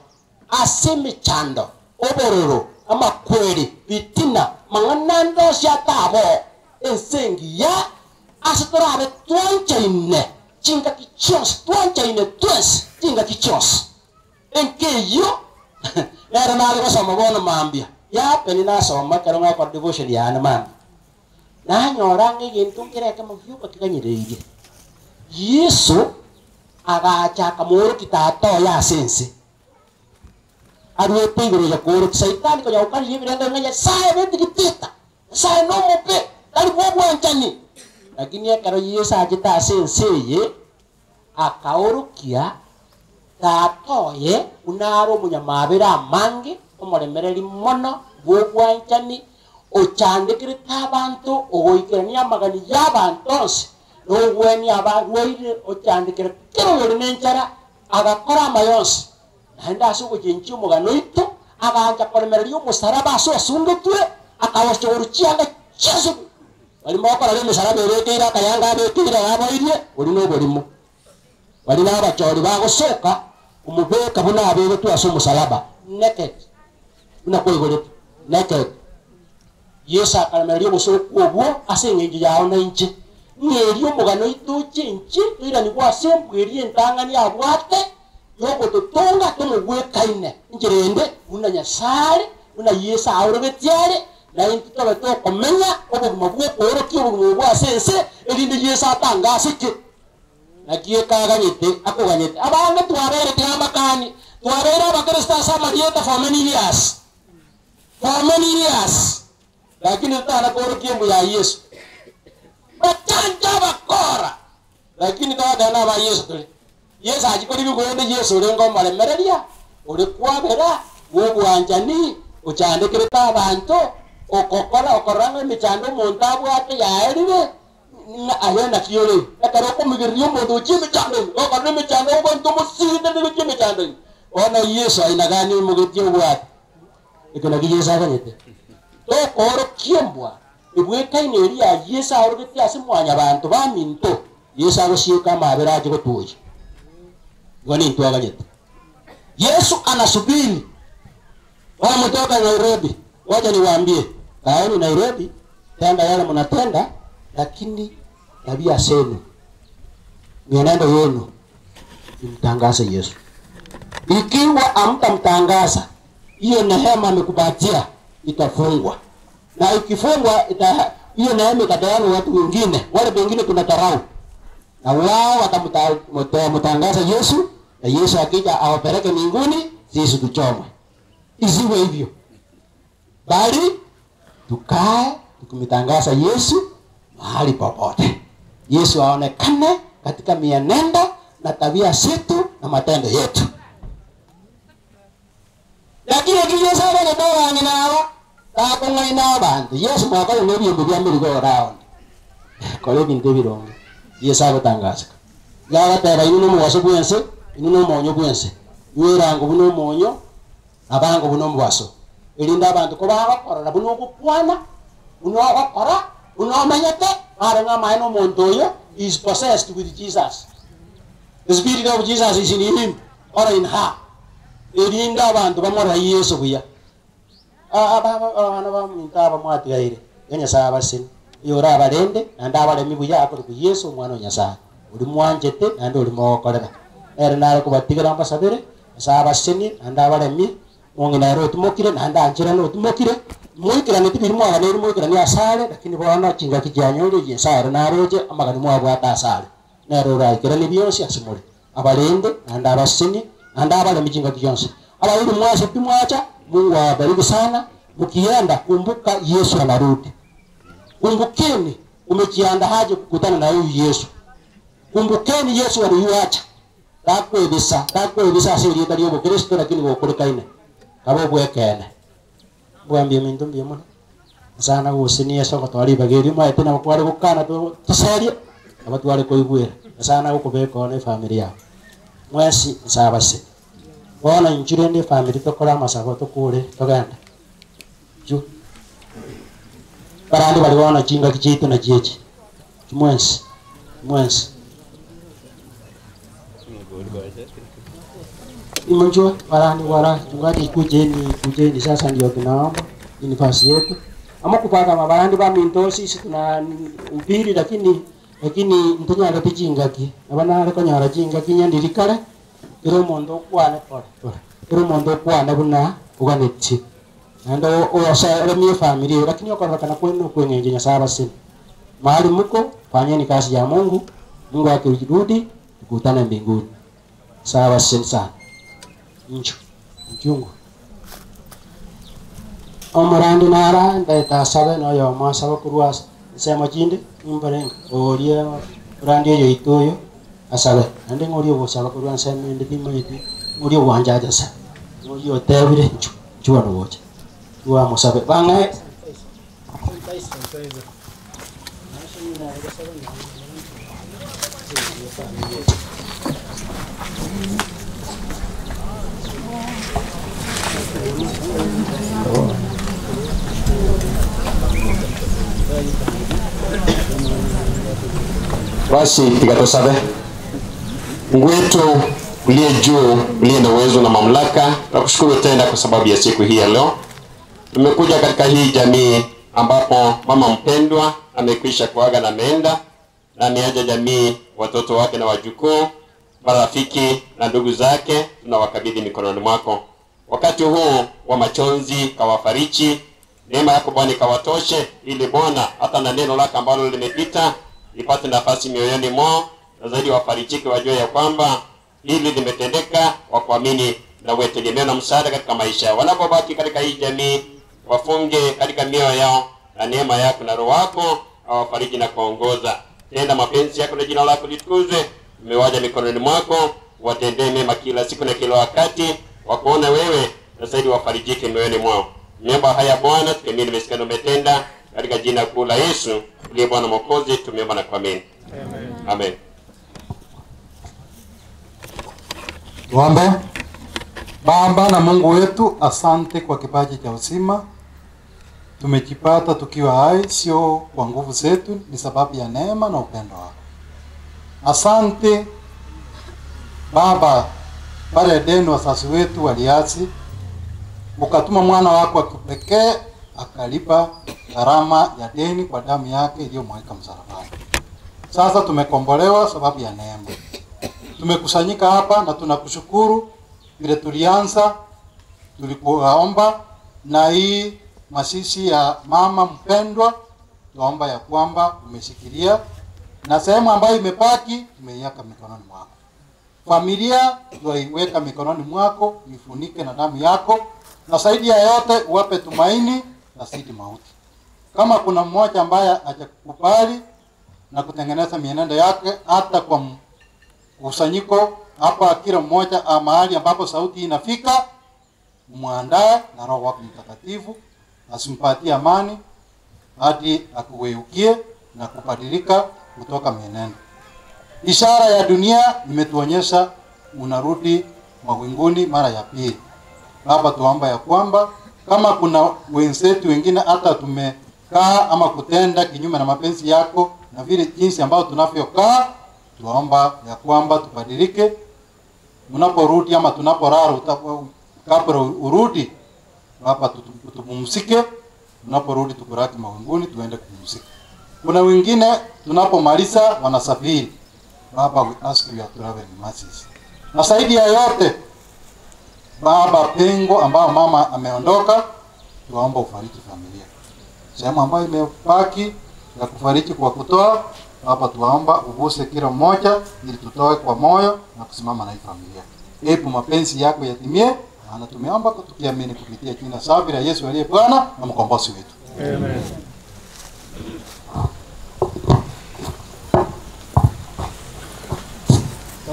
ase mechando obororo amakweri bitina mang'ana syatabo ensengi ya ase torabe twanchaine chingaki chionsi twanchaine twensi chingaki chionsi enkeyo nero nare gosoma bono mambia yapeni nasoma kero ngakora devotion yane mambia nanyora ng'eginto nkireke movyuka kikanyireirie Yesu agachaka muruki tata ya sense arwete iguru ya kuruki saitani konya ukari birenda nganya sae betigitita sae no mope tari bwanchani lakini ekero Yesu ajita sense ye akaurukia tatoye unaro munyamabira amange omuremereri mono bwanchani ochandikire abantu ogoikerania amagani y'abantu onsi n'ogweni abarwaire ochandikire kero ori n'enchara agakora amayonsi naende ase ogochenchia omogano oito aganja koremereria omusaraba ase osundetwe akagochora chianga chiaso barimo bakorora emisaraba erekeire akayanga abekeire yaboirie ori na oborimo bari n'abachori bagosoka omubeka buna aberetwe ase omusaraba naked buna koigoretwe naked Yesu akaremereria obosoku obwo ase eng'encho yao na inche ng'eri omogano oito chinchi toiranigwa ase embweri entang'ani abwate yogototonga tomogwekaine incherende buna Nyasaye buna Yesu aorogetie are na intwe tobe tokomenya obogima bwokoorokia obogima bwa ase ense erinde Yesu atangaseke naki ekaganyete akoganyete abange twabeire tiamakani twabeire abakristo ase amarieta for many years for many years lakini tutanakoorokia embu ya Yesu bachanja bakora lakini tawagana ba Yesu tuli Yesu achikori bigwende Yesu uri ngomoremereria uri kwabera gugwanjani uchandikirite abantu okokora okoranga emichando omonto abwate yaerire aye nakiore ekero okomigereria omonto ochie emichando okorora emichando omonto omosinde nigochie emichando ona Yesu ainagani omogetie obwate ekio naki Yesu aganyete tokorokia embwa ebwekaine eria ya Yesu aorogetie ase mwanya banto baminto Yesu agosieka amabere ache gotuocha igo ninto aganyete. Yesu anasubiri. Wametoka Nairobi, wacha niwaambie, kaeni Nairobi, tenda yale mnatenda, lakini tabia zenu, mienendo yenu imtangaze Yesu. Ikiwa hamtamtangaza, hiyo neema amekupatia itafungwa. Na ikifungwa hiyo neema itapeanwa watu wengine, wale wengine tunatarau. Na wao watamtangaza Yesu, na Yesu akija awapeleke mbinguni, sisi tuchomwe. Isiwe hivyo. Bali tukae tukimtangaza Yesu mahali popote. Yesu aonekane katika mienendo na tabia zetu na matendo yetu. Lakini Yesu abana ng'ina takong'aina abantu. Yesu mwaka n'ebintu bya merry-go round. Kole bintu bironge. Yesu agotangaza. Yagatera inu n'omuwaso bwense, inu n'omonyo bwense. Iwerango buno omonyo, abango buno omuwaso. Elinda abantu ko babakorora buno ogokwana, buno ogokora, buno omanyete, arenga amaene omonto oyo is possessed with Jesus. The spirit of Jesus is in him or in her. Elinda abantu bamora Yesu buya. Abana baminta bamwatigaire. Nyasaye abasini. Yora abarende nanda abaremi buya akore ku Yesu omwana wa Nyasaye. Uri mwanjete nanda uri mokorera. Ere nare kubatigera mbasabire, Nyasaye abasini nanda abaremi ongina ero tumokire nanda anjira no tumokire. Mwikirane tibiri mwaga neri mwikirane asale lakini bona chinga kijanyore Nyasaye naroje amagani mwabwata asale. Nero raikirane byonse asimure. Abarende nanda abasini nanda abaremi chinga kyonse. Abarindi mwase pimwacha Mungu awabariki sana. Ukienda kumbuka Yesu anarudi. Kumbukeni umejiandaje kukutana na huyu Yesu. Kumbukeni Yesu aliyuacha. Takwebisa asili yetali Kristo lakini gokorekaine. Kabo bwekene. Bwambie mintu mbie muno. Sana gusini Yesu gotwari bageri mwaete na kwari gukana tuserie abatware koigwera. Sana gukubeka ne familia yao. Mwesi nsabase. Bona injire ne family tokora masabo tokure togenda. Ju. Barandi bali bona chinga kichitu na jeje. Mwensi. Mwensi. Imonjua barandi wala chungaji kujeni sasa ndio tunaomba ni nafasi yetu. Ama kupata mabarandi ba minto sisi tuna upiri lakini ntunyara tichinga ki. Abana ariko nyara chinga kinyandirikare. Ero mondo kwane pole pole. Ero mondo kwane buna uganetsi. Nando oyasa remie familia lakini okorokana kwenu kwenye Nyasaye basi. Mahali mko fanyeni kazi ya Mungu. Mungu akirudi tukutane mbinguni. Sawa sana. Nchu. Mchungu. Omorandi nara ndeta sabe no yo masaba kurwa sema chinde imbarenga. Orie orandi eyo itoyo asabe. Nande ngori obosaba kurwa nsema ndi timanyeti. Ngori obwanja jasa. Ngori otebire nchu. Chua no gocha. Wa musabe bangae. Basi tikatosabe. Mungu wetu uliye juu, uliye na uwezo na mamlaka, tunakushukuru tena kwa sababu ya siku hii ya leo. Tumekuja katika hii jamii ambapo mama mpendwa amekwisha kuaga na ameenda, na ameacha jamii, watoto wake na wajukuu, marafiki na ndugu zake, tunawakabidhi mikononi mwako. Wakati huu wa machozi kawafariji, neema yako Bwana ikawatoshe, ili Bwana hata na neno lako ambalo limepita lipate nafasi mioyoni mwao, na zaidi wafarijike, wajue ya kwamba hili limetendeka, wakuamini na uwe na msaada katika maisha. Wanapobaki katika hii jamii, wafunge katika mioyo yao na neema yako na Roho wako awafariji na kuongoza. Tenda mapenzi yako na jina lako litukuzwe. Tumewaja mikononi mwako Watendee mema kila siku na kila wakati, wakuona wewe na zaidi wafarijike mioyoni mwao. Niomba haya Bwana, tukiamini nimesikia umetenda, katika jina kuu la Yesu uliye Bwana Mwokozi tumeomba na kuamini. Amen. Amen. Tuombe. Baba na Mungu wetu, asante kwa kipaji cha uzima. Tumejipata tukiwa hai, sio kwa nguvu zetu, ni sababu ya neema na upendo wako. Asante Baba, pale Edeni wazazi wetu waliasi, ukatuma mwana wako wa kipekee akalipa gharama ya deni kwa damu yake iliyomwagika msalabani. Sasa tumekombolewa sababu ya neema. Tumekusanyika hapa na tunakushukuru vile tulianza, tulikuomba na hii masisi ya mama mpendwa, tuomba ya kwamba umeshikilia na sehemu ambayo imebaki tumeiweka mikononi mwako. Familia tuiweka mikononi mwako, ifunike na damu yako, na zaidi ya yote uwape tumaini na si mauti. Kama kuna mmoja ambaye hajakubali na kutengeneza mienendo yake, hata kwa mkusanyiko hapa, kila mmoja mahali ambapo sauti inafika, muandae na Roho wako Mtakatifu asimpatie amani hadi akuweukie na kubadilika kutoka mienendo. Ishara ya dunia imetuonyesha unarudi mawinguni mara ya pili. Baba, tuomba ya kwamba kama kuna wenzetu wengine hata tumekaa ama kutenda kinyume na mapenzi yako na vile jinsi ambayo tunavyokaa, tuomba ya kwamba tubadilike. Unaporudi ama tunaporara, kabla urudi Baba, tupumzike. Unaporudi tukuraki mawinguni, tuende kupumzika. Kuna wengine tunapomaliza wanasafiri. Baba, we ask you traveling mercies. Na zaidi ya yote Baba, pengo ambao mama ameondoka, tuomba ufariji familia. Sehemu ambayo imebaki ya kufariji kwa kutoa, Baba tuomba uguse kila mmoja ili tutoe kwa moyo na kusimama na hii familia. Ebu mapenzi yako yatimie, maana tumeomba tukiamini kupitia jina safi la Yesu aliye Bwana na mkombozi wetu. Amen.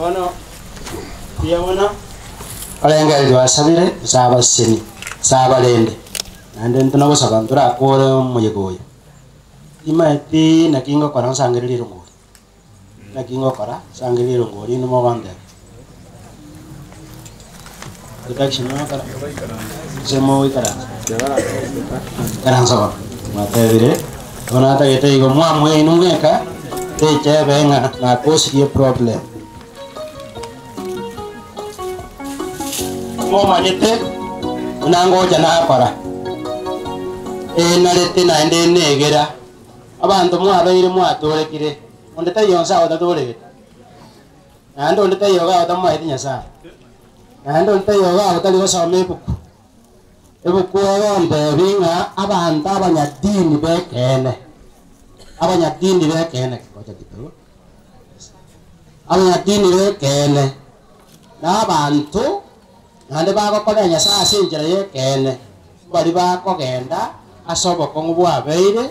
Ono yabona alenga lwasabire sabasini sabalende nande ntunagosaba nturakore omuyegoyo imaeti nakingo kora nsangirire ngori nakingo kora sangirire ngori no mabande reduction no kara semo ikara karansa matebire ona tagete igo mwamwe inungeka teche benga na kosirie problem momanyete unangoja nakora enarete naende negera abantu mwabeire mwatorekire onde tayonsa otatorekete naende onde tayoga otamwaete Nyasaye naende onde tayoga otari gosoma ebuku ebuku egontebi ng'a abantu abanyadini bekene ngoja kidogo abanyadini bekene na abantu nande bagokora Nyasaye ase enchera yekene bari bakogenda ase obokong'u bwabeire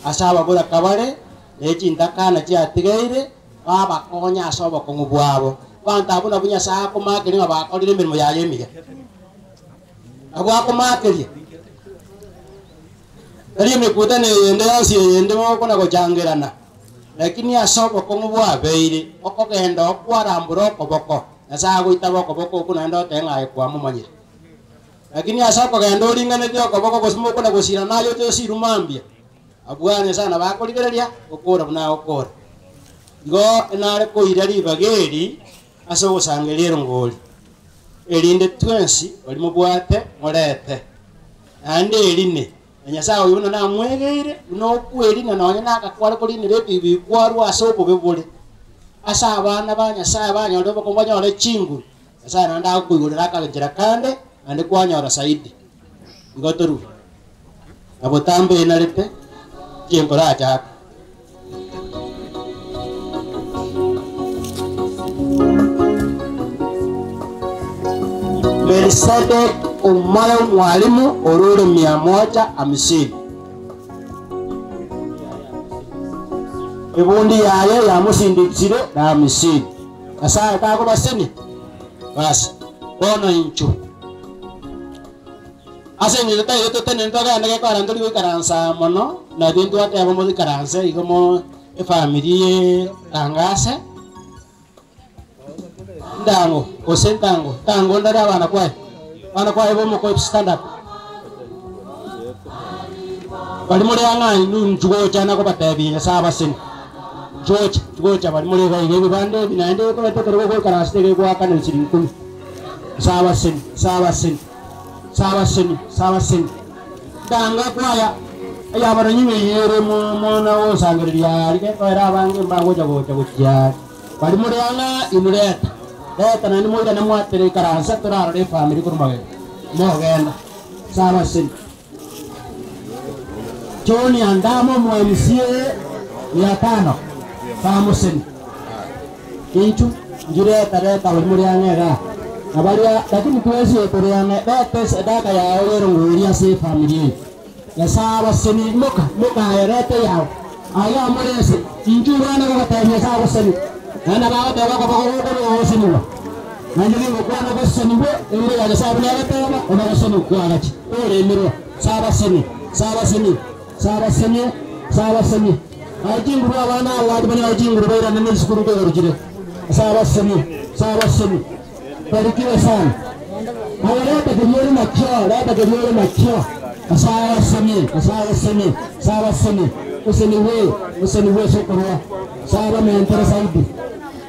ase ababura kabare nechintakana chiatigeire babakonya ase obokong'u bwabo bantu abo nabo Nyasaye akomakeria ng'a bakorire emirimo yaye emiya abo akomakeria eri emikutano eyende yonsi eyende mokona gochangerana lakini ase obokong'u bwabeire okogenda okwarambura okoboko Nyasaye goita boko boko naenda otenga kwa mumanyire lakini asa kogenda oringanete okoboko gosimo na gosira nayo tosirumambia abwane sana bakorigereria okora buna okora igo enare koira ribageri ase ogosangeria ngori erinde twensi bari mubwate morete ande erine Nyasaye oyo buna namwegeire nokwerina nonye nakakware korinire ebibi kwarwa ase obobe bore asa abana ba Nyasaye banyore bakombanyore chinguru Nyasaye nanda akuigurira akagenjera kande ande kwanyora saidi ngotoru abo tambe narete kienkora achaka Melisedek umayo mwalimu orure 150 Ebundi yaye yamusindikire na 50. Nyasaye takobaseni basi bono inchu ase ng'encho taire totenene togende gekora ntori goikaransa mono na bintu ateba moikaranse igo mo efamily tangase ndango ose ntango tango ndari abana kwaye bomoko stand up bali muri ang'ani njugocha nako batebi saba sin George jugocha bali muri gaige bibande binaende ko betekere ko karanse ge kwa kana sirin kumi saba sin saba sin saba sin saba sin danga kwaya aya bara nyime yere mo mona o sangriya rike ko era bange mbango jago jago ya bali muri anga inureta leta nani mo ida namwatere karansa torara re family kurmage mo genda saba sin Joni andamo mo MCA 500 pamusin inchu njireta reta bali muri anga abaria lakini tuwezi kuriane bete sadaka ya olero nguria se family ya saba seni muka muka erete yao aya murese inchu bana ko batanya saba seni na bawo te ko ko ko seni wa nanjiri ko na ko seni bo ire ya saba na te ba ona seni ko agachi ore miro saba seni saba seni saba seni saba seni aji nguru abana Allah bani aji nguru bayra nene skuru ko rujire saba seni barikiwe sana. Leta kilioni makio, leta kilioni makio. Sawa semi, sawa semi, sawa semi. Useni we sokoro. Sawa mentere saidi.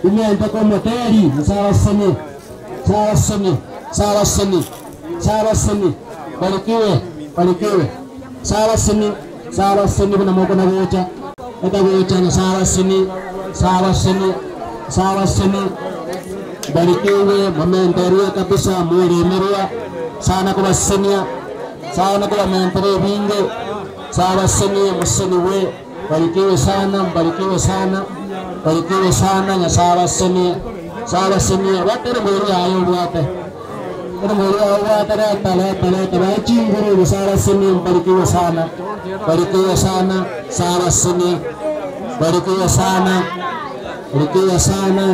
Umeenda kwa moteri, sawa semi. Sawa semi, sawa semi. Sawa semi. Barikiwe, barikiwe. Sawa semi, sawa semi kuna moko na gocha. Eta gocha na sawa semi, sawa semi, sawa semi. Barikiwe momenteria kabisa mwirimirwa sana kubasenia sana kubamentere binge sawa senia museniwe barikiwe sana barikiwe sana barikiwe sana nya sawa senia watere mwiri ayo wate tere mwiri ayo wate tale tale tale chinguru sawa senia barikiwe sana sawa senia barikiwe sana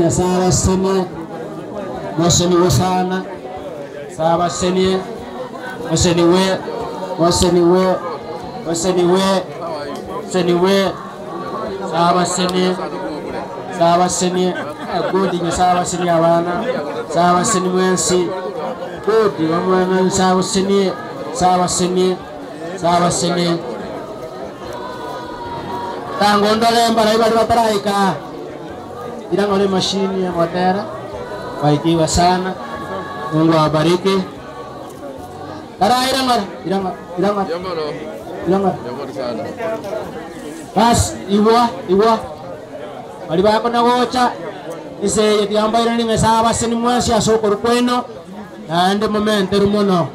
nya sawa senia Moseniwe sana sawa senie moseniwe moseniwe moseniwe seniwe sawa senie godi nya sawa senie abana sawa senie mwensi godi wamwana sawa senie sawa senie sawa senie tango ndole mbara ibali bataraika irangole mashini ya motera. Barikiwa sana. Mungu awabariki. Tara irangor, irangor, irangor. Irangor. Bas, iwa, iwa. Bali bako na gocha. Ise yetiamba irani ngesaba seni mwasi asoko kweno. Naende momente rumono.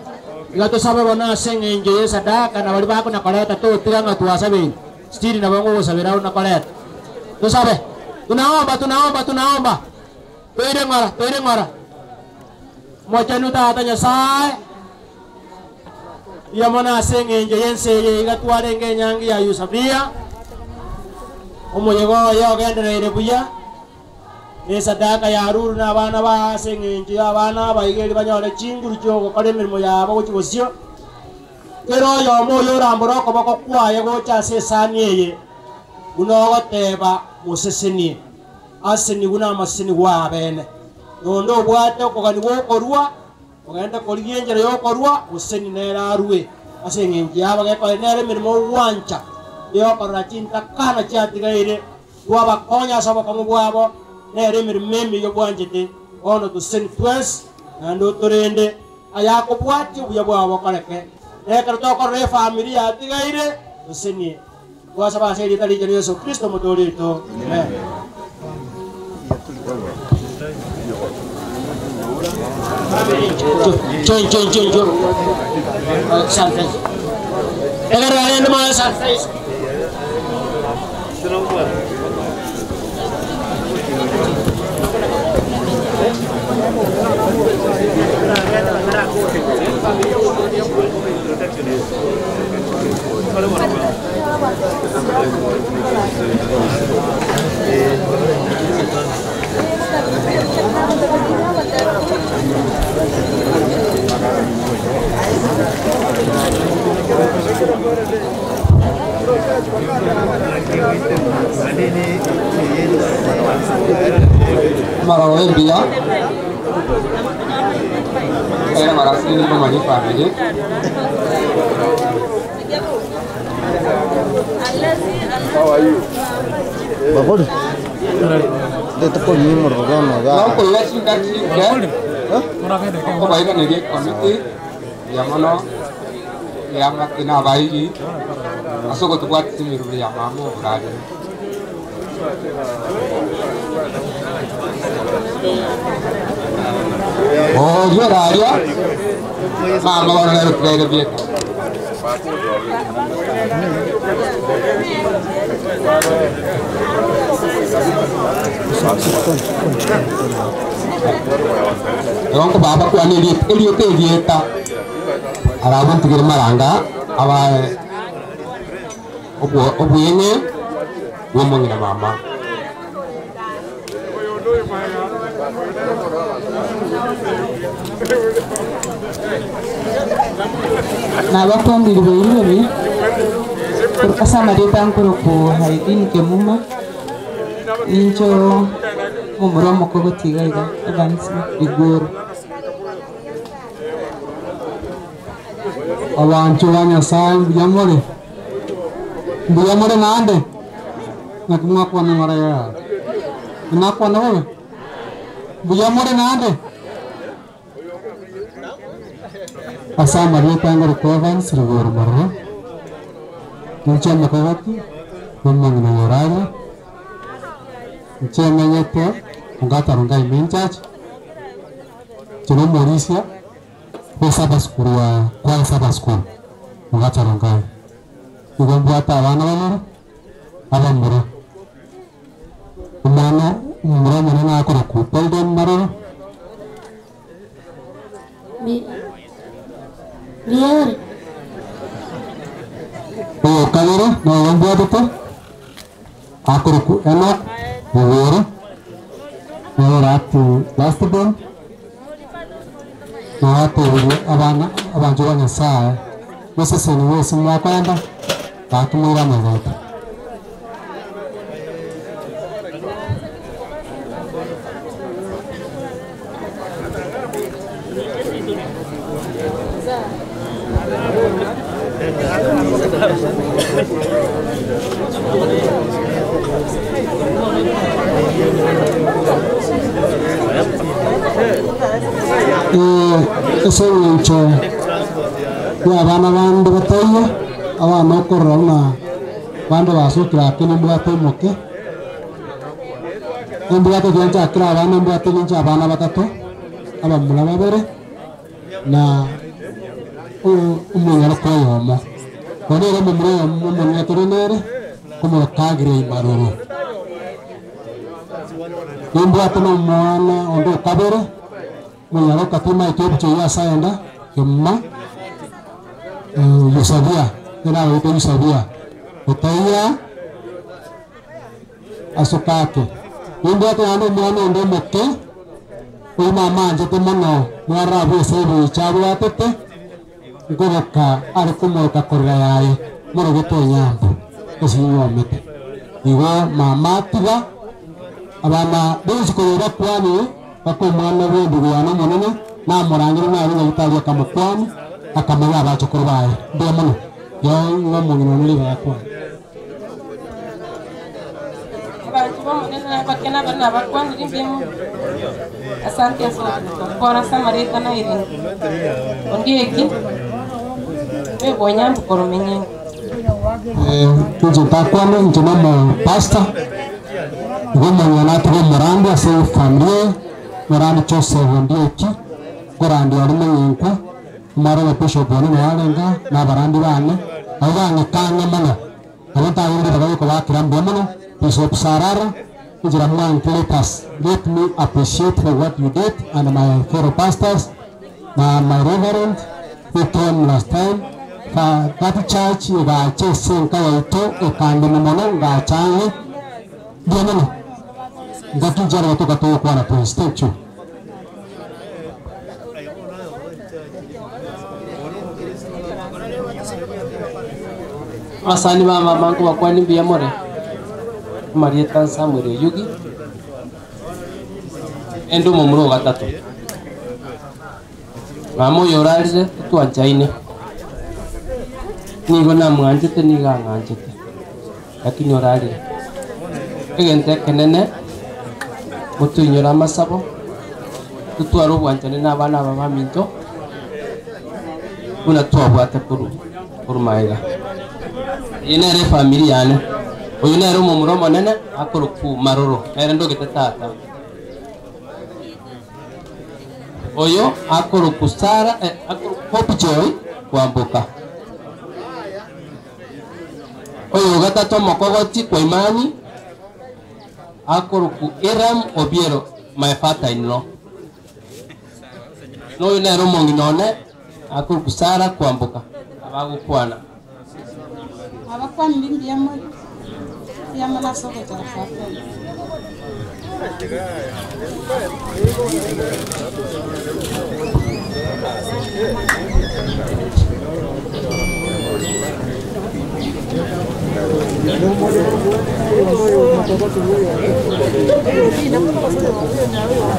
Igato sabe bona senge nje sadaka na bali bako na koleta tu tiranga tuwasabe. Stiri na bongo sabira na koleta. Tu sabe. Tunaomba, tunaomba, tunaomba. Toire ngora, toire ngora. Mochanu tata Nyasaye. Iya mona senge nje yense igatware ngenyangi ya Yusabia. Omoyego yo genderere buya. Ne sadaka ya ruru na abana ba senge nje abana baigeri banyore chinguru cyo gokora emirimo yabo gochibosio. Kero yo moyo ramboro koboko kwaye gocha sesani eye. Unogoteba museseni. Aseni guna maseni wa bene nondo bwate okogani gokorwa ogenda korigenjera yokorwa useni nera arwe ase ngenji yabage nere mirimo gwancha yokorora chintakana chiatigaire gwabakonya sabo bwabo nere mirimo emiyo bwanchete ono tuseni twensi nando torende ayakobwati obuya bwabo koreke nekero tokorora efamily yatigaire useni gwasaba ase erieta ria Yesu Kristo motorito. Amen. Join, join, join, join. Asante. Mara wembia era marasini ko mani family. How are you? Bakol. De to ko ni mor ko no ga. No ko yesin ka chi ke. Ko bai na nige committee ya mono ya matina bai gi. Aso ko tuat simiru ya mamu brade. Oh, yo raria. Mama wala na rupere bieta. Ewan ko baba ko ani eliyote dieta. Arabon tigir maranga awa obuyene ngomong na mama. Nabakombiri beirebe kurukasa marita nkuruku haidini kemuma incho mumuro mokogotiga iga Evans Igoro. Abantu ba Nyasaye mbuyamore mbuyamore nande nakumwakwana maraya nakwana wewe mbuyamore nande asa marieta ngor Evans Rigoro marro nche makawati mamang na yoraya nche manyete ngata rungai main church chino Mauricia kwa Sabbath school wa kwa Sabbath school ngata rungai ugambwata abana bamara abamura umwana umura munene akora ku Golden maroro Biore. O kabere no wambwatete akora ku Enoch Bugoro no ratu last born no atu abana abantu ba Nyasaye meseseni wese mwakwenda batumira mazata. Ese ncho ya abana bande batoya abana okorora buna bande basukira kene mbwate moke embwate gyanchakira abana mbwate ninche abana batato abamura babere na umunyaro koyomo onere mumure omunya torenere kumurokagire imaroro embwate no mwana ondo kabere munyaro katuma itobucho ya sayenda yomma Yusabia tena wito Yusabia otaya asokake embwate ando mwana ondo moke oyu mama njete mono mwara bose bichabwatete ngoboka ari kumurika korera yaye murogoto nyambo esinyomete igo mama tiga abana benshi korera kwani bako mwana wendu yana munene na murangira na ari ngitali akamukwani akamara abachokoro baye ndiye muno yo ngomunino nuli bakwa Abantu bomunene bakena bana bakwanira imbemu. Asante sana kwa Samarita na Irene. Ondieki we bonyambu koromenye. Nje takwano nje mama pastor ngoma yana tugo murambi ase familia murambi chose ondieki korandi arimo nyenko mara wa bishop bone walenga na barandi bane abanye kanga mana abanta yindi bagaye ko bakira mono Bishop Sarara njira man let us let me appreciate for what you did and my fellow pastors na my reverend who came last time for that church igache senka yaito ekandi mono ngachange ndiye ngatujara watoka to kwa na please thank you. Asani mama mangu wakwani mbuya more Marieta Samuel Yugi endo mumuro gatatu mama uyu orarire twanjaine nigo namwanjete niga ng'anjete lakini orarire egente kenene mutuinyora amasabo tutwara obwanchane na abana aba baminto buna twabwate kurumaega iyi nere family yane uyu nere omomura omonene akoroku maroro nere ndogete tata oyo akoroku Sara akoroku Hope Joy Kwamboka oyo gatatu omokogoti kwa imani akoroku Iram Obiero my father in law noyo nere omong'ina one akoroku Sara Kwamboka abagokwana abakwani mbiya muri yamala soko tarafa.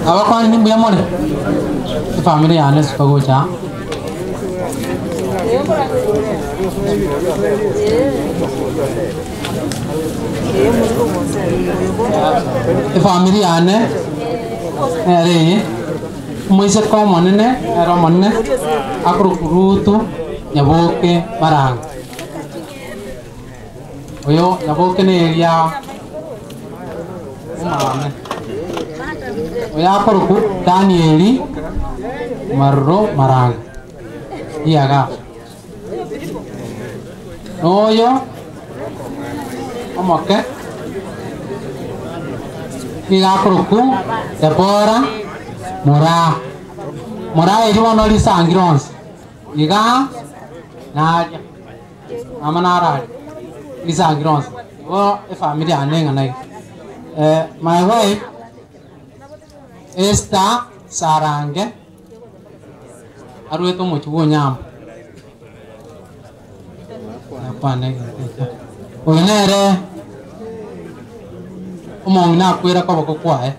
Abakwani mbiya muri family yane sukagocha family yane ere moise ko monene ero monene akuru Nyaboke Maranga oyo Nyaboke ne ya umame oyo akuru Danieli Marro Maranga iyaga oyo omoke igakuruku Debora Mura Mura eri bono risangire onsi iga naria mama narari risangire onsi igo efamily yane ng'ana iga. My wife Esther Sarange arwete omochi bwa onyama oyo nere omong'ina akwira koboko kwaye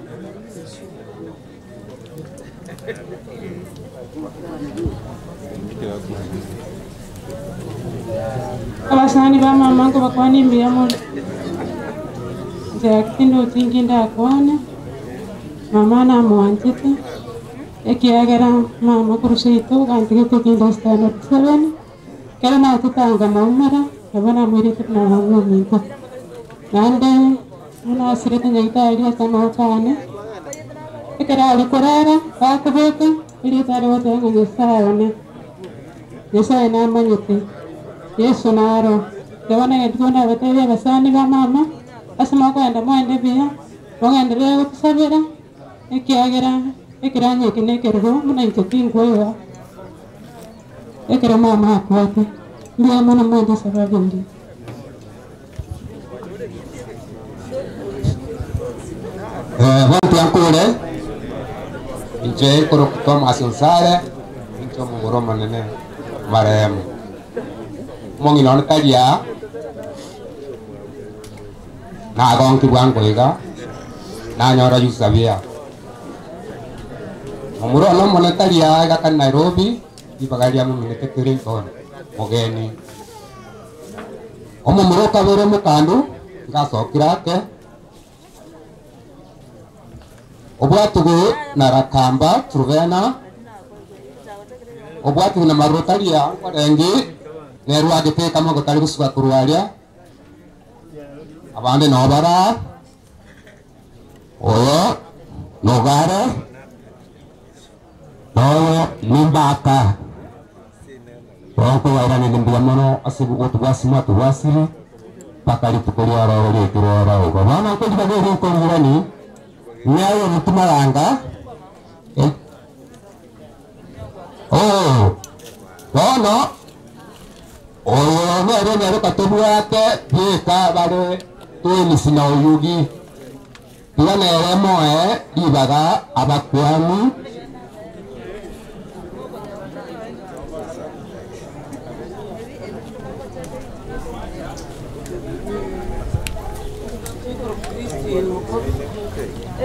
Abasani ba mama ngo bakwani mbiya muri njaktindo tinginda akwana mama na muanjite ekiagera mama kurusito gantigete kinda standard 7 kera na tutanga maumara abana mwirite na mama minto nande muna asirete nyagitari asama cyane ekera ari kurara bakubeka iri tari wote ngo nyesaye nyesaye namanyite Yesu naro ndabona ndibona abatari abasani ba mama asema kwenda mwende bia bagenderera gutusabira ekiagera ekiranye kinekerwo muna icyo kingwewa ekera mama akwate ndiye mwana mwende sababu ndi Bantu yankule inje koro Thomas Onsare injo mugoro manene marehemu mong'ina one karia nagonki bwango iga nanyora yusabia omuro ono mone karia gaka Nairobi ibagaria muminete Clinton mugeni omomuro kabere mukandu ngasokira ake obwatugu na Rakamba Truvena obwatugu na marotaria kwarengi nerwa agiteka mogo tari gusuka kurwaria abande no bara oyo nogare noyo nimbaka bonko wairane nimbuya mono asibu otugwasimu atugwasiri paka rituko ria roro rikirora ugo bana nko nko nyayo mutumaranga oh bono oyo nere nere katobwate bika bare twemisi na oyugi tiga nere moe ribaga abakwani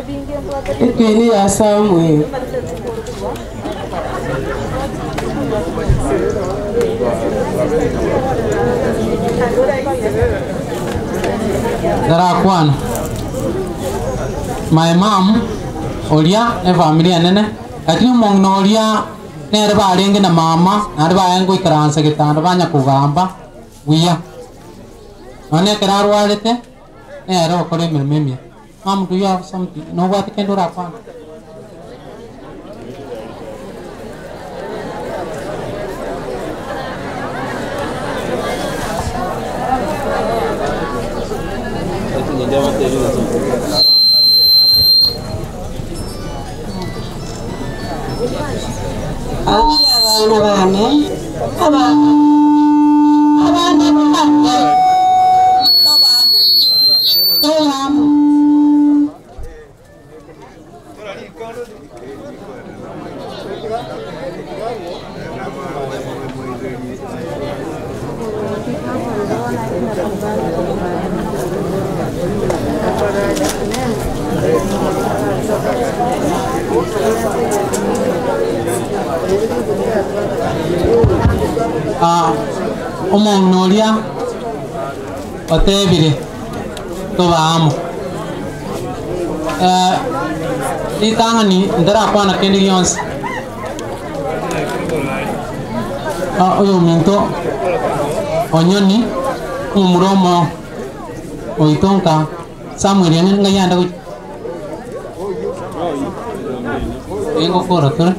Ekwini ya Samuel. Darakwan. My mom oria ne familia nene lakini mong'ina oria nere barenge na mama nare baye ngoikaransa getanda banya kugamba buya none ekero arwarete nere okora emirimo emiya. Mom, do you have something? No, what can do Rakwan? Omong'ina oria otebire tobaamo ritang'ani ntarakwana kende gionsi oyo ominto onyoni omomura omo oito nka Samuel ene ng'ai ande gochia engokora tore.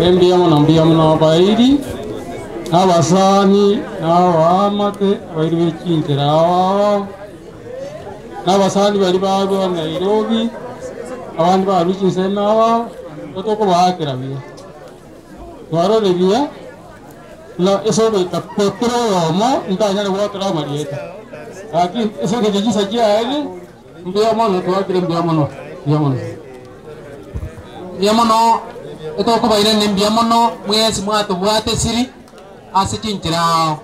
Mbiya muno abairi n'abasani n'abamate abairi b'ekintera ababo n'abasani bari barwa Nairobi abandi barukinse n'ababo totokobahakera buya twarore buya na esogoika petero omo ntanyare gwatera amarieta lakini esogeche chisa chiaye mbuya mono twakire mbuya mono mbuya mono mbuya mono etokobaire ne mbuya mono mwesi mwatobwate siri ase chinchirao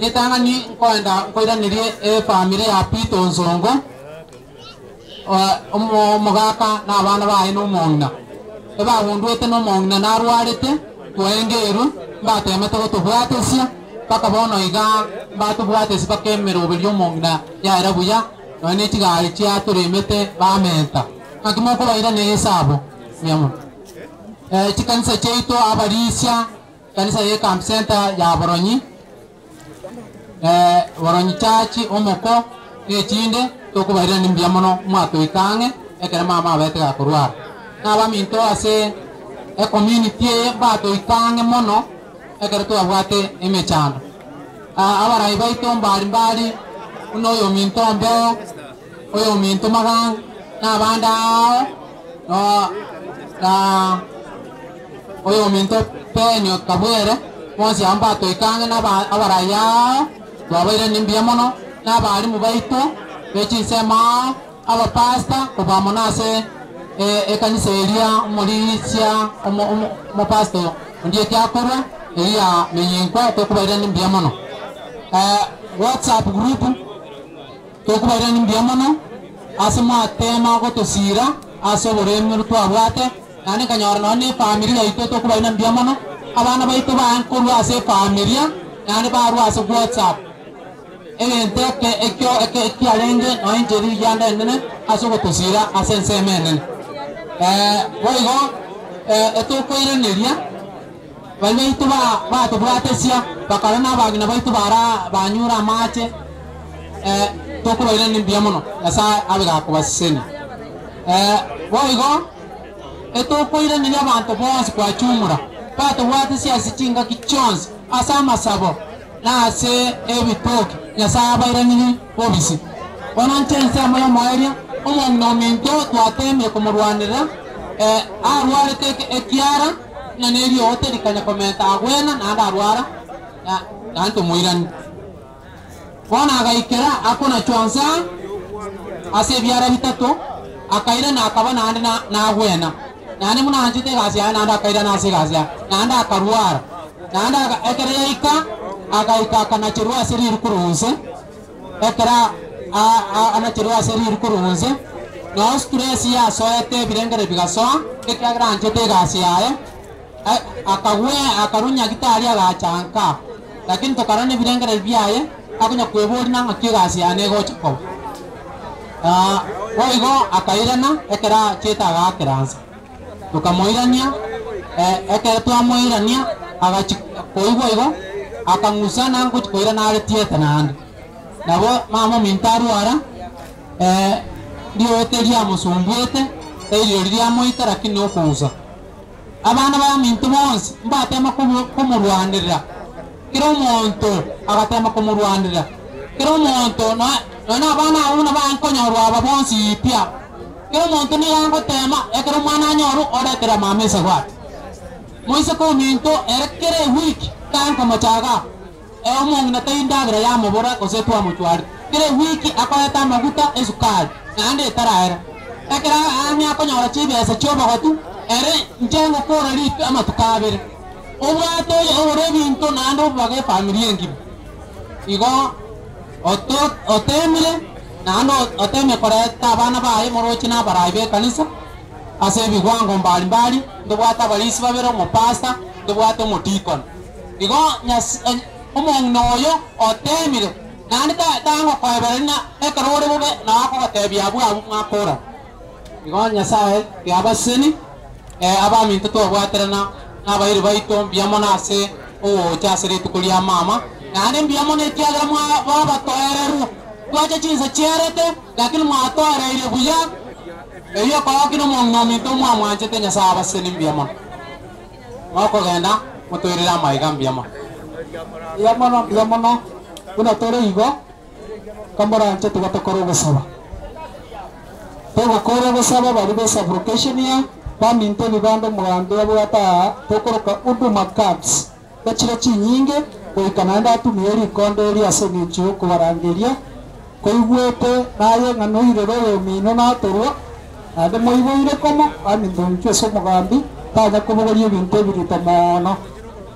ritang'ani nkoenda nkoiranirie efamily ya Peter Onsongo omogaka na abana baye na omong'ina ebabundwete na omong'ina narwarete twaengeru mbatemete gotobwatesia mpaka bono iga mbatobwatesia mpaka emeroberio omong'ina yaera buya nonya na echigari chiatoremete bamenta naki mokobaira na esabo mbuya mono. Chikanisa chiaito abarisia kanisa ye camp center ya Boronyi Boronyi Church omoko echinde tokobaira ni mbuya mono mwatoikang'e ekere mama abete gakorwara nabaminto ase e community eye batoikang'e mono ekere twabwate emechando abarai baito mbari mbari uno oyo minto mbeo oyo minto maganga nabande ao no na oyo minto penio kabwere bonsi abo mbatoikang'e na abarai ao twabaire ni mbuya mono na abarimu baito bechinsemo abapasta koba mono ase ekanisa eria omorisia omopastor ondie kiakorwa eria menyinkwa tokobaire ni mbuya mono. WhatsApp group tokobaire ni mbuya mono ase mwatema gotosira ase oboremi twabwate naende nkanyora nonya na efamiri yaito tokobaire mbuya mono abana baito bakorwa ase efamilia naende barwa ase WhatsApp egento eke ekio ekiarenge nonya encheri yande enene ase ogotosira ase ensemo enene. Boigo etokoiraneria bari baito batobwatesia bakara na abagina baito bara banyura amache tokobairani mbuya mono Nyasaye abe gakobasesenia. Boigo etokoiraneria abanto bonsi kwachumura batobwatesia ase chingaki chionsi ase amasabo na ase ebitoki Nyasaye abairaniri bobisi bono nche ensemo ya omoeria omong'ina ominto twatemire komorwanera arwarete ekiara na neriote rikanya komenta agwena naende arwara naende tomoirani bono agaikera akona chwansa ase ebiara bitato akairana akaba naende nagwena naende buna anchete egasi yaye naende akairana ase egasi yaye naende akarwara naende ekere yaika agaika akanacherwa ase rirukuru nse ekera Anachelewa seri rukurunze no stress ya soete birengere bigasoa ekiagira gasi yaye akagwe akarunya gitari agachanka lakini tokarane birengere byaye akunya kwebori nanga kigasi yane gochako oigo akairana ekera cheta agakeransa tukamoirania ekera twamoirania agachi koigwa igo akang'usana ngochikoirana are tieta naende nabo mama mintaruara riote riamusumbuete erio riamoita lakini okuusa abana ba mintu bonsi mbatema kumurwanirira kira omonto agatema kumurwanirira kira omonto nona abana abo na bankonyorwa aba bonsi pia kira omonto nigo angotema ekero omwana anyoru oretera mama esagwati moise kominto ere kere wiki kankomochaga omong'ina taindagira yamobora gose twamochwari kere wiki akoreta amaguta esukari naende etaraera ekero ang'e akonyora chibesa chiobogotu ere nche ngokora ritu amatuko abere obwate oyo ogore ebinto naende obubaga efamiri engima igo otemire naende otemie koreta abana baye morochi na abarai ba ekanisa ase ebigwango mbalimbali ntobwate abarisi babere omopasta ntobwate omotikon igo omong'ina oyo otemire naende tangokoebereri ekero ore bobe naakogotebia abwo abwo mwakora igo Nyasaye tiabaseni abaminto twabwaterana n'abairi baito mbuya mono ase ogocha ase rituko ria mama naende mbuya mono ekiagera babatoereru twacha chinsa chiarete lakini mwatoereire buya eyo kogoki nomong'ina ominto mwamwanchete Nyasaye abaseni mbuya mono mwakogenda motwerere amaiga mbuya mono mbuya mono buna tore igo kamoranche tugatokora ogosaba togokora ogosaba bari besabrocation ya baminto bibando omogambi abwata tokoroka huduma cards gachira chinyinge goika naende atumie rikonde eri ase eng'encho yokobarangeria koigwete naye ng'a noirere oyomino natorwa naende moiboire komo baminto inchwe ase omogambi tanya kobogoria ebinto ebirito mono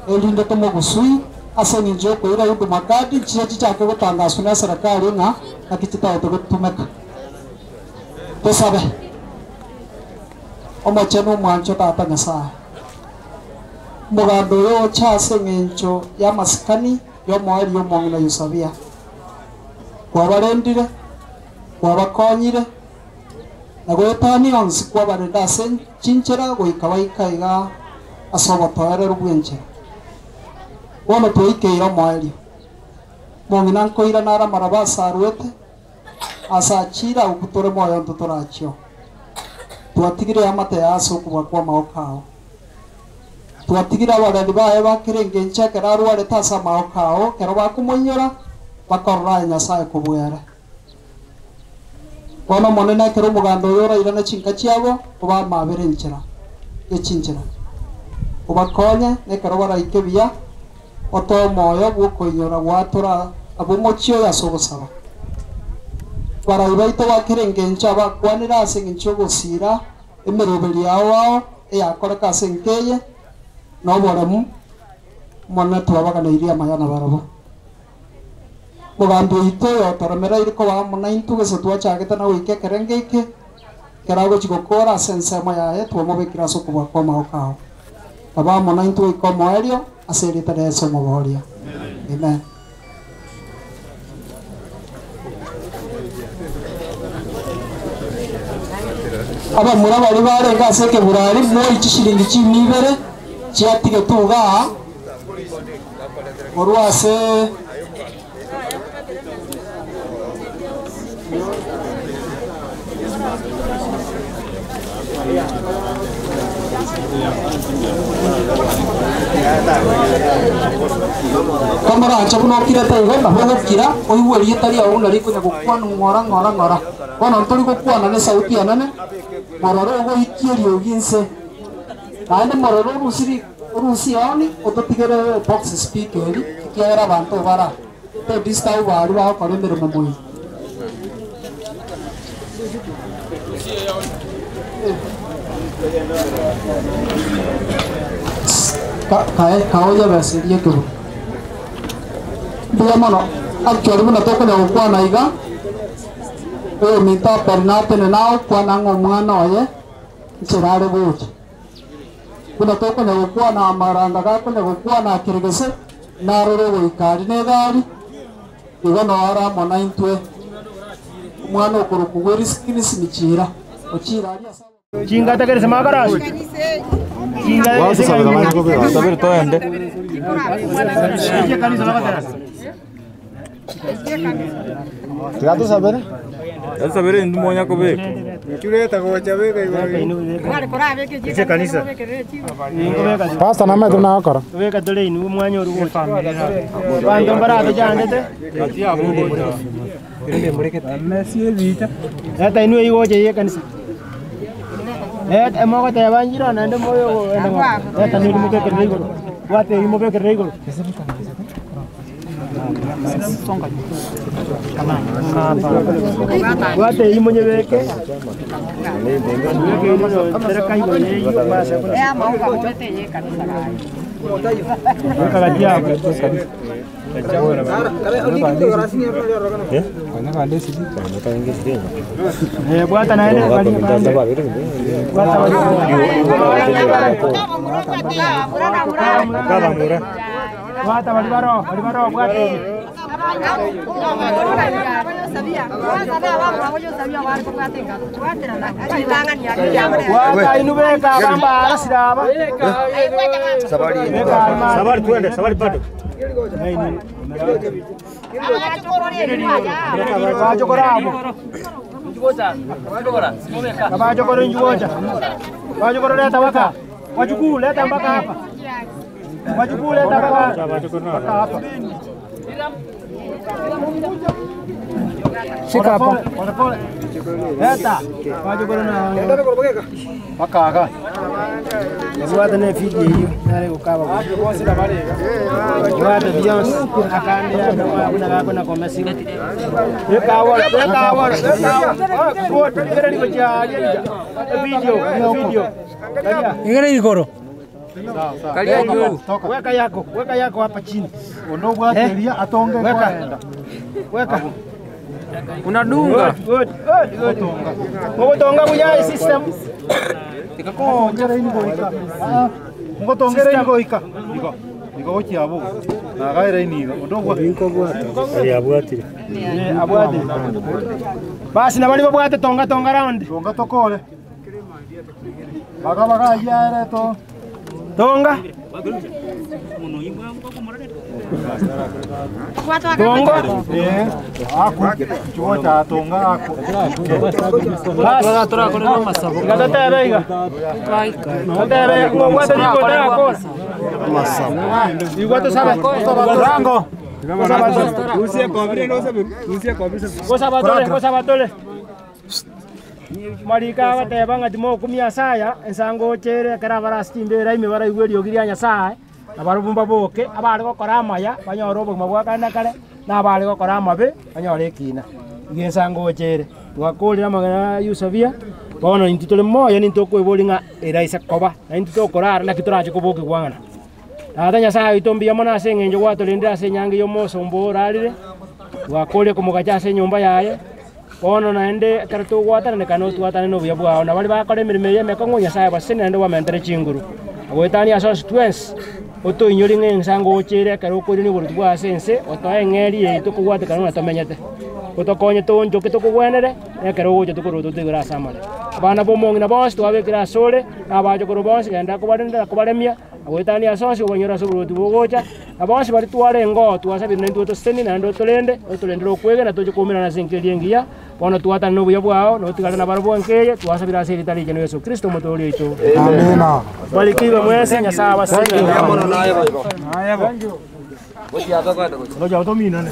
erinde tomogusui ase eng'encho yokoira huduma card nchiria chichake gotangaswa na serikali ng'a naki chitaete gotumeka tosabe omochenu omwancho tata Nyasaye omogambi oyo ocha ase eng'encho ya amasikani yomoerio omong'ina Yusabia kwabarendire kwabakonyire na gwetani onsi kwabarenda ase chinchera goika baika iga ase obotoereru bwa enchera bono twaikeire omoerio mong'ina nkoira nara amaraba ase arwete ase achira oku tore moyo nto torachio twatigire amate ase okobua kwa amagoko ao twatigire abareri baye bakere engencho ekero arwarete ase amagoko ao ekero bakomoinyora bakorora aye Nyasaye kobwera bono omonene ekero omoganda oyo orairane chinka chiabo obamabere enchera echinchera obakonye nekero baraike buya otoe omoyo bwa okoinyora gwatora abo omochie oyo ase ogosaba barai baito bakere engencho abakwanire ase eng'encho ogosira emeroberi yao ao eyakoreka ase enkeye na oboremu monene twabaganeirie amaya na barabwo mogambi oito oyo otoremereire koba amo naintwe gose twachagete na goika ekere ngeike ekero agochi gokora ase ensemo yaye twamobekire ase okobua kwa amagoko ao aba amo naintwe goika omoerio ase erita ria Yeso omoboria amen. Abamura bari barenga ase ekeburari moi chishiringi chimibere chiatige tuga korwa ase Kamara buno okirete igo nabo ogokira oigwe erieta riao nari rikonya gokwana ng'ora ng'ora ng'ora bono ntori gokwana na esauti enene mororo ogoikia eriogi nse naende mororo orusiri orusi oni ototigere box speaker eri ekiagera abanto bara todisturb baria bagokora emeremo moino. Kaoya basirie kebo mbuya mono actually buna tokonya gokwana iga Oyo minto pernatene nao kwana ng'omwana oye nchirare gocha. Buna tokonya gokwana amaranga gakonya gokwana akiregese narore goikari negari igo noara mona intwe omwana okorokugwa erisikirisi michira ochira aria. Chinga takerese makarasi. Chinga Sabere toende. Tigato sabere? Sabere ndi monya kobeka. Chureta gocha beka Ese kanisa. Pastor na metu na akora. Beka tole inu mwanya oru gocha. Bantu mbarato jandete. Eta inu igocha ye kanisa. Emogo te banjiro nande moyo eta ni muke ke rigoro. Wate imoke ke rigoro. Wate imonye beke. Sabari tuende, sabari bado. Wajukuu leta mpaka hapa. Wajukuu leta mpaka hapa. Shika hapo. Pole pole. Leta. Wajukuu na mpaka hapa. Watu ne fiji hiyo nare ukaba. Watu Beyonce akande kuna gako na komesi. Ekawa ekawa ekawa. Wote ngere niko cha video video. Ngere igoro. Weka yako, weka yako hapa chini. Ondogo ateria atonge kwenda. Weka. Unadunga. Good, good, good. Ngotonga kuya system. Ngongera ini goika. Ngotongera ini goika. Iko. Iko gochi abo. Nagaira ini ondogo. Ali abwatire. Eh, abwatire. Basi na bali babwate tonga tonga round. Tonga tokole. Baga baga yare to. Tonga. Tonga. Eh. Aku. Chuota tonga aku. Rango. Marika bateba ngati mokumia saya ensango chere kera barasitimbera ime baraigwerio giria Nyasaye abarubumba boke abari gokora amaya banyora obogima bwa kare kare na abari gokora amabe banyora ekina iga ensango chere twakorera amagana Yusufia bono intu tore moyo nintu okoibori ng'a eraisa koba na intu tokorara naki torache koboke gwang'ana tata Nyasaye oito mbuya mono ase eng'encho gwatorendire ase enyangi ya omosomba orarire twakoria komogacha ase enyomba yaye. Bono naende ekero togwatanane kana otwatane na obuya bwao na bari bakora emirimo eye emekong'u Nyasaye basene naende bwamentere chinguru agwetania ase onsi twensi otoinyori ng'a ensango ochere ekero okoria na oboruti bwa ase ense otoe eng'eri yaito kogwatekana buna tomenyete otokonye toonchoke tokogwenere na ekero ogocha tokorwa totoigora ase amare abana ba omong'ina bonsi twabekire ase ore na abachokoro bonsi genda kobarendera kobaremia agwetania ase onsi obanyora ase oboruti bogocha na bonsi bari tware engo twasabire naintwe otoseseni naende otorende otorendere okwegena toche koumerana ase enkeri engiya bono twatane na obuya bwao notigare na barabwo enkeye twasabire ase eritari riaino Yesu Kristo omotoori oito. Amina. Barikiwe mwese Nyasaye abaseseni. Ngoja utomina ne.